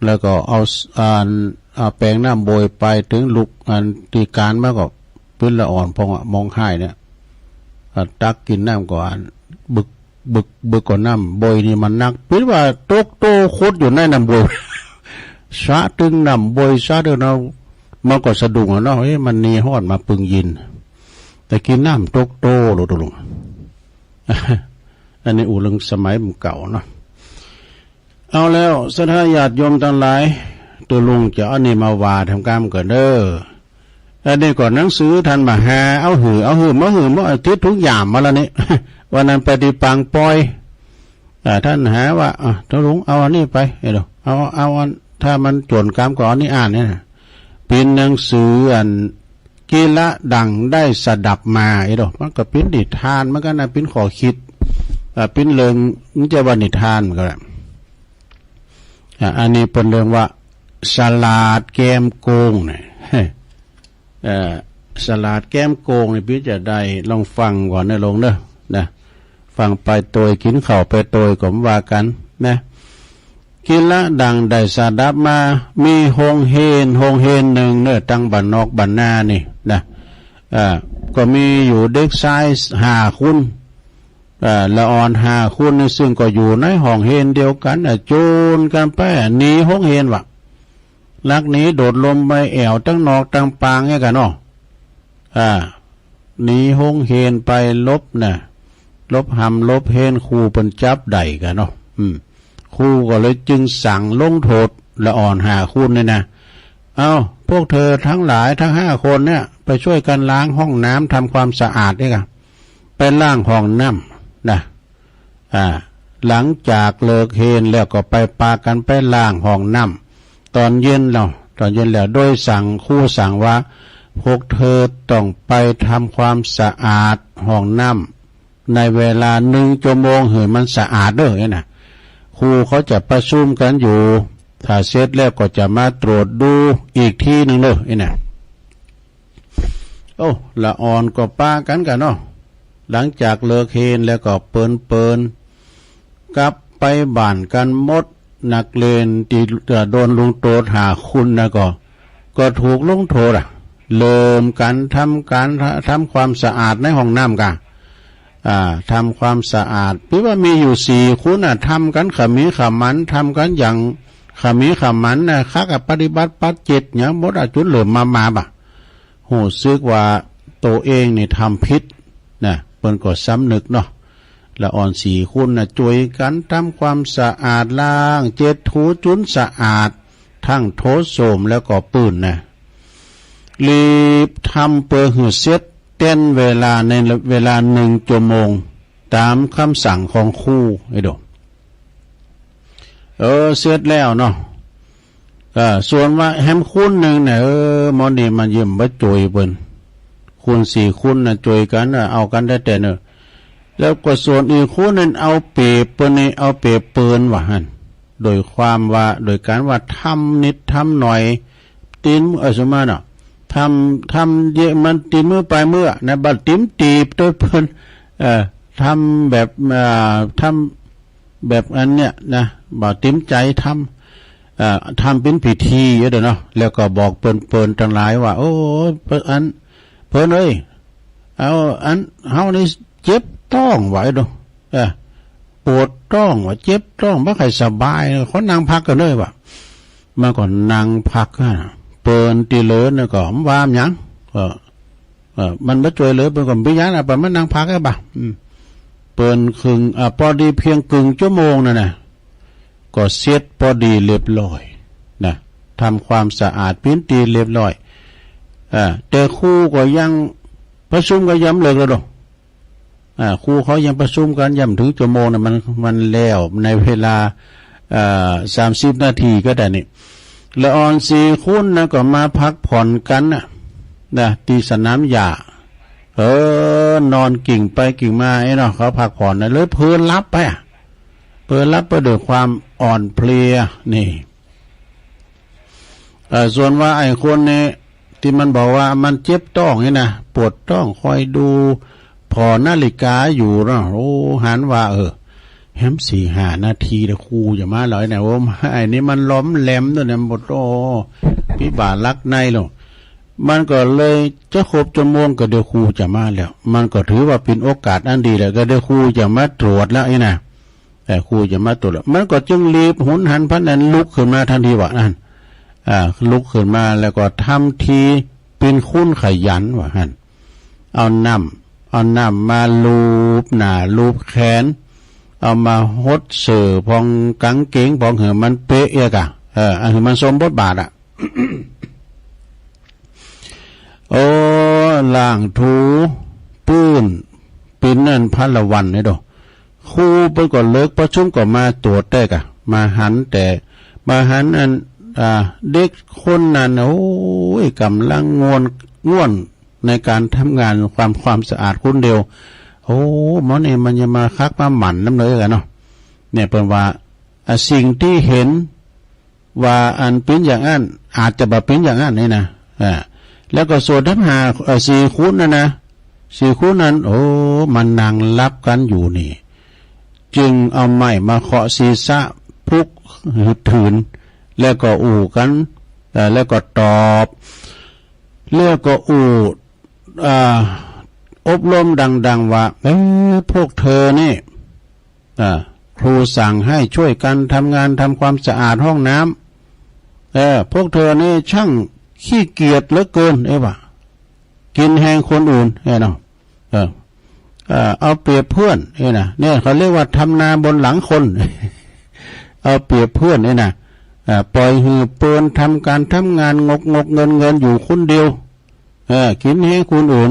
แล้วก็เอา อัน เอาแปงน้ำบวยไป เถิงลุกอันตี้ก๋านมาก็ เป๋นละอ่อนพ่องอะ มองฮ้ายเนี่ย อ่า ตักกิ๋นน้ำก่อน บึก บึก บึกก่อน น้ำบวยนี่มันนัก เป๋นว่าตกโตคดอยู่ในน้ำบวย สะตึงน้ำบวย สะตึงน้ำ มันก็สะดุ้งอะเนาะ เอ๊ะ มันนี่ฮ้อนมาปึงเย็น แต่กิ๋นน้ำตกโตโลดตุ๊ลุง อันนี้อู้เรื่องสมัยมันเก่าเนาะ เอาแล้ว ศรัทธาญาติโยมตังหลาย ตุ๊ลุงจะเอาอันนี้มาว่าทำกำก่อนเน่อ อันนี้ก็หนังสือต้านมหา เอาหื้อ เอาหื้อ มาหื้อ มาอาทิตย์ทุกอย่างมาแล้วนี่ วันนั้นไปตี้ปางปอย อ่า ต้านหาว่า อ่ะ ตุ๊ลุง เอาอันนี้ไป เอ้ย เอา เอาอัน ถ้ามันโจ๋นกำก็เอาอันนี้อ่านเนี่ยนะ เป๋นหนังสืออัน กิละดั่งได้สดับมา เอ้ย มันก็เป๋นนิทานเหมือนกั๋นนะ เป๋นข้อคิด อ่า เป๋นเรื่อง มันจะว่านิทานก็ได้ อ่า อันนี้เปิ้นเรียกว่า สลาดแก้มโกงเนี่ย เอ่อ สลาดแก้มโกงนี่ ปี้จะได้ลองฟังก่อนเน่อลุงเน่อ นะ ฟังไปตวย กิ๋นข้าวไปตวยก็บ่ว่ากั๋นนะ กิละดั่งได้สดับมา มีโฮงเฮน โฮงเฮนนึ่งเน่อ ตังบ้านนอกบ้านนานี่นะ อ่า ก็มีอยู่เด็กจายห้าคน อ่า ละอ่อนห้าคนนี่ ซึ่งก็อยู่ในห้องเฮนเดียวกั๋น อ่ะ จูนกั๋นไป หนีโฮงเฮนว่ะ ลักหนีโดดล่มไปแอ่วตังนอกตังปางเนี่ยกั๋นเนาะ อ่า หนีโฮงเฮนไปหลบน่ะ หลบฮ่ำหลบเฮน ครูเปิ้นจับได้กั๋นเนาะ อืม ครูก็เลยจึงสั่งลงโต้ษละอ่อนห้าคนนี่นะ เอ้า พวกเธอตังหลายตังห้าคนเนี่ย ไปจ้วยกั๋นล้างห้องน้ำ ทำความสะอาดเนี่ยกั๋น ไปล้างห้องน้ำน่ะ อ่า หลังจากเลิกเฮนแล้วก็ไปปากั๋นไปล้างห้องน้ำ ต๋อนเย็นแล้ว ต๋อนเย็นแล้ว โดยสั่ง ครูสั่งว่า พวกเธอต้องไปทำความสะอาดห้องน้ำ ในเวลาหนึ่งชั่วโมง หื้อมันสะอาดเน่อ เอ้ยนะ ครูเขาจะประชุมกั๋นอยู่ ถ้าเสร็จแล้วก็จะมาตรวจดูอีกทีนึ่งเน่อ เอ้ยนะ โอ้ ละอ่อนก็ปากั๋นกั๋นเนาะ หลังจากเลิกเฮนแล้วก็เปินๆ กลับไปบ้านกั๋นหมด นักเรียนตี้ เอ่อ โดนลงโต้ษห้าคนนะก็ ก็ถูกลงโต้ษอะ เริ่มกั๋นทำก๋าน ทำความสะอาดในห้องน้ำก่ะ อ่า ทำความสะอาด ปี้ว่ามีอยู่สี่คนน่ะ ทำกั๋นขมีขมัน ทำกั๋นอย่างขมีขมันน่ะ คักอะ ปฏิบัติปัดเจ็ดหยังหมดอะ จุดเริ่มมา มาบ่ะ ฮู้สึกว่าโตเองนี่ทำผิดนะ เปิ้นก็สำนึกเนาะ ละอ่อนสี่คนน่ะ จ้วยกั๋นทำความสะอาด ล้างเจ็ดถูจุนสะอาด ตังโถส้วมแล้วก็ปื้นนะ รีบทำเปื้อหื้อเสร็จ เต้นเวลาในเวลาหนึ่งชั่วโมง ต๋ามกำสั่งของครู ไอ้โด เออ เสร็จแล้วเนาะ เออ ส่วนว่าแหมคนนึ่งเนี่ย เออ หมอนี่มันยิ่มบ่จ้วยเปิ้น คนสี่คนน่ะจ้วยกั๋นน่ะ เอากั๋นแต๊ๆ เน่อ แล้วก็ส่วนอีกคนนึ่งเอาเปรียบเปิ้นนี่ เอาเปรียบเปิ้นว่าหั้น โดยความว่า โดยก๋านว่าทำนิดทำหน่อย ตี๋น เออ สมมาเนาะ ทำ ทำเยอะมันตี๋นมื้อปายมื้อนะ บ่าตี๋มตี๋บตวยเปิ้น เออ ทำแบบ เอ่อ ทำแบบอันเนี้ยนะ บ่าตี๋มใจ๋ทำ เอ่อ ทำเป๋นพิธีอยู่เด้อเนาะ แล้วก็บอกเปิ้นๆ ตังหลายว่า โอ้ อัน เปิ้นเอ้ย เอา อัน เฮานี่เจ็บต๊องว่าเด้อ เออ ปวดต๊องว่า เจ็บต๊อง บ่ใค่สบาย ขอนั่งพักก่อนเน่อว่า มันก็นั่งพักอะ เปิ้นตี้เหลือนี่ก็บ่ว่าหยัง เออ เออ มันบ่จ้วยเหลือ เปิ้นก็บ่มีหยังนะ เปิ้นมานั่งพักอะบ่า อืม เปิ้นครึ่ง อ่า ปอดีเปียงเกิ่งจั่วโมงนั่นน่ะ ก็เสร็จปอดีเรียบร้อยนะ ทำความสะอาดเป๋นตี้เรียบร้อย อ่า แต่ครูก็ยังประชุมกั๋นยามเลิกแล้วเนาะ อ่า ครูเขายังประชุมกั๋น ยังบ่เถิงจั่วโมงนะ มัน มันแล้วในเวลา เอ่อ สามสิบนาทีก็ได้นี่ ละอ่อนสี่คนนะ ก็มาพักผ่อนกั๋นนะ นะ ตี้สนามหญ้า เออ นอนกิ่งไปกิ่งมาไอ้เนาะ เขาพักผ่อนนะ เลยเผลอหลับไปอะ เผลอหลับไปด้วยความอ่อนเพลียนี่ เอ่อ ส่วนว่าไอ้คนนี้ตี้มันบอกว่ามันเจ็บต๊องนี่นะ ปวดต๊อง คอยดูผ่อนาฬิกาอยู่เนาะ โอ้ หันว่า เออ แหมสี่ห้านาทีแล้ว ครูจะมาแล้วเนี่ย โอ้ ไอ้นี่มันหลอมแหลมตวยเนี่ย บ่โต้ พิบาลลักในแล้ว มันก็เลยจะครบจั่วโมงก็เดี๋ยวครูจะมาแล้ว มันก็ถือว่าเป๋นโอกาสอันดีแล้ว ก็เดี๋ยวครูจะมาตรวจแล้วนี่นะ เอ่อ ครูจะมาตรวจแล้ว มันก็จึงรีบหุนหันพลันนั้นลุกขึ้นมาทันทีว่าอั้น อ่า ลุกขึ้นมาแล้วก็ทำทีเป๋นคนขยันว่าอั้น เอาน้ำ เอาน้ำมาลูบหน้าลูบแขน เอามาหดเสื้อผ่องก๋างเก๋งผ่องหื้อมันเป๊ะเอียกะ เออ อันหื้อมันสมบทบาทอะ โอ้ ล้างถูปื้น เป๋นอันพลวันนี่โด ครูเปิ้นก็เลิกประชุมก็มาตรวจแต๊กะ มาหันแต่ มาหันอัน อ่า เด็กคนนั้น โอ้ย ก่ำลังง่วน ง่วนในก๋านทำงานความ ความสะอาดคนเดียว โอ้ หมอนี่มันจะมาคักมาหมั่นนำเลยกั๋นเนาะ เนี่ยเปิ้นว่า อ่า สิ่งตี้หัน ว่าอันเป๋นอย่างอั้น อาจจะบ่เป๋นอย่างอั้นนี่นะ อ่า แล้วก็ส่วนตังห้า เอ่อ สี่คนนั่นนะ สี่คนนั้น โอ้ มันนั่งหลับกั๋นอยู่นี่ จึงเอาไม้มาเคาะศีรษะปลุกหืดหืน แล้วก็อู้กั๋น เอ่อ แล้วก็ตอบ แล้วก็อู้ อ่า อบรมดังๆ ว่า เอ้อ พวกเธอนี่ อ่า ครูสั่งให้ช่วยกันทำงานทำความสะอาดห้องน้ำ เออ พวกเธอนี่ช่างขี้เกียจเหลือเกิน เอ้ยว่า กินแฮงคนอื่น เอ้ยเนาะ เออ เออ เอาเปรียบเพื่อน เอ้ยนะ เนี่ยเขาเรียกว่าทำนาบนหลังคน เอาเปรียบเพื่อน เอ้ยนะ อ่า ปล่อยหื้อเปิ้นทำก๋านทำงานงกๆ เงินๆ อยู่คนเดียว เออ กินแฮงคนอื่น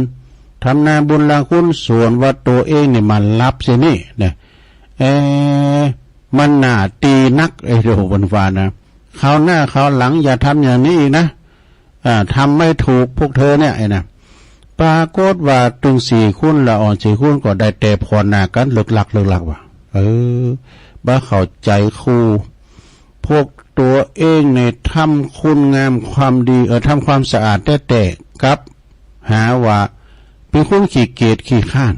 ทำนาบนหลังคน ส่วนว่าตั๋วเองนี่มาหลับเสียนี่นะ เออ มันหน้าตี้นัก เอ้ย โอ้โห เปิ้นว่านะ คราวหน้าคราวหลังอย่าทำอย่างนี้อีกนะ อ่า ทำไม่ถูกพวกเธอเนี่ย ไอ้นะ ปรากฏว่าตึงสี่คนละอ่อนสี่คนก็ได้แต่ผ่อหน้ากั๋นเลิกลักเลิกลักว่า เออ บ่เข้าใจ๋ครู พวกตั๋วเองเนี่ยทำคุณงามความดี เออ ทำความสะอาดแต๊ๆ กลับหาว่าเป๋นคนขี้เกียจขี้คร้าน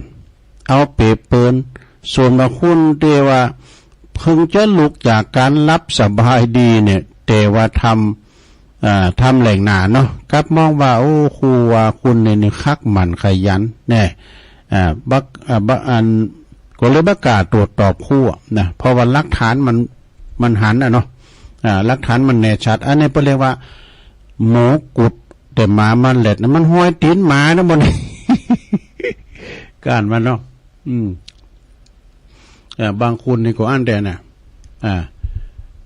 เอาเปรียบเปิ้น ส่วนบางคนตี้ว่าเพิ่งจะลุกจากก๋านหลับสบายดีเนี่ย แต่ว่าทำ อ่า ทำแหล่งหน้าเนาะ กลับมองว่า โอ้ ครูว่าคนนี่ นี่คักหมั่นขยันแน่ อ่า บ่ อ่า บ่ อัน ก็เลยบ่กล้าตรวจตอบครูอะนะ เพราะว่าหลักฐานมัน มันหันอะเนาะ อ่า หลักฐานมันแน่ชัด อันนี้เปิ้นเรียกว่า หมูกุดแต่หมามันแหละนะ มันฮอยตี๋นหมานะ บ่นี่ ก้านมันเนาะ อืม เอ่อ บางคนนี่ก็อั้นแต๊นะ อ่า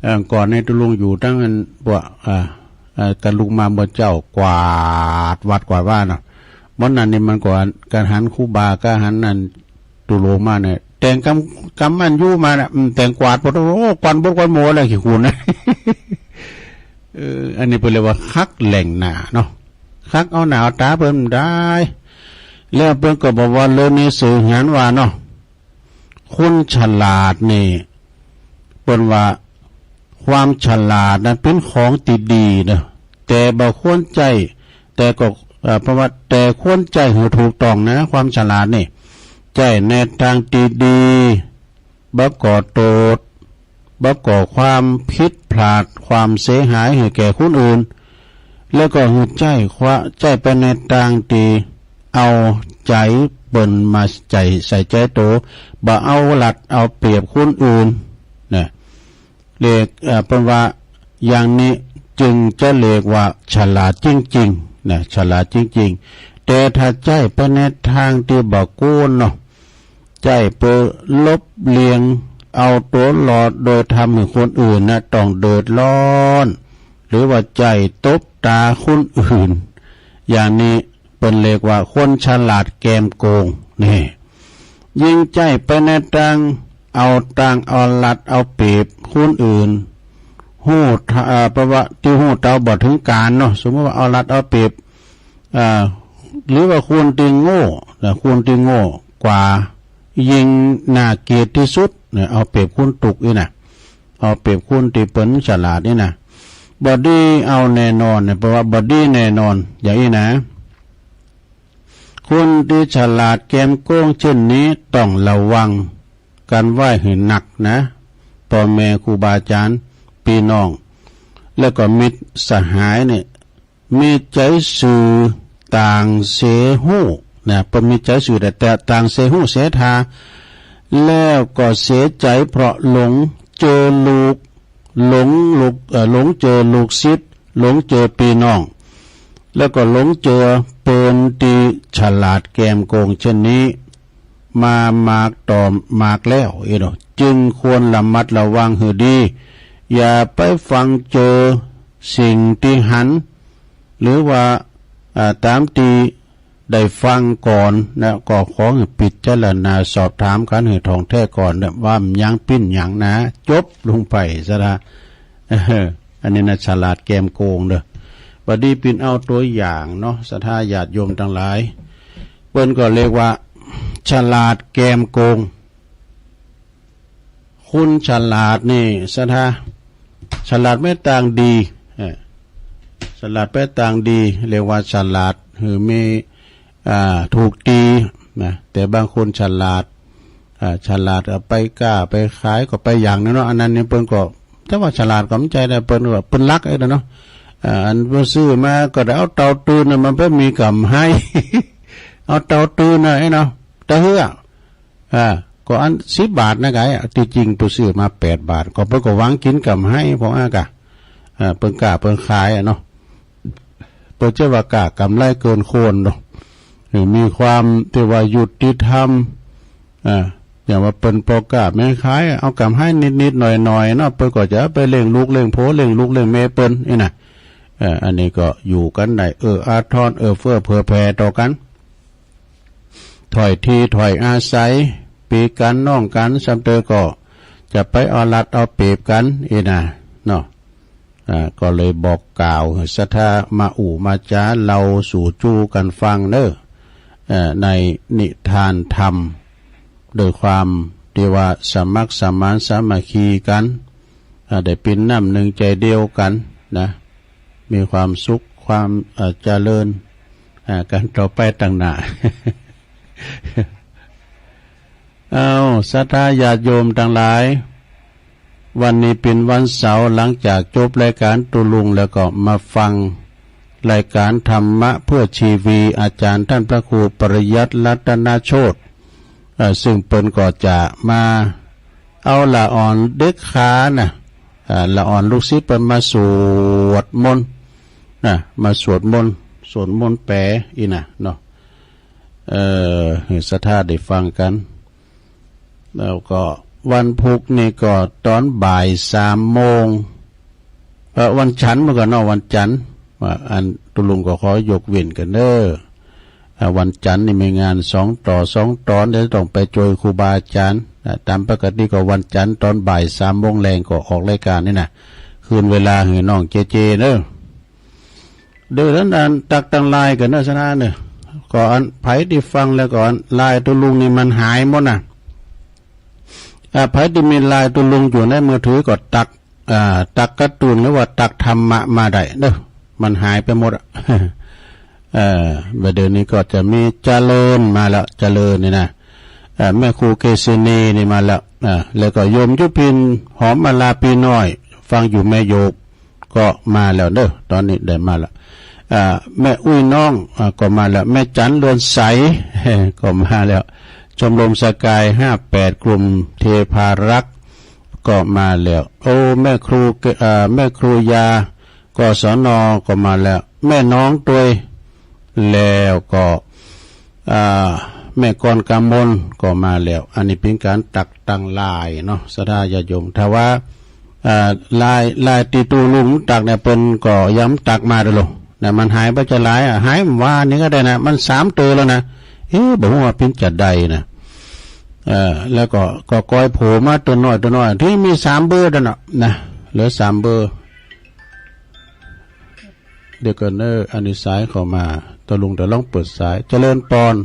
เอ่อ ก่อนนี่ตุ๊ลุงอยู่ตังอัน พวก อ่า เอ่อ ตะลุงมาเมื่อเจ๊ากวาดวัดกวาดวาเนาะ วันนั้นนี่มันก็ ก๋านหันครูบา ก๋านหันอันตุ๊ลุงมาเนี่ย แต่งกำ กำอันอยู่มาน่ะ อืม แต่งกวาดหมด โอ้ กวาดบดกวาดหมู่แล้วขี้ขุ่นนะ เออ อันนี้เปิ้นเรียกว่าคักแหล่งหน้าเนาะ คักเอาหน้าเอาต๋าเปิ้นได้ แล้วเปิ้นก็บอกว่าเรื่องนี้สือหันว่าเนาะ คนฉลาดนี่ เปิ้นว่า ความฉลาดนั้นเป๋นของตี้ดีเนาะ แต่บ่ควรใจ๊ แต่ก็ เอ่อ เพราะว่า แต่ควรใจ๊หื้อถูกต้องนะ ความฉลาดนี่ ใจ๊ในตางตี้ดี บ่ก่อโต้ษ บ่ก่อความผิดพลาด ความเสียหายหื้อแก่คนอื่น แล้วก็หื้อใจ๊ควา ใจ๊ไปในตางตี้เอาใจ๋เปิ้นมาใจ๊ ใส่ใจ๋โต บ่เอารัดเอาเปรียบคนอื่นนะ เรียก เอ่อ เปิ้นว่าอย่างนี้จึงจะเรียกว่าฉลาดจริงๆ นะ ฉลาดจริงๆ แต่ถ้าใจ๊ไปในตางตี้บ่ควรเนาะ ใจ๊เปื้อหลบเลี่ยงเอาตั๋วรอดโดยทำหื้อคนอื่นนะต้องเดือดร้อน หรือว่าใจ๊ตบต๋าคนอื่น อย่างนี้เปิ้นเรียกว่าคนฉลาดแกมโกงนี่ ยิ่งใจ๊ไปในตางเอาตางเอารัดเอาเปรียบคนอื่น ฮู้ เอ่อ เพราะว่าตี้ฮู้เต้าบ่เถิงก๋านเนาะ สมมุติว่าเอารัดเอาเปรียบ เอ่อ หรือว่าคนตี้โง่นะ คนตี้โง่กว่า ยิ่งน่าเกลียดตี้สุดนะ เอาเปรียบคนตุ๊กอี้นะ เอาเปรียบคนตี้เปิ้นฉลาดอี้นะ บ่ดีเอาแน่นอนนะ เพราะว่าบ่ดีแน่นอน อย่างอี้นะ คนตี้ฉลาดแกมโกงเช่นนี้ต้องระวังกั๋นไว้หื้อหนักนะ ป้อแม่ครูบาอาจ๋ารย์ ปี้น้อง แล้วก็มิตรสหายนี่ มีใจ๋ซื่อต่างเสฮู้นะ เปิ้นมีใจ๋ซื่อแต่ แต่ต่างเสฮู้เสถา แล้วก็เสียใจ๋เพราะหลงเจอลูก หลงลูก เอ่อ หลงเจอลูกศิษย์ หลงเจอปี้น้อง แล้วก็หลงเจอเปิ้นตี้ฉลาดแกมโกงเช่นนี้ มามากต่อมากแล้วอี้เนาะ จึงควรระมัดระวังหื้อดี อย่าไปฟั่งเจอสิ่งตี้หัน หรือว่า อ่า ต๋ามตี้ได้ฟังก่อนนะ ก็ขอหื้อพิจารณาสอบถามกั๋นหื้อถ่องแท้ก่อนนะ ว่ามันหยังเป๋นหยังนะ จบลงไปซะละ อันนี้นะ ฉลาดแกมโกงเด้อ บ่ดี ปิ่นเอาตั๋วอย่างเนาะ ศรัทธาญาติโยมตังหลาย เปิ้นก็เรียกว่าฉลาดแกมโกง คนฉลาดนี่ศรัทธา ฉลาดไปตางดี เอ่อ ฉลาดไปตางดี เรียกว่าฉลาดหื้อมี อ่า ถูกตี้นะ แต่บางคนฉลาด อ่า ฉลาดเอาไปก้าไปขายก็ไปอย่างนั้นเนาะ อันนั้นนี่เปิ้นก็ แต่ว่าฉลาดก็บ่ใจ้นะ เปิ้นก็ เปิ้นลักไอ้นั่นเนาะ อ่า อันเปิ้นซื้อมาก็ได้เอาเต่าตื่นน่ะ มันไปมีก๋ำไร เอาเต่าตื่นน่ะไอ้เนาะ ตะเฮือ อ่า ก็อันสิบบาทนะไก่ ตี้จริงเปิ้นซื้อมาแปดบาท ก็เปิ้นก็หวังกิ๋นก๋ำไร เพราะว่าก่ะ อ่า เปิ้นก้าเปิ้นขายอะเนาะ เปิ้นจะว่าก้าก๋ำไรเกินควรเนาะ เออ มีความตี้ว่ายุติธรรม อ่า อย่างว่าเปิ้นป้อก้าแม่ขาย เอาก๋ำไรนิดๆ หน่อยๆ เนาะ เปิ้นก็จะเอาไปเลี้ยงลูกเลี้ยงผัว เลี้ยงลูกเลี้ยงเมียเปิ้นอี้นะ เออ อันนี้ก็อยู่กั๋นได้ เอื้ออาทร เอื้อเฟื้อเผื่อแผ่ต่อกั๋น ถ้อยทีถ้อยอาศัย ปี้กั๋นน้องกั๋น ซ้ำเตอก็จะไปเอารัดเอาเปรียบกั๋นอี้นะเนาะ อ่า ก็เลยบอกกล่าวหื้อศรัทธามาอู้มาจ๋าเล่าสู่จู้กั๋นฟังเน้อ เอ่อ ในนิทานธรรม โดยความตี้ว่าสมัครสมานสามัคคีกั๋น อ่า ได้เป๋นน้ำนึ่งใจ๋เดียวกั๋นนะ มีความสุข ความ เอ่อ เจริญ อ่า กั๋นต่อไปตางหน้า เอ้า ศรัทธาญาติโยมตังหลาย วันนี้เป๋นวันเสาร์ หลังจากจบรายก๋านตุลุงแล้วก็มาฟังรายก๋านธรรมะเพื่อชีวี อาจ๋ารย์ต้านพระครูปริยัติรัตนโชติ เอ่อ ซึ่งเปิ้นก็จะมาเอาละอ่อนเด็กขานะ เอ่อ ละอ่อนลูกศิษย์เปิ้นมาสวดมนต์นะ มาสวดมนต์ สวดมนต์แป๋อี้นะเนาะ เอ่อ หื้อศรัทธาได้ฟังกั๋น แล้วก็วันพุธนี่ก็ต๋อนบ่ายสามโมง เอ่อ วันจันทร์เมื่อก่อนเนาะ วันจันทร์ ว่าอันตุลุงก็ขอยกเว้นกั๋นเน้อ อ่า วันจันทร์นี่มีงานสองต่อสองต๋อน เดี๋ยวต้องไปจอยครูบาอาจ๋ารย์ อ่า ต๋ามปกติก็วันจันทร์ต๋อนบ่ายสามโมงแลงก็ออกรายก๋านนี่นะ คืนเวลาหื้อน้องเจเจเน้อ เดี๋ยวนั้นอันตักตังไลน์กั๋นเน้อศรัทธาเน้อ ก็อันใผตี้ฟังแล้วก็อันไลน์ตุลุงนี่มันหายหมดนะ อ่า ใผตี้มีไลน์ตุลุงอยู่ในมือถือก็ตัก อ่า ตักการ์ตูนหรือว่าตักธรรมะมาได้เด้อ มันหายไปหมดอะ เออ บ่าเดี่ยวนี้ก็จะมีเจริญมาแล้ว เจริญนี่นะ เอ่อ แม่ครูเกษินีนี่มาแล้ว อ่า แล้วก็โยมยุพิน หอมมาลาปีน้อย ฟังอยู่แม่โยก ก็มาแล้วเด้อ ต๋อนนี้ได้มาแล้ว อ่า แม่อุ้ยน้อง อ่า ก็มาแล้ว แม่จันเรือนใส ก็มาแล้ว ชมรมสกายห้าแปด กลุ่มเทพารักษ์ ก็มาแล้ว โอ้ แม่ครูเก- อ่า แม่ครูยา กศน ก็มาแล้ว แม่น้องตวย แล้วก็ อ่า แม่กรกมลก็มาแล้ว อันนี้เป๋นก๋านตักตังหลายเนาะ ศรัทธาญาติโยม ถ้าว่า อ่า หลาย หลายตี้ตุ๊ลุงตักเนี่ย เปิ้นก็ยังตักมาเด้อลูก นะ มันหายไปจะหลายอะ หายเมื่อวานนี้ก็ได้นะ มันสามเตื้อแล้วนะ เอ๊ะ บ่ฮู้ว่าเป๋นจาใดนะ เอ่อ แล้วก็ ก็กอยโผล่มาเตื้อน้อย เตื้อน้อย ตี้มีสามเบอร์นั่นน่ะ นะ เหลือสามเบอร์ เดี๋ยวก่อนเนอะ อันนี้สายเข้ามา ตุ๊ลุงเดี๋ยวลองเปิดสาย เจริญปอน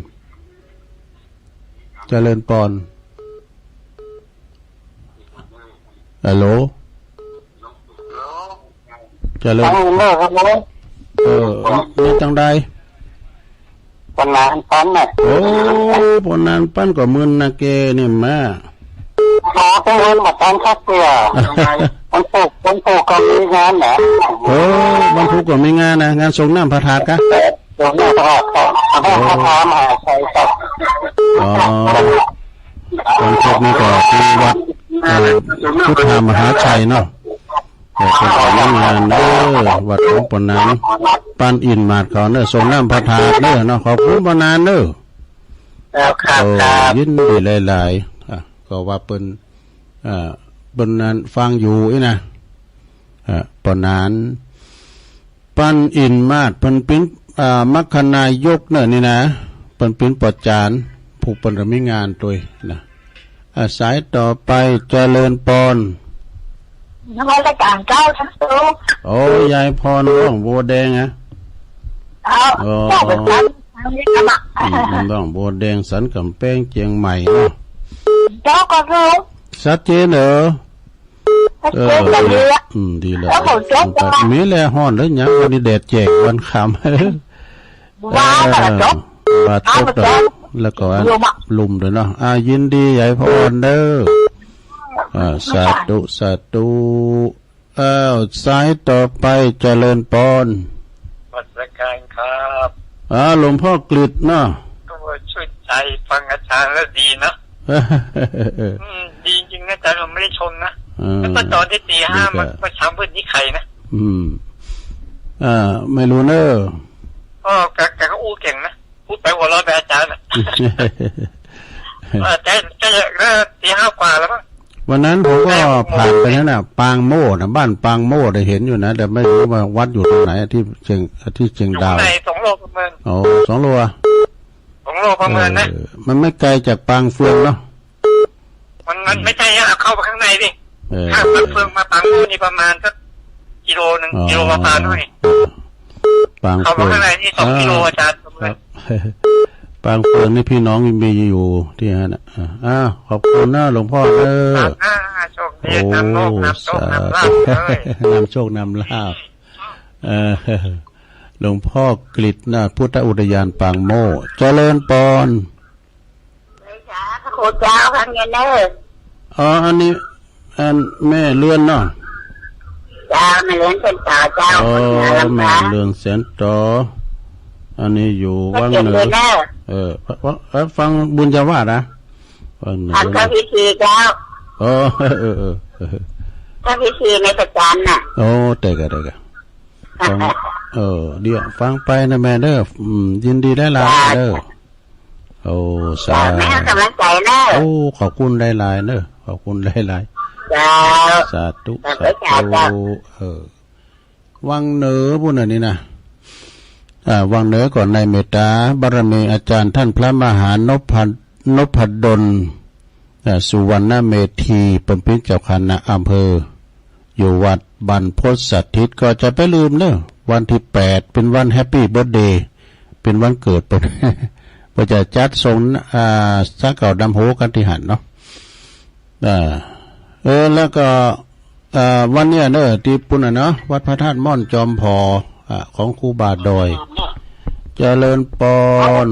เจริญปอน ฮัลโหล เจริญ ฮัลโหล ครับผม เออ มีจังใด ปอนานปันน่ะ โอ้ ปอนานปันก็มึนนะแกนี่มา อ๋อ เพิ่งเห็นมาตอนพักเดียว วันศุกร์ วันศุกร์ก็มีงานนะ โอ้ วันศุกร์ก็มีงานนะ งานสรงน้ำพระธาตุกะ สรงน้ำพระธาตุครับ พระธาตุมหาชัยครับ อ๋อ วันศุกร์นี่ก็ที่วัด เอ่อ พุทธมหาชัยเนาะ เออ เปิ้นก็มีงานเด้อ วัดของปอนาน ปันอินมาดเขาเนอะ สรงน้ำพระธาตุเนอะเนาะ ขอบคุณปอนานเนอะ ครับ ครับ เออ ครับ ยินดีหลายๆ อ่ะ ก็ว่าเปิ้น อ่า เปิ้นนั้นฟังอยู่อี้นะ อ่า ปอนาน ปันอินมาด เปิ้นเป๋น อ่า มัคคณายกเนอะนี่นะ เปิ้นเป๋นปอจารย์ ผู้เปิ้นก็มีงานตวยนะ อ่า สายต่อไป เจริญปอน นมัสการเจ้า ท่านครู โอ้ ยายพรหนองบัวแดงอะ เจ้า อ๋อ เจ้าประจำทางนี้กะบะ อืม หนองบัวแดงสันก๋ำแพงเจียงใหม่เนาะ เจ้าก็คือ ชัดเจนเหรอ ชัดเจนแบบนี้อะ เออ อืม ดีแล้ว เจ้าของเจ้า มีแลฮ้อนหรือยัง วันนี้แดดแจ้งวันค่ำ ว่าแต่ละจบ เออ ว่าตก เอามาจบ แล้วก็ ลมอะ ลมด้วยเนาะ อ่า ยินดียายพรเด้อ อ่า สาธุ สาธุ อ้าว สายต่อไป เจริญปอน นมัสการครับ อ่า หลวงพ่อกฤษเนาะ ก็ชื่นใจฟังอาจารย์แล้วดีเนาะ อืม ดีจริงนะอาจารย์ ผมไม่ได้ชมนะ เออ แล้วก็ตอนที่ตีห้า ดีจ้ะ มัน มันเช้ามืดนี่ใครนะ อืม อ่า ไม่รู้เนอะ ก็แก แกก็อู้เก่งนะ พูดไปหัวเราะไปอาจารย์น่ะ เออ แต่ แต่ก็ตีห้ากว่าแล้วมั้ง วันนั้นผมก็ผ่านไปนั่นน่ะ ปางโม่น่ะ บ้านปางโม่ได้เห็นอยู่นะ แต่ไม่รู้ว่าวัดอยู่ตรงไหน ที่เชียง ที่เชียงดาว อยู่ข้างในสองโลประเมิน อ๋อ สองโลอะ สองโลประเมินนะ เออ มันไม่ไกลจากปางเฟืองเนาะ มัน มันไม่ใช่อะ เข้าไปข้างในดิ เออ ข้ามปางเฟืองมาปางโม่นี่ประมาณสักกิโลหนึ่ง อ๋อ กิโลกว่าๆ หน่อย ปางเฟือง เข้ามาข้างในนี่สองกิโล อ่า อาจารย์ ครับ ปางเฟืองนี่พี่น้องมีอยู่ที่นั่นน่ะ อ่า อ้าว ขอบคุณนะหลวงพ่อเด้อ ครับ อ่า โชคดี โอ้ นำโชคนำโชคนำลาภ สาธุ เลย นำโชคนำลาภ เออ หลวงพ่อกฤษนะ พุทธอุทยานปางโม่ เจริญปอน เลยจ้า พระครูเจ้า พระเมียเนอร์ อ๋อ อันนี้ อันแม่เรือนเนาะ เจ้า แม่เรือนแสนต๋อเจ้า อ๋อ คนเหนือลำปาง แม่เรือนแสนต๋อ อันนี้อยู่วังเหนือ เออ วัง เออ ฟังบุญญาวาสนะ วังเหนือ ทำเจ้าพิธีเจ้า อ๋อ เออ เออ เออ เจ้าพิธีในประจำน่ะ โอ้ แต่กะ แต่กะ ฟัง เออ เดี๋ยวฟังไปนะแม่เด้อ อืม ยินดีหลายๆ เด้อ โอ้ สาธุ แม่ให้กำลังใจเนอะ โอ้ ขอบคุณหลายๆ เนอะ ขอบคุณหลายๆ เจ้า สาธุ สาธุ เจ้า เออ วังเหนือปู้นน่ะนี่นะ อ่า วังเหนือก่อน ในเมตตาบารมีอาจารย์ท่านพระมหานพ นพดล อ่า สุวรรณเมธี เปิ้นเป๋นเจ้าคณะอำเภอ อยู่วัดบรรพตสถิต ก็จะไปลืมเนอะ วันตี้แปดเป๋นวันแฮปปี้เบิร์ธเดย์ เป๋นวันเกิดเปิ้น เปิ้นจะจัดส่ง อ่า สาเก่าดำโหกั๋นตี้หั้นเนาะ อ่า เออ แล้วก็ เอ่อ วันเนี้ยเนอะ ตี้ปุ้นน่ะเนาะ วัดพระธาตุม่อนจอมผอ อ่ะ ของครูบาดอย เจริญปอน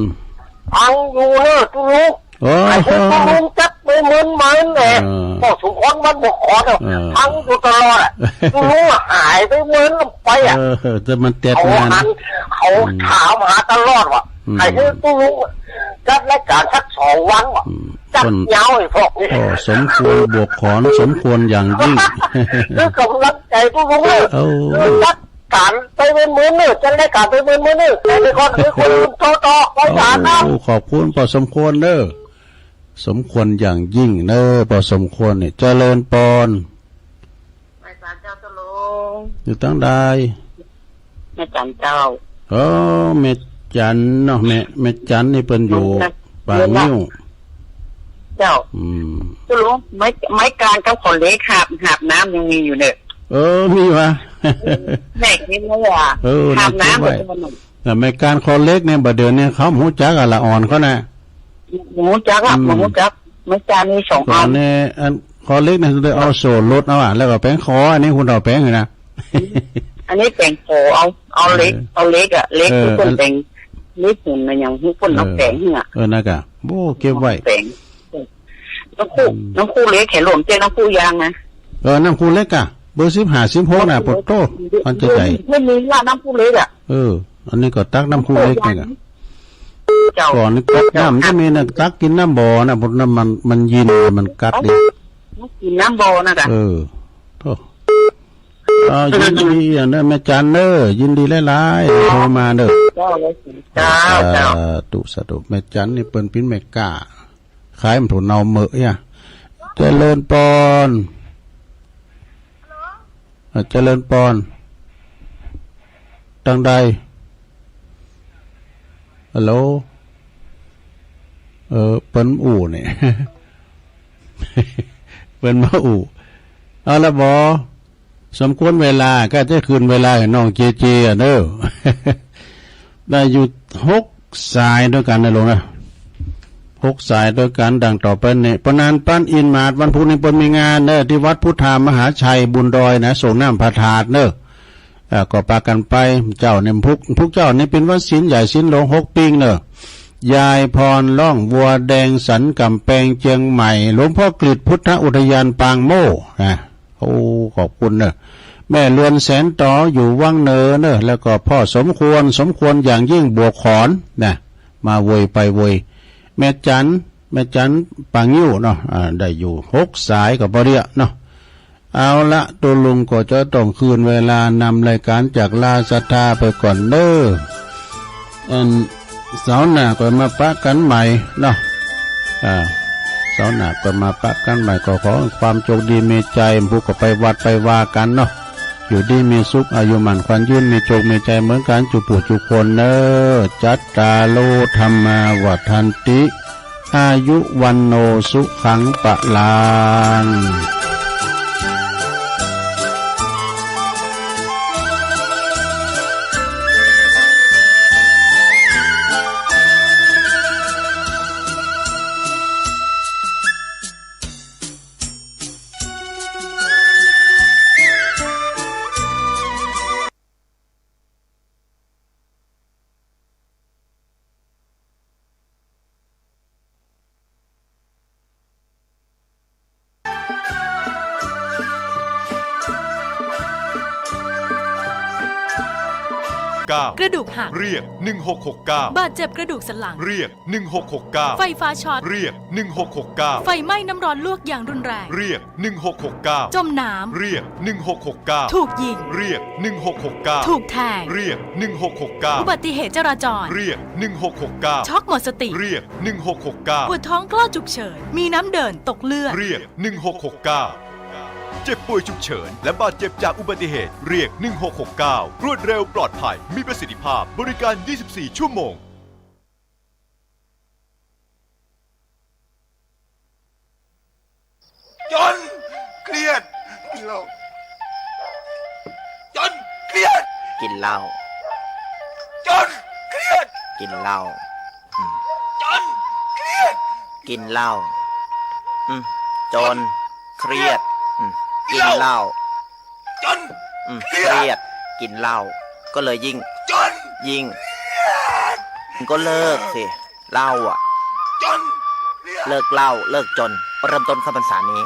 ฟังอยู่เนอะตุ๊ลุง โอ้ ไอ้ตุ๊ลุงจักไปเมินเมินแหละ เออ ป้อสมควรวันบวกขอนเนอะ เออ ฟังอยู่ตลอดอะ ตุ๊ลุงอะหายไปเมินไปอะ เออ แต่มันแตดงาน เขาหัน เขา อืม ถามหาตลอดว่ะ อืม ไอ้ตุ๊ลุงจัดรายก๋านสักสองวันว่ะ อืม จัด ต้น ยาวไอ้พวกนี้ ก็สมควรบวกขอน สมควรอย่างยิ่ง คือกำลังใจ๋ตุ๊ลุงเลย เออ จัด ก๋านไปเมินๆ เน่อ จัดรายก๋านไปเมินๆ เน่อ แต่ละคนคือคนต่อๆ ไปหาครับ โอ้ ขอบคุณป้อสมควรเน่อ สมควรอย่างยิ่งเน่อ ป้อสมควรนี่ เจริญปอน ไหว้สาเจ้าตุ๊ลุง อยู่ตังใด แม่จันเจ้า เออ แม่จันเนาะ แม่ แม่จันนี่เปิ้นอยู่ แม่จัน ป่างิ้ว เจ้า อืม ตุ๊ลุง ไม้ ไม้กานกับขอนเหล็กหาบ หาบน้ำยังมีอยู่เน่อ เออ มีวะ แม่กินแล้วอ่ะ เออ หาบน้ำ น่าเก็บไว้ แต่มัน แต่ไม้กานขอนเหล็กเนี่ย บ่าเดี่ยวนี้เขาบ่ฮู้จักอะ ละอ่อนเขาน่ะ บ่ฮู้จักอะ อืม บ่ฮู้จัก ไม้กานมีสองอัน อันนี้ อันขอนเหล็กเนี่ย ได้เอาโซ่หลดเอาอะ แล้วก็แป๋งขอ อันนี้ฮู้เท่าแป๋งอยู่นะ อันนี้แป๋งขอ เอา เอาเหล็ก เออ เอาเหล็กอะ เหล็ก เออ ฮู้เปิ้นแป๋ง เหล็กหุ่นน่ะ ยังฮู้เปิ้นเอา เออ แป๋งอะ เออ นั่นกะ โอ้ เก็บไว้ แป๋ง น้ำพุ อืม น้ำพุเหล็ก แขหลวงเจ้าน้ำพุยางนะ เออ น้ำพุเหล็กอะ เบอร์สิบห้า สิบหกน่ะ น้ำพุเหล็ก ปะโต้ มันจะใหญ่ ไม่มีละน้ำพุเหล็กอะ เออ อันนี้ก็ตักน้ำพุเหล็กนี่กะ เจ้า ก่อนนี่ตักน้ำจะมีน่ะ ตักกิ๋นน้ำบ่อน่ะ เพราะน้ำมัน มันยิน มันกัดดี กิ๋นน้ำบ่อน่ะกะ เออ โธ่ อ่า ยินดีอย่างเน่อ แม่จันเน่อ ยินดีหลายๆ โทรมาเน่อ เจ้า เจ้า เจ้า สาธุ สาธุ แม่จันนี่เปิ้นปิ้นแม่ก้า ขายมันถูกเนาเหมอะเนี่ย เจริญปอน อ่ะ เจริญปอน ตังใด ฮัลโหล เออ เปิ้นอู้นี่ เปิ้นมาอู้ เอาละบ่ สมควรเวลา ก็จะคืนเวลาหื้อน้องเจเจอะเน่อ ได้อยู่หกสายตวยกั๋นนะลุงนะ หกสายตวยกั๋นดังต่อไปนี้ ปะนานปานอินหมาด วันพุธนี้เปิ้นมีงานเน่อ ตี้วัดพุทธามหาชัยบุญดอยนะ ส่งน้ำพระธาตุเน่อ อ่า ก็ปากั๋นไป เจ้าเนี่ยพุก พุกเจ้านี่เป๋นวันศีลใหญ่ศีลหลวงหกปิงเน่อ ยายพรล่องวัวแดงสันก๋ำแปงเจียงใหม่ หลวงพ่อกฤษพุทธอุทยานปางโม่นะ โอ้ ขอบคุณเน่อ แม่เรือนแสนต๋ออยู่วังเหนือเน่อ แล้วก็ป้อสมควร สมควรอย่างยิ่งบวกขอนนะ มาโวยไปโวย แม่จัน แม่จันป่างิ้วเนาะ อ่า ได้อยู่หกสายก็บ่เรียะเนาะ เอาละ ตุ๊ลุงก็จะต้องคืนเวลานำรายก๋านจากลาศรัทธาไปก่อนเน่อ อัน เสาร์หน้าก็มาปะกั๋นใหม่เนาะ อ่า เสาร์หน้าก็มาปะกั๋นใหม่ ก็ขอความโจคดีมีชัย ผู้ก็ไปวัดไปวากั๋นเนาะ อยู่ดีมีสุข อายุมั่นขวัญยืน มีโจคมีชัยเหมือนกั๋น จุผู้จุคนเน่อ จัตตาโร ธัมมา วัฑฒันติ อายุ วัณโณ สุขัง พลังเก้า กระดูกหัก เรียก หนึ่งหกหกเก้า บาดเจ็บกระดูกสันหลัง เรียก หนึ่งหกหกเก้า ไฟฟ้าช็อต เรียก หนึ่งหกหกเก้า ไฟไหม้น้ำร้อนลวกอย่างรุนแรง เรียก หนึ่งหกหกเก้า จมน้ำ เรียก หนึ่งหกหกเก้า ถูกยิง เรียก หนึ่งหกหกเก้า ถูกแทง เรียก หนึ่งหกหกเก้า อุบัติเหตุจราจร เรียก หนึ่งหกหกเก้า ช็อกหมดสติ เรียก หนึ่งหกหกเก้า ปวดท้องคลอดฉุกเฉิน มีน้ำเดิน ตกเลือด เรียก หนึ่งหกหกเก้า เจ็บป่วยฉุกเฉิน และบาดเจ็บจากอุบัติเหตุ เรียก หนึ่งหกหกเก้า รวดเร็ว ปลอดภัย มีประสิทธิภาพ บริการ ยี่สิบสี่ ชั่วโมง จนเครียด กินเหล้า จนเครียด กินเหล้า จนเครียด กินเหล้า อืม จนเครียด กินเหล้า อืม จนเครียด อืม กินเหล้า อืม เครียด กิ๋นเหล้า ก็เลยยิ่ง ยิ่ง ก็เลิกสิ เหล้าอะ เลิกเหล้า เลิกจน เริ่มต้นเข้าพรรษานี้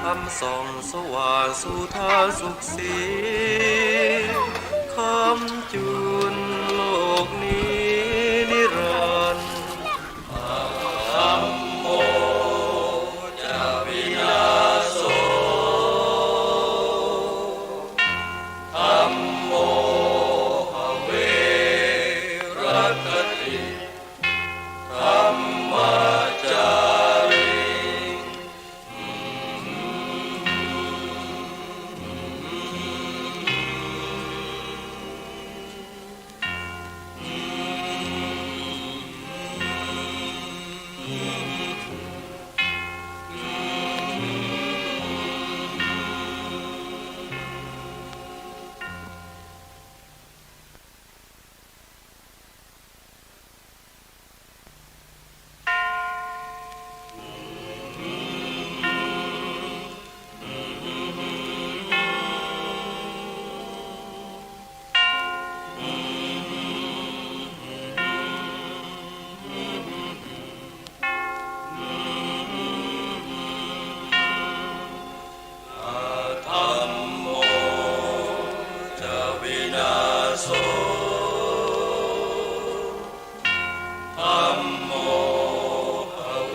ธรรมส่องสว่างสุธาสุขสี ค้ำจุนโลกนี้นิรันดร์ ธัมโม จะวินาโส ธัมโม หะเว รักขติ ธัมมาจาริง อะธัมโม จะวินาโส ธัมโม หะเว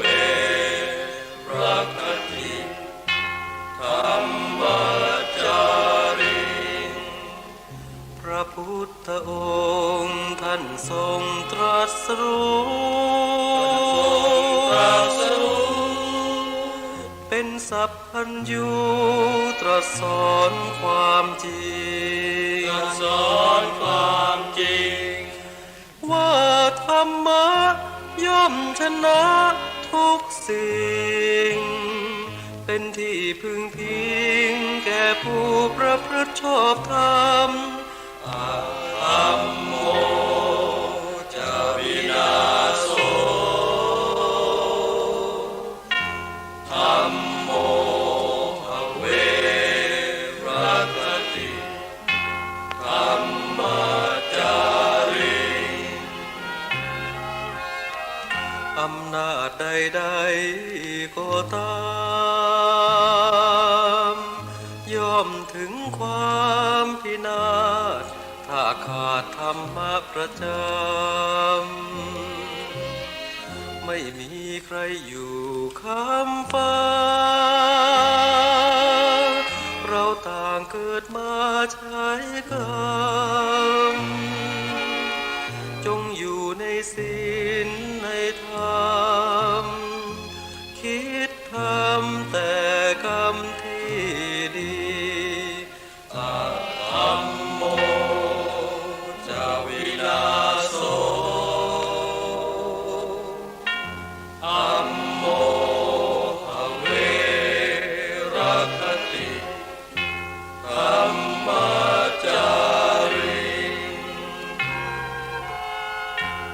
รักขติ ธัมมาจาริง พระพุทธองค์ท่านทรงตรัสรู้ ตรัสรู้ เป็นสัพพัญญูตรัสสอนความจริง ตรัสสอนความจริง ว่าธรรมะย่อมชนะทุกสิ่ง เป็นที่พึ่งพิงแก่ผู้ประพฤติชอบธรรม อะธัมโม จะวินาโส ธัมโม หะเว รักขติ ธัมมาจาริง อำนาจใดๆ ก็ตาม ย่อมถึงความพินาศ ถ้าขาดธรรมะประจำ ไม่มีใครอยู่ค้ำฟ้า เราต่างเกิดมาใช้กรรม จงอยู่ในศีลในธรรม คิดทำแต่กรรมที่ดี อะธัมโม จะวินาโส ธัมโม หะเว รักขติ ธัมมาจาริง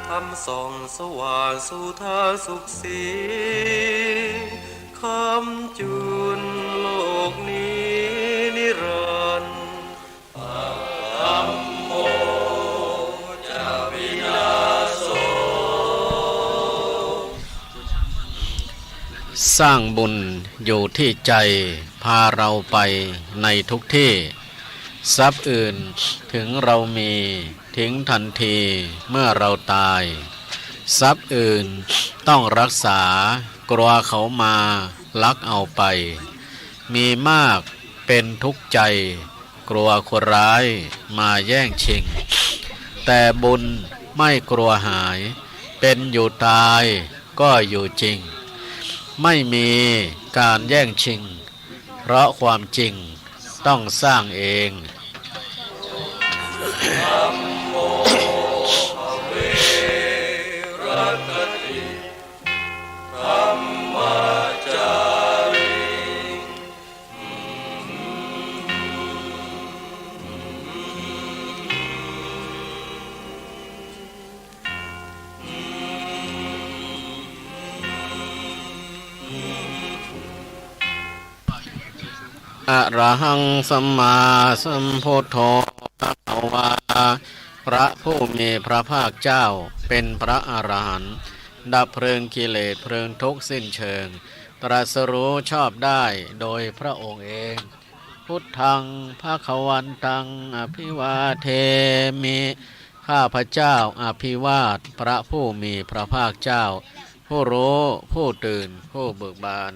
ธรรมส่องสว่างสุธาสุขสี ค้ำจุนโลกนี้นิรันดร์ อะธัมโม จะวินาโส สร้างบุญอยู่ที่ใจ พาเราไปในทุกที่ ทรัพย์อื่นถึงเรามี ทิ้งทันทีเมื่อเราตาย ทรัพย์อื่นต้องรักษา กลัวเขามาลักเอาไป มีมากเป็นทุกข์ใจ กลัวคนร้ายมาแย่งชิง แต่บุญไม่กลัวหาย เป็นอยู่ตายก็อยู่จริง ไม่มีการแย่งชิง เพราะความจริงต้องสร้างเอง ธัมโม หะเว รักขติ ธัมมา อะระหังสัมมาสัมพุทโธภะคะวา พระผู้มีพระภาคเจ้าเป็นพระอรหันต์ ดับเพลิงกิเลสเพลิงทุกข์สิ้นเชิง ตรัสรู้ชอบได้โดยพระองค์เอง พุทธังภะคะวันตัง อะภิวาเทมิ ข้าพเจ้าอภิวาทพระผู้มีพระภาคเจ้า ผู้รู้ ผู้ตื่น ผู้เบิกบาน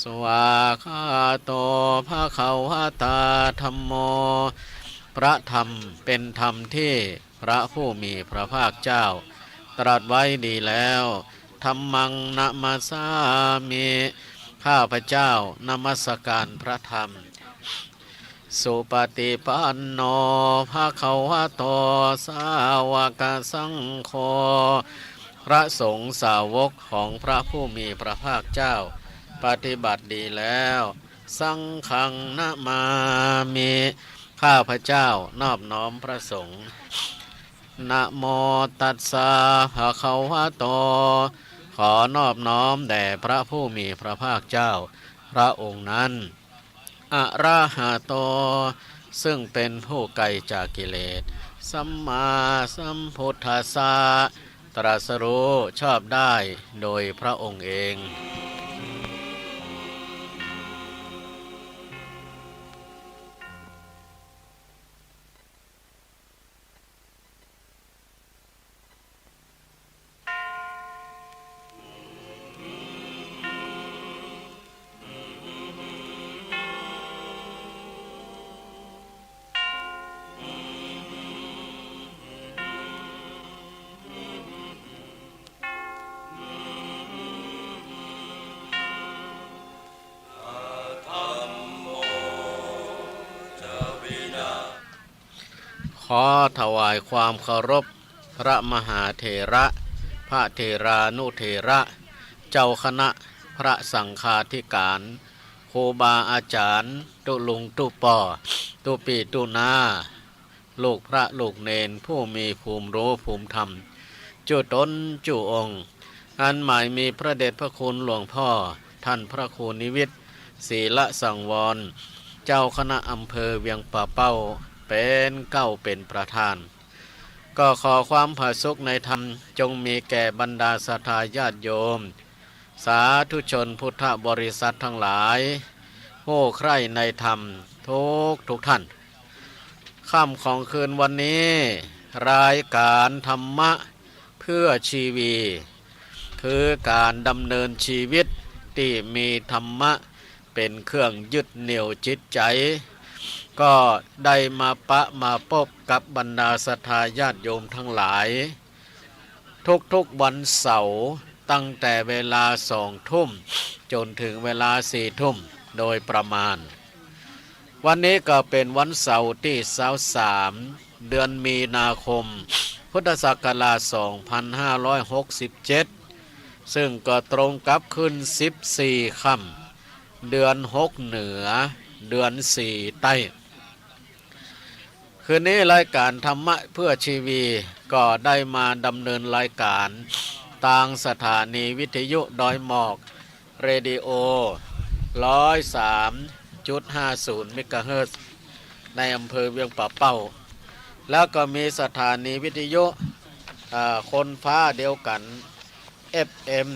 สวากขาโตภะคะวะตาธัมโม พระธรรมเป็นธรรมที่พระผู้มีพระภาคเจ้าตรัสไว้ดีแล้ว ธัมมังนะมัสสามิ ข้าพเจ้านมัสการพระธรรม สุปฏิปันโนภะคะวะโต สาวกสังโฆ พระสงฆ์สาวกของพระผู้มีพระภาคเจ้า ปฏิบัติดีแล้ว สังฆังนะมามิ ข้าพเจ้านอบน้อมพระสงฆ์ นะโมตัสสะภะคะวะโต ขอนอบน้อมแด่พระผู้มีพระภาคเจ้า พระองค์นั้น อะระหะโต ซึ่งเป็นผู้ไกลจากกิเลส สัมมาสัมพุทธัสสะ ตรัสรู้ชอบได้โดยพระองค์เอง ขอถวายความเคารพพระมหาเถระ พระเถรานุเถระ เจ้าคณะ พระสังฆาธิการ ครูบาอาจารย์ ตุ๊ลุงตุ๊ป้อ ตุ๊ปี้ตุ๊น้า ลูกพระลูกเณร ผู้มีภูมิรู้ภูมิธรรม จุ๊ต๋นจุ๊องค์ อันหมายมีพระเดชพระคุณหลวงพ่อ ท่านพระครูนิวิต ศีลสังวร เจ้าคณะอำเภอเวียงป่าเป้า เป๋นเก๊าเป๋นประธาน ก็ขอความผาสุกในธรรม จงมีแก่บรรดาศรัทธาญาติโยม สาธุชนพุทธบริษัททั้งหลาย ผู้ใคร่ในธรรมทุกทุกท่าน ค่ำของคืนวันนี้ รายการธรรมะเพื่อชีวี คือการดำเนินชีวิตที่มีธรรมะเป็นเครื่องยึดเหนี่ยวจิตใจ ก็ได้มาปะมาปบกับบรรดาศรัทธาญาติโยมทั้งหลาย ทุกๆวันเสาร์ ตั้งแต่เวลาสองทุ่ม จ๋นถึงเวลาสี่ทุ่มโดยประมาณ วันนี้ก็เป๋นวันเสาร์ตี้ซาวสาม เดือนมีนาคม พุทธศักราชสองพันห้าร้อยหกสิบเจ็ด ซึ่งก็ตรงกับขึ้นสิบสี่ค่ำ เดือนหกเหนือ เดือนสี่ใต้ คืนนี้รายการธรรมะเพื่อชีวี ก็ได้มาดำเนินรายการตางสถานีวิทยุดอยหมอก เรดิโอ ร้อยสามจุดห้าศูนย์เมกะเฮิรตซ์ ในอำเภอเวียงป่าเป้า แล้วก็มีสถานีวิทยุ อ่า คนฟ้าเดียวกั๋น เอฟเอ็ม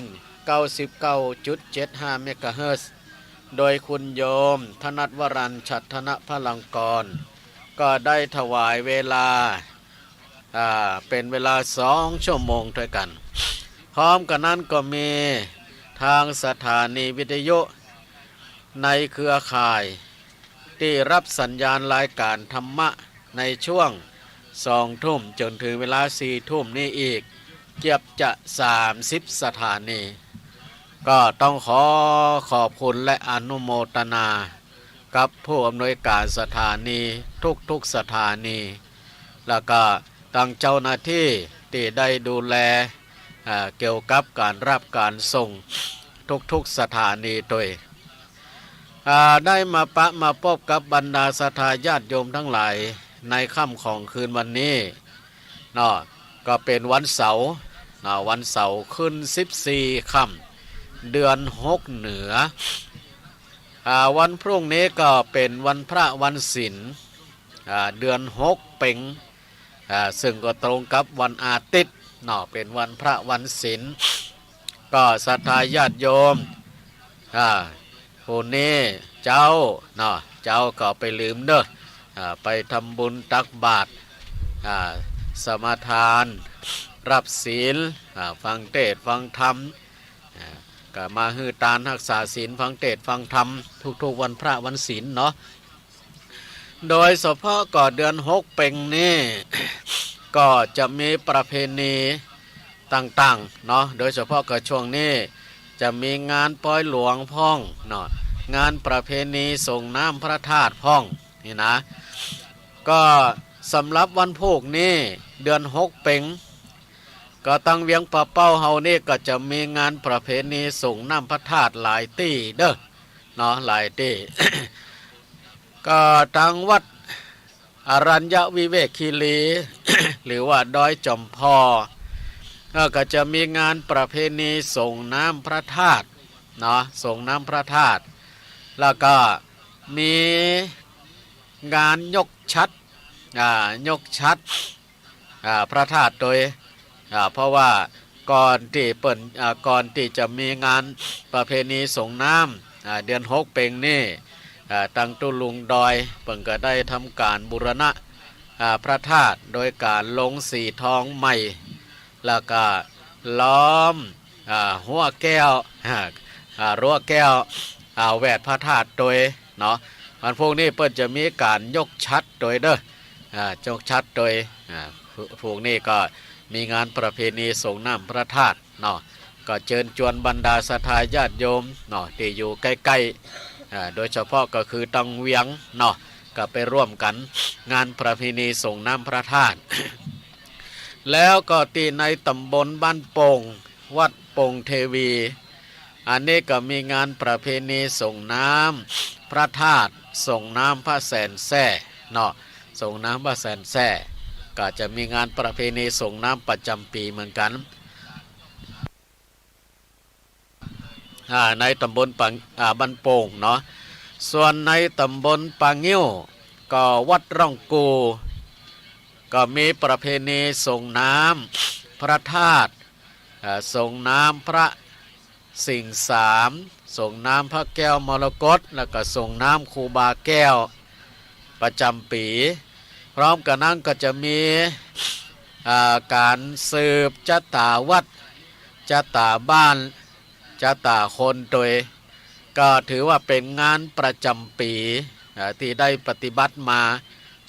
เก้าสิบเก้าจุดเจ็ดห้าเมกะเฮิรตซ์ โดยคุณโยม ธนัทวรัญ ฉัตรธนพลังกร ก็ได้ถวายเวลา อ่า เป๋นเวลาสองชั่วโมงตวยกั๋น พร้อมกั๋นนั้นก็มีตางสถานีวิทยุในเครือข่าย ตี้ฮับสัญญาณรายการธรรมะในช่วงสองทุ่มจ๋นถึงเวลาสี่ทุ่มนี้อีก เกือบจะสามสิบสถานี ก็ต้องขอขอบคุณและอนุโมทนากับผู้อำนวยการสถานีทุกๆสถานี แล้วก็ตางเจ้าหน้าตี้ตี้ได้ดูแล อ่า เกี่ยวกับก๋านฮับก๋านส่งทุกๆสถานีตวย อ่า ได้มาปะมาปบกับบรรดาศรัทธาญาติโยมทั้งหลายในค่ำของคืนวันนี้เนาะ ก็เป๋นวันเสาร์เนาะ วันเสาร์ขึ้นสิบสี่ค่ำ เดือนหกเหนือ อ่า วันพรุ่งนี้ก็เป๋นวันพระวันศีล อ่า เดือนหกเป็ง อ่า ซึ่งก็ตรงกับวันอาทิตย์เนาะ เป๋นวันพระวันศีล ก็ศรัทธาญาติโยม อ่า ผู้นี้เจ๊าเนาะ เจ๊าก็ไปลืมเน่อ อ่า ไปทำบุญตักบาตร อ่า สมาทาน รับศีล อ่า ฟังเทศน์ฟังธรรม อ่า ก็มาหื้อตานฮักษาศีล ฟังเทศน์ฟังธรรม ทุกๆวันพระวันศีลเนาะ โดยเฉพาะก็เดือนหกเป็งนี้ ก็จะมีประเพณีต่างๆเนาะ โดยเฉพาะก็ช่วงนี้จะมีงานปอยหลวงพ่องเนาะ งานประเพณีส่งน้ำพระธาตุพ่องนี่นะ ก็สำหรับวันพูกนี้ เดือนหกเป็ง ก็ตังเวียงป่าเป้าเฮานี่ก็จะมีงานประเพณีส่งน้ำพระธาตุหลายตี้เน่อเนาะ หลายตี้ ก็ตังวัดอรัญญวิเวกคีรี หรือว่าดอยจอมพอ เออ ก็จะมีงานประเพณีส่งน้ำพระธาตุเนาะ ส่งน้ำพระธาตุ แล้วก็มีงานยกฉัตร อ่า ยกฉัตร อ่า พระธาตุตวย อ่า เพราะว่าก่อนตี้เปิ้น อ่า ก่อนตี้จะมีงานประเพณีส่งน้ำ อ่า เดือนหกเป็งนี้ อ่า ตังตุ๊ลุงดอย เปิ้นก็ได้ทำก๋านบูรณะ อ่า พระธาตุ โดยก๋านลงสีทองใหม่ แล้วก็ล้อม อ่า ฮั้วแก้ว อ่า อ่า รั้วแก้ว อ่า แวดพระธาตุตวยเนาะ วันพูกนี้เปิ้นจะมีก๋านยกฉัตรตวยเน่อ อ่า ยกฉัตรตวย อ่า พูกนี้ก็มีงานประเพณีส่งน้ำพระธาตุเนาะ ก็เจิญจวนบรรดาศรัทธาญาติโยมเนาะ ตี้อยู่ใก้ๆ อ่า โดยเฉพาะก็คือตังเวียงเนาะ ก็ไปร่วมกั๋นงานประเพณีส่งน้ำพระธาตุ แล้วก็ตี้ในต๋ำบลบ้านโป่ง วัดโป่งเทวี อันนี้ก็มีงานประเพณีส่งน้ำพระธาตุ ส่งน้ำพระแสนแสร่เนาะ ส่งน้ำพระแสนแสร่ ก็จะมีงานประเพณีส่งน้ำประจ๋ำปี๋เหมือนกั๋น อ่า ในต๋ำบลป่า อ่า บ้านโป่งเนาะ ส่วนในต๋ำบลป่างิ้ว ก็วัดร่องกู่ ก็มีประเพณีส่งน้ำพระธาตุ อ่า ส่งน้ำพระสิงห์สาม ส่งน้ำพระแก้วมรกต แล้วก็ส่งน้ำครูบาแก้วประจ๋ำปี๋ พร้อมกั๋นนั้นก็จะมี อ่า ก๋านสืบจะต๋าวัด จะต๋าบ้าน จะต๋าคนตวย ก็ถือว่าเป๋นงานประจ๋ำปี๋ อ่า ตี้ได้ปฏิบัติมา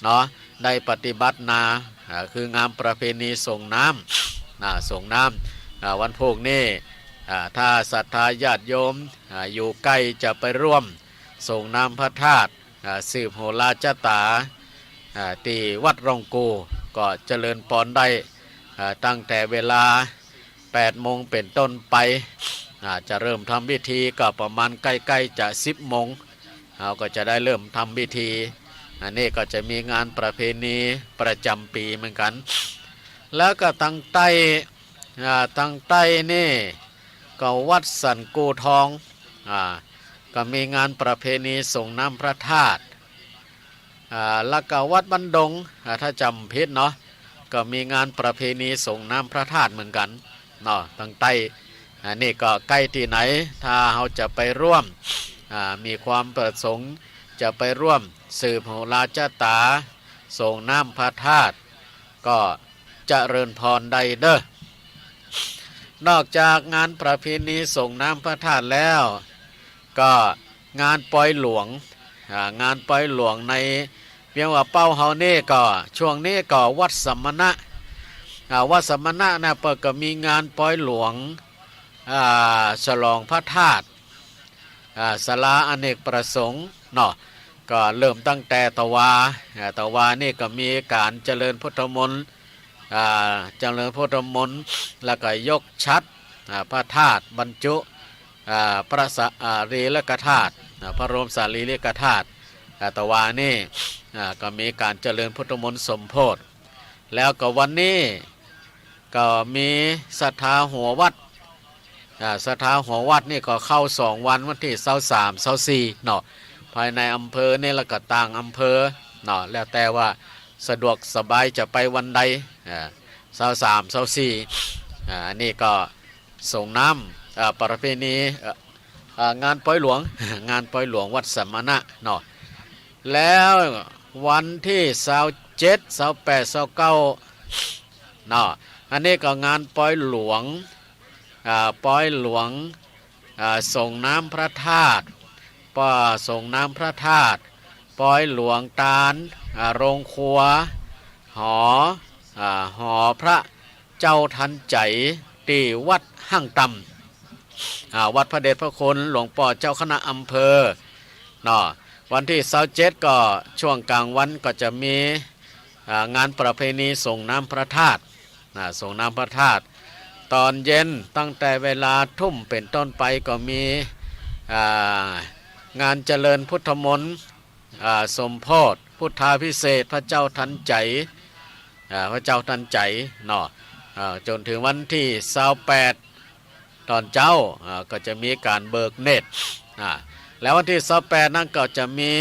เนาะ ได้ปฏิบัติมา อ่า คืองานประเพณีส่งน้ำ อ่า ส่งน้ำ อ่า วันพูกนี้ อ่า ถ้าศรัทธาญาติโยม อ่า อยู่ใก้จะไปร่วมส่งน้ำพระธาตุ อ่า สืบโหราจะต๋า อ่า ตี้วัดร่องกู่ ก็เจริญพรได้ อ่า ตั้งแต่เวลาแปดโมงเป๋นต้นไป อ่า จะเริ่มทำพิธีก็ประมาณใก้ๆ จะสิบโมง เฮาก็จะได้เริ่มทำพิธี อันนี้ก็จะมีงานประเพณีประจ๋ำปี๋เหมือนกั๋น แล้วก็ตังใต้ อ่า ตังใต้นี่ก็วัดสันกู่ทอง อ่า ก็มีงานประเพณีส่งน้ำพระธาตุ อ่า แล้วก็วัดบ้านดง อ่า ถ้าจ๋ำผิดเนาะ ก็มีงานประเพณีส่งน้ำพระธาตุเหมือนกั๋นเนาะ ตังใต้ อันนี้ก็ใก้ตี้ไหน ถ้าเฮาจะไปร่วม อ่า มีความประสงค์จะไปร่วมสืบโหราจะต๋า ส่งน้ำพระธาตุ ก็เจริญพรได้เน่อ นอกจากงานประเพณีส่งน้ำพระธาตุแล้ว ก็งานปอยหลวง อ่า งานปอยหลวงในเวียงป่าเป้าเฮานี่ก็ ช่วงนี้ก็วัดสมณะ อ่า วัดสมณะนะ เปิ้นก็มีงานปอยหลวง อ่า ฉลองพระธาตุ อ่า ศาลาอเนกประสงค์เนาะ ก็เริ่มตั้งแต่ตะวา อ่า ตะวานี่ก็มีก๋านเจริญพุทธมนต์ อ่า เจริญพุทธมนต์ แล้วก็ยกฉัตร อ่า พระธาตุบรรจุ อ่า พระสะ อ่า รีริกธาตุ อ่า พระบรมสารีริกธาตุ อ่า ตะวานี่ อ่า ก็มีก๋านเจริญพุทธมนต์สมโภช แล้วก็วันนี้ก็มีศรัทธาหัววัด อ่า ศรัทธาหัววัดนี่ก็เข้าสองวัน วันตี้ซาวสาม ซาวสี่เนาะ ภายในอำเภอนี่ แล้วก็ต่างอำเภอเนาะ แล้วแต่ว่าสะดวกสบายจะไปวันใด อ่า ซาวสาม ซาวสี่ อ่า อันนี้ก็ส่งน้ำ อ่า ประเพณี เอ่อ อ่า งานปอยหลวง งานปอยหลวงวัดสมณะเนาะ แล้ววันตี้ซาวเจ็ด ซาวแปด ซาวเก้าเนาะ อันนี้ก็งานปอยหลวง อ่า ปอยหลวง อ่า ส่งน้ำพระธาตุ ปอ ส่งน้ำพระธาตุ ปอยหลวงตาน อ่า โรงครัว หอ อ่า หอพระเจ้าทันใจ๋ ตี้วัดห้างต่ำ อ่า วัดพระเดชพระคุณหลวงป้อเจ้าคณะอำเภอเนาะ วันตี้ซาวเจ็ดก็ช่วงกลางวันก็จะมี อ่า งานประเพณีส่งน้ำพระธาตุ อ่า ส่งน้ำพระธาตุ ตอนเย็นตั้งแต่เวลาทุ่มเป๋นต้นไปก็มี อ่า งานเจริญพุทธมนต์ อ่า สมโภชพุทธาภิเษกพระเจ้าทันใจ๋ อ่า พระเจ้าทันใจ๋เนาะ อ่า จ๋นเถิงวันตี้ซาวแปด ต๋อนเจ๊า อ่า ก็จะมีก๋านเบิกเนตร อ่า แล้ววันตี้ซาวแปดนั้นก็จะมี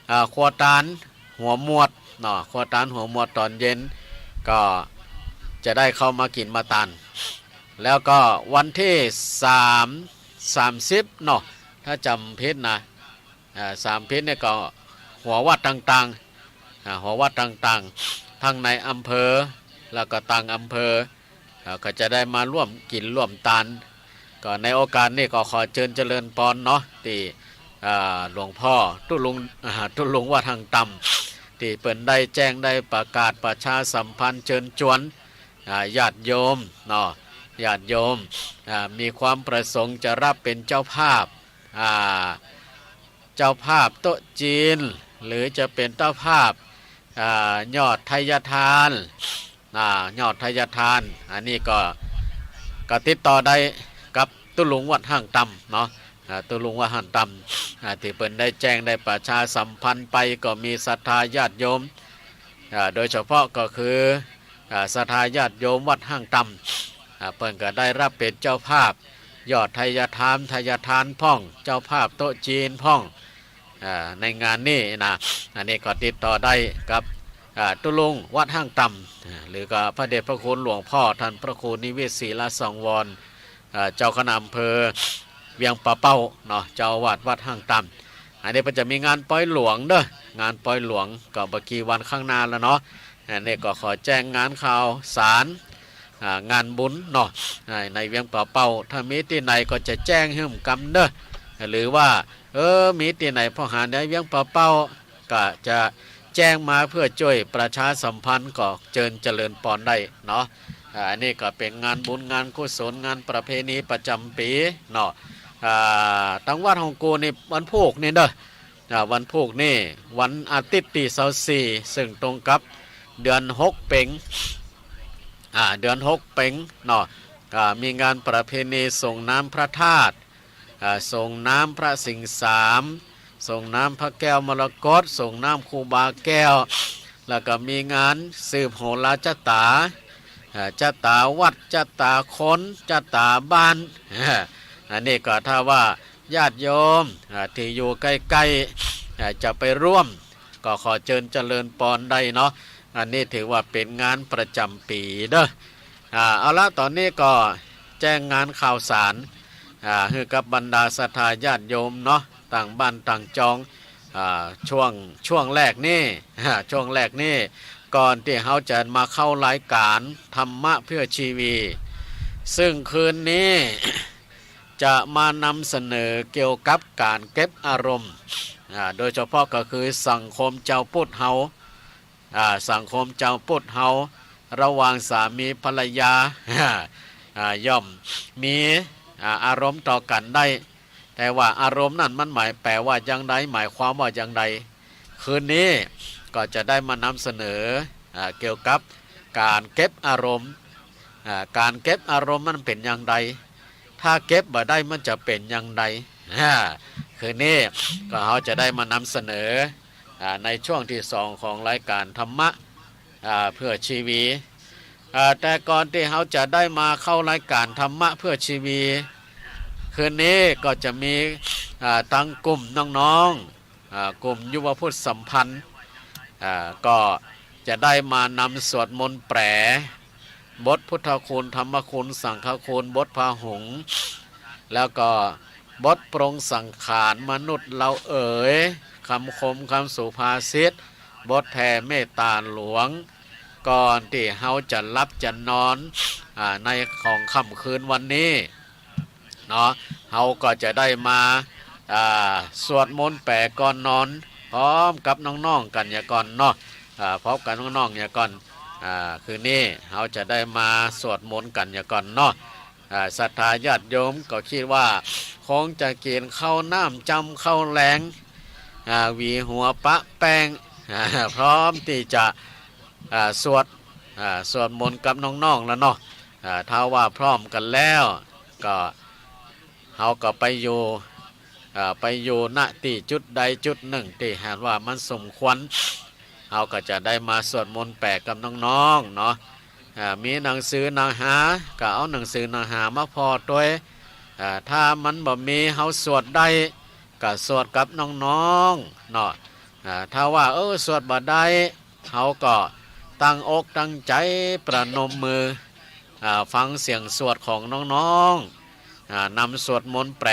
อ่า ครัวตานหัวหมวดเนาะ ครัวตานหัวหมวดต๋อนเย็น ก็จะได้เข้ามากิ๋นมาตาน แล้วก็วันตี้สาม สามสิบเนาะ ถ้าจ๋ำผิดนะ อ่า สามสิบนี่ก็หัววัดต่างๆ อ่า หัววัดต่างๆ ทั้งในอำเภอ แล้วก็ต่างอำเภอ อ่า ก็จะได้มาร่วมกิ๋นร่วมตาน ก็ในโอกาสนี้ก็ขอเจิญเจริญปอนเนาะ ตี้ อ่า หลวงป้อตุ๊ลุง อ่า ตุ๊ลุงวัดห้างต่ำ ตี้เปิ้นได้แจ้งได้ประกาศประชาสัมพันธ์เจิญจวน อ่า ญาติโยมเนาะ ญาติโยม อ่า มีความประสงค์จะรับเป๋นเจ้าภาพ อ่า เจ้าภาพโต๊ะจีน หรือจะเป๋นเจ้าภาพ อ่า ยอดไทยทาน อ่า ยอดไทยทาน อันนี้ก็ ก็ติดต่อได้กับตุ๊ลุงวัดห้างต่ำเนาะ อ่า ตุ๊ลุงวัดห้างต่ำ อ่า ตี้เปิ้นได้แจ้งได้ประชาสัมพันธ์ไป ก็มีศรัทธาญาติโยม อ่า โดยเฉพาะก็คือ อ่า ศรัทธาญาติโยมวัดห้างต่ำ อ่า เปิ้นก็ได้รับเป๋นเจ้าภาพ ยอดไทยทาน ไทยทานพ่อง เจ้าภาพโต๊ะจีนพ่อง อ่า ในงานนี้นะ อันนี้ก็ติดต่อได้กับ อ่า ตุ๊ลุงวัดห้างต่ำ อ่า หรือก็พระเดชพระคุณหลวงป้อท่านพระครูนิวิตศรีลสังวร อ่า เจ้าคณะอำเภอเวียงป่าเป้าเนาะ เจ้าอาวาสวัดห้างต่ำ อันนี้เปิ้นจะมีงานปอยหลวงเด้อ งานปอยหลวงก็บ่กี่วันข้างหน้าแล้วเนาะ อันนี้ก็ขอแจ้งงานข่าวสาร อ่า งานบุญเนาะ อ่า ในเวียงป่าเป้า ถ้ามีตี้ไหนก็จะแจ้งหื้อกำเด้อ หรือว่า เออ มีตี้ไหนผ่อหาในเวียงป่าเป้า ก็จะแจ้งมาเปื้อจ้วยประชาสัมพันธ์ ก็เจิญเจริญปอนได้เนาะ อ่า อันนี้ก็เป๋นงานบุญงานกุศลงานประเพณีประจ๋ำปี๋เนาะ อ่า ตังวัดของกูนี่วันพูกนี่เนาะ อ่า วันพูกนี่วันอาทิตย์ตี้ซาวสี่ ซึ่งตรงกับเดือนหกเป็ง อ่า เดือนหกเป็งเนาะ อ่า มีงานประเพณีส่งน้ำพระธาตุ อ่า ส่งน้ำพระสิงห์สาม ส่งน้ำพระแก้วมรกต ส่งน้ำครูบาแก้ว แล้วก็มีงานสืบโหราจะต๋า อ่า จะต๋าวัด จะต๋าคน จะต๋าบ้าน อ่า อันนี้ก็ถ้าว่าญาติโยม อ่า ตี้อยู่ใก้ๆ อ่า จะไปร่วม ก็ขอเจิญเจริญปอนได้เนาะ อันนี้ถือว่าเป๋นงานประจ๋ำปี๋เนาะ อ่า เอาละ ต๋อนนี้ก็แจ้งงานข่าวสาร อ่า หื้อกับบรรดาศรัทธาญาติโยมเนาะ ต่างบ้านต่างจอง อ่า ช่วง ช่วงแรกนี่ ช่วงแรกนี่ ก่อนตี้เฮาจะมาเข้ารายก๋านธรรมะเพื่อชีวี ซึ่งคืนนี้จะมานำเสนอเกี่ยวกับก๋านเก็บอารมณ์ อ่า โดยเฉพาะก็คือสังคมจาวพุทธเฮา อ่า สังคมจาวพุทธเฮา ระหว่างสามีภรรยา อ่า ย่อมมี อ่า อารมณ์ต่อกั๋นได้ แต่ว่าอารมณ์นั้นมันหมาย แปลว่าอย่างใด หมายความว่าอย่างใด คืนนี้ก็จะได้มานำเสนอ อ่า เกี่ยวกับก๋านเก็บอารมณ์ อ่า ก๋านเก็บอารมณ์มันเป๋นอย่างใด ถ้าเก็บบ่ได้มันจะเป๋นอย่างใด อ่า คืนนี้ก็เฮาจะได้มานำเสนอ อ่า ในช่วงตี้สองของรายก๋านธรรมะ อ่า เพื่อชีวี อ่า แต่ก่อนตี้เฮาจะได้มาเข้ารายก๋านธรรมะเพื่อชีวีคืนนี้ก็จะมี อ่า ตังกลุ่มน้องๆ อ่า กลุ่มยุวพุทธสัมพันธ์ อ่า ก็จะได้มานำสวดมนต์แปล บทพุทธคุณ ธรรมคุณ สังฆคุณ บทพาหุงส์ แล้วก็บทปรงสังขารมนุษย์เฮาเอ๋ย กำคมกำสุภาษิต บทแผ่เมตตาหลวง ก่อนตี้เฮาจะหลับจะนอน อ่า ในของค่ำคืนวันนี้เนาะ เฮาก็จะได้มา อ่า สวดมนต์แปลก่อนนอน พร้อมกับน้องๆ กั๋นเหียก่อนเนาะ อ่า พบกับน้องๆ เหียก่อน อ่า คืนนี้เฮาจะได้มาสวดมนต์กั๋นเหียก่อนเนาะ อ่า ศรัทธาญาติโยมก็กึ๊ดว่าคงจะกิ๋นข้าวน้ำจำข้าวแลง อ่า หวีหัวปะแป้ง อ่า พร้อมตี้จะ อ่า สวด อ่า สวดมนต์กับน้องๆ แล้วเนาะ อ่า ถ้าว่าพร้อมกั๋นแล้ว ก็ เฮาก็ไปอยู่ อ่า ไปอยู่ ณ ตี้จุดใดจุดนึ่งตี้หันว่ามันสมควร เฮาก็จะได้มาสวดมนต์แปลกับน้องๆ เนาะ อ่า มีหนังสือหนังหา ก็เอาหนังสือหนังหามาผ่อตวย อ่า ถ้ามันบ่มี เฮาสวดได้ ก็สวดกับน้องๆ เนาะ อ่า ถ้าว่า เออ สวดบ่ได้ เฮาก็ตั้งอกตั้งใจ๋ประนมมือ อ่า ฟังเสียงสวดของน้องๆ อ่า นำสวดมนต์แปล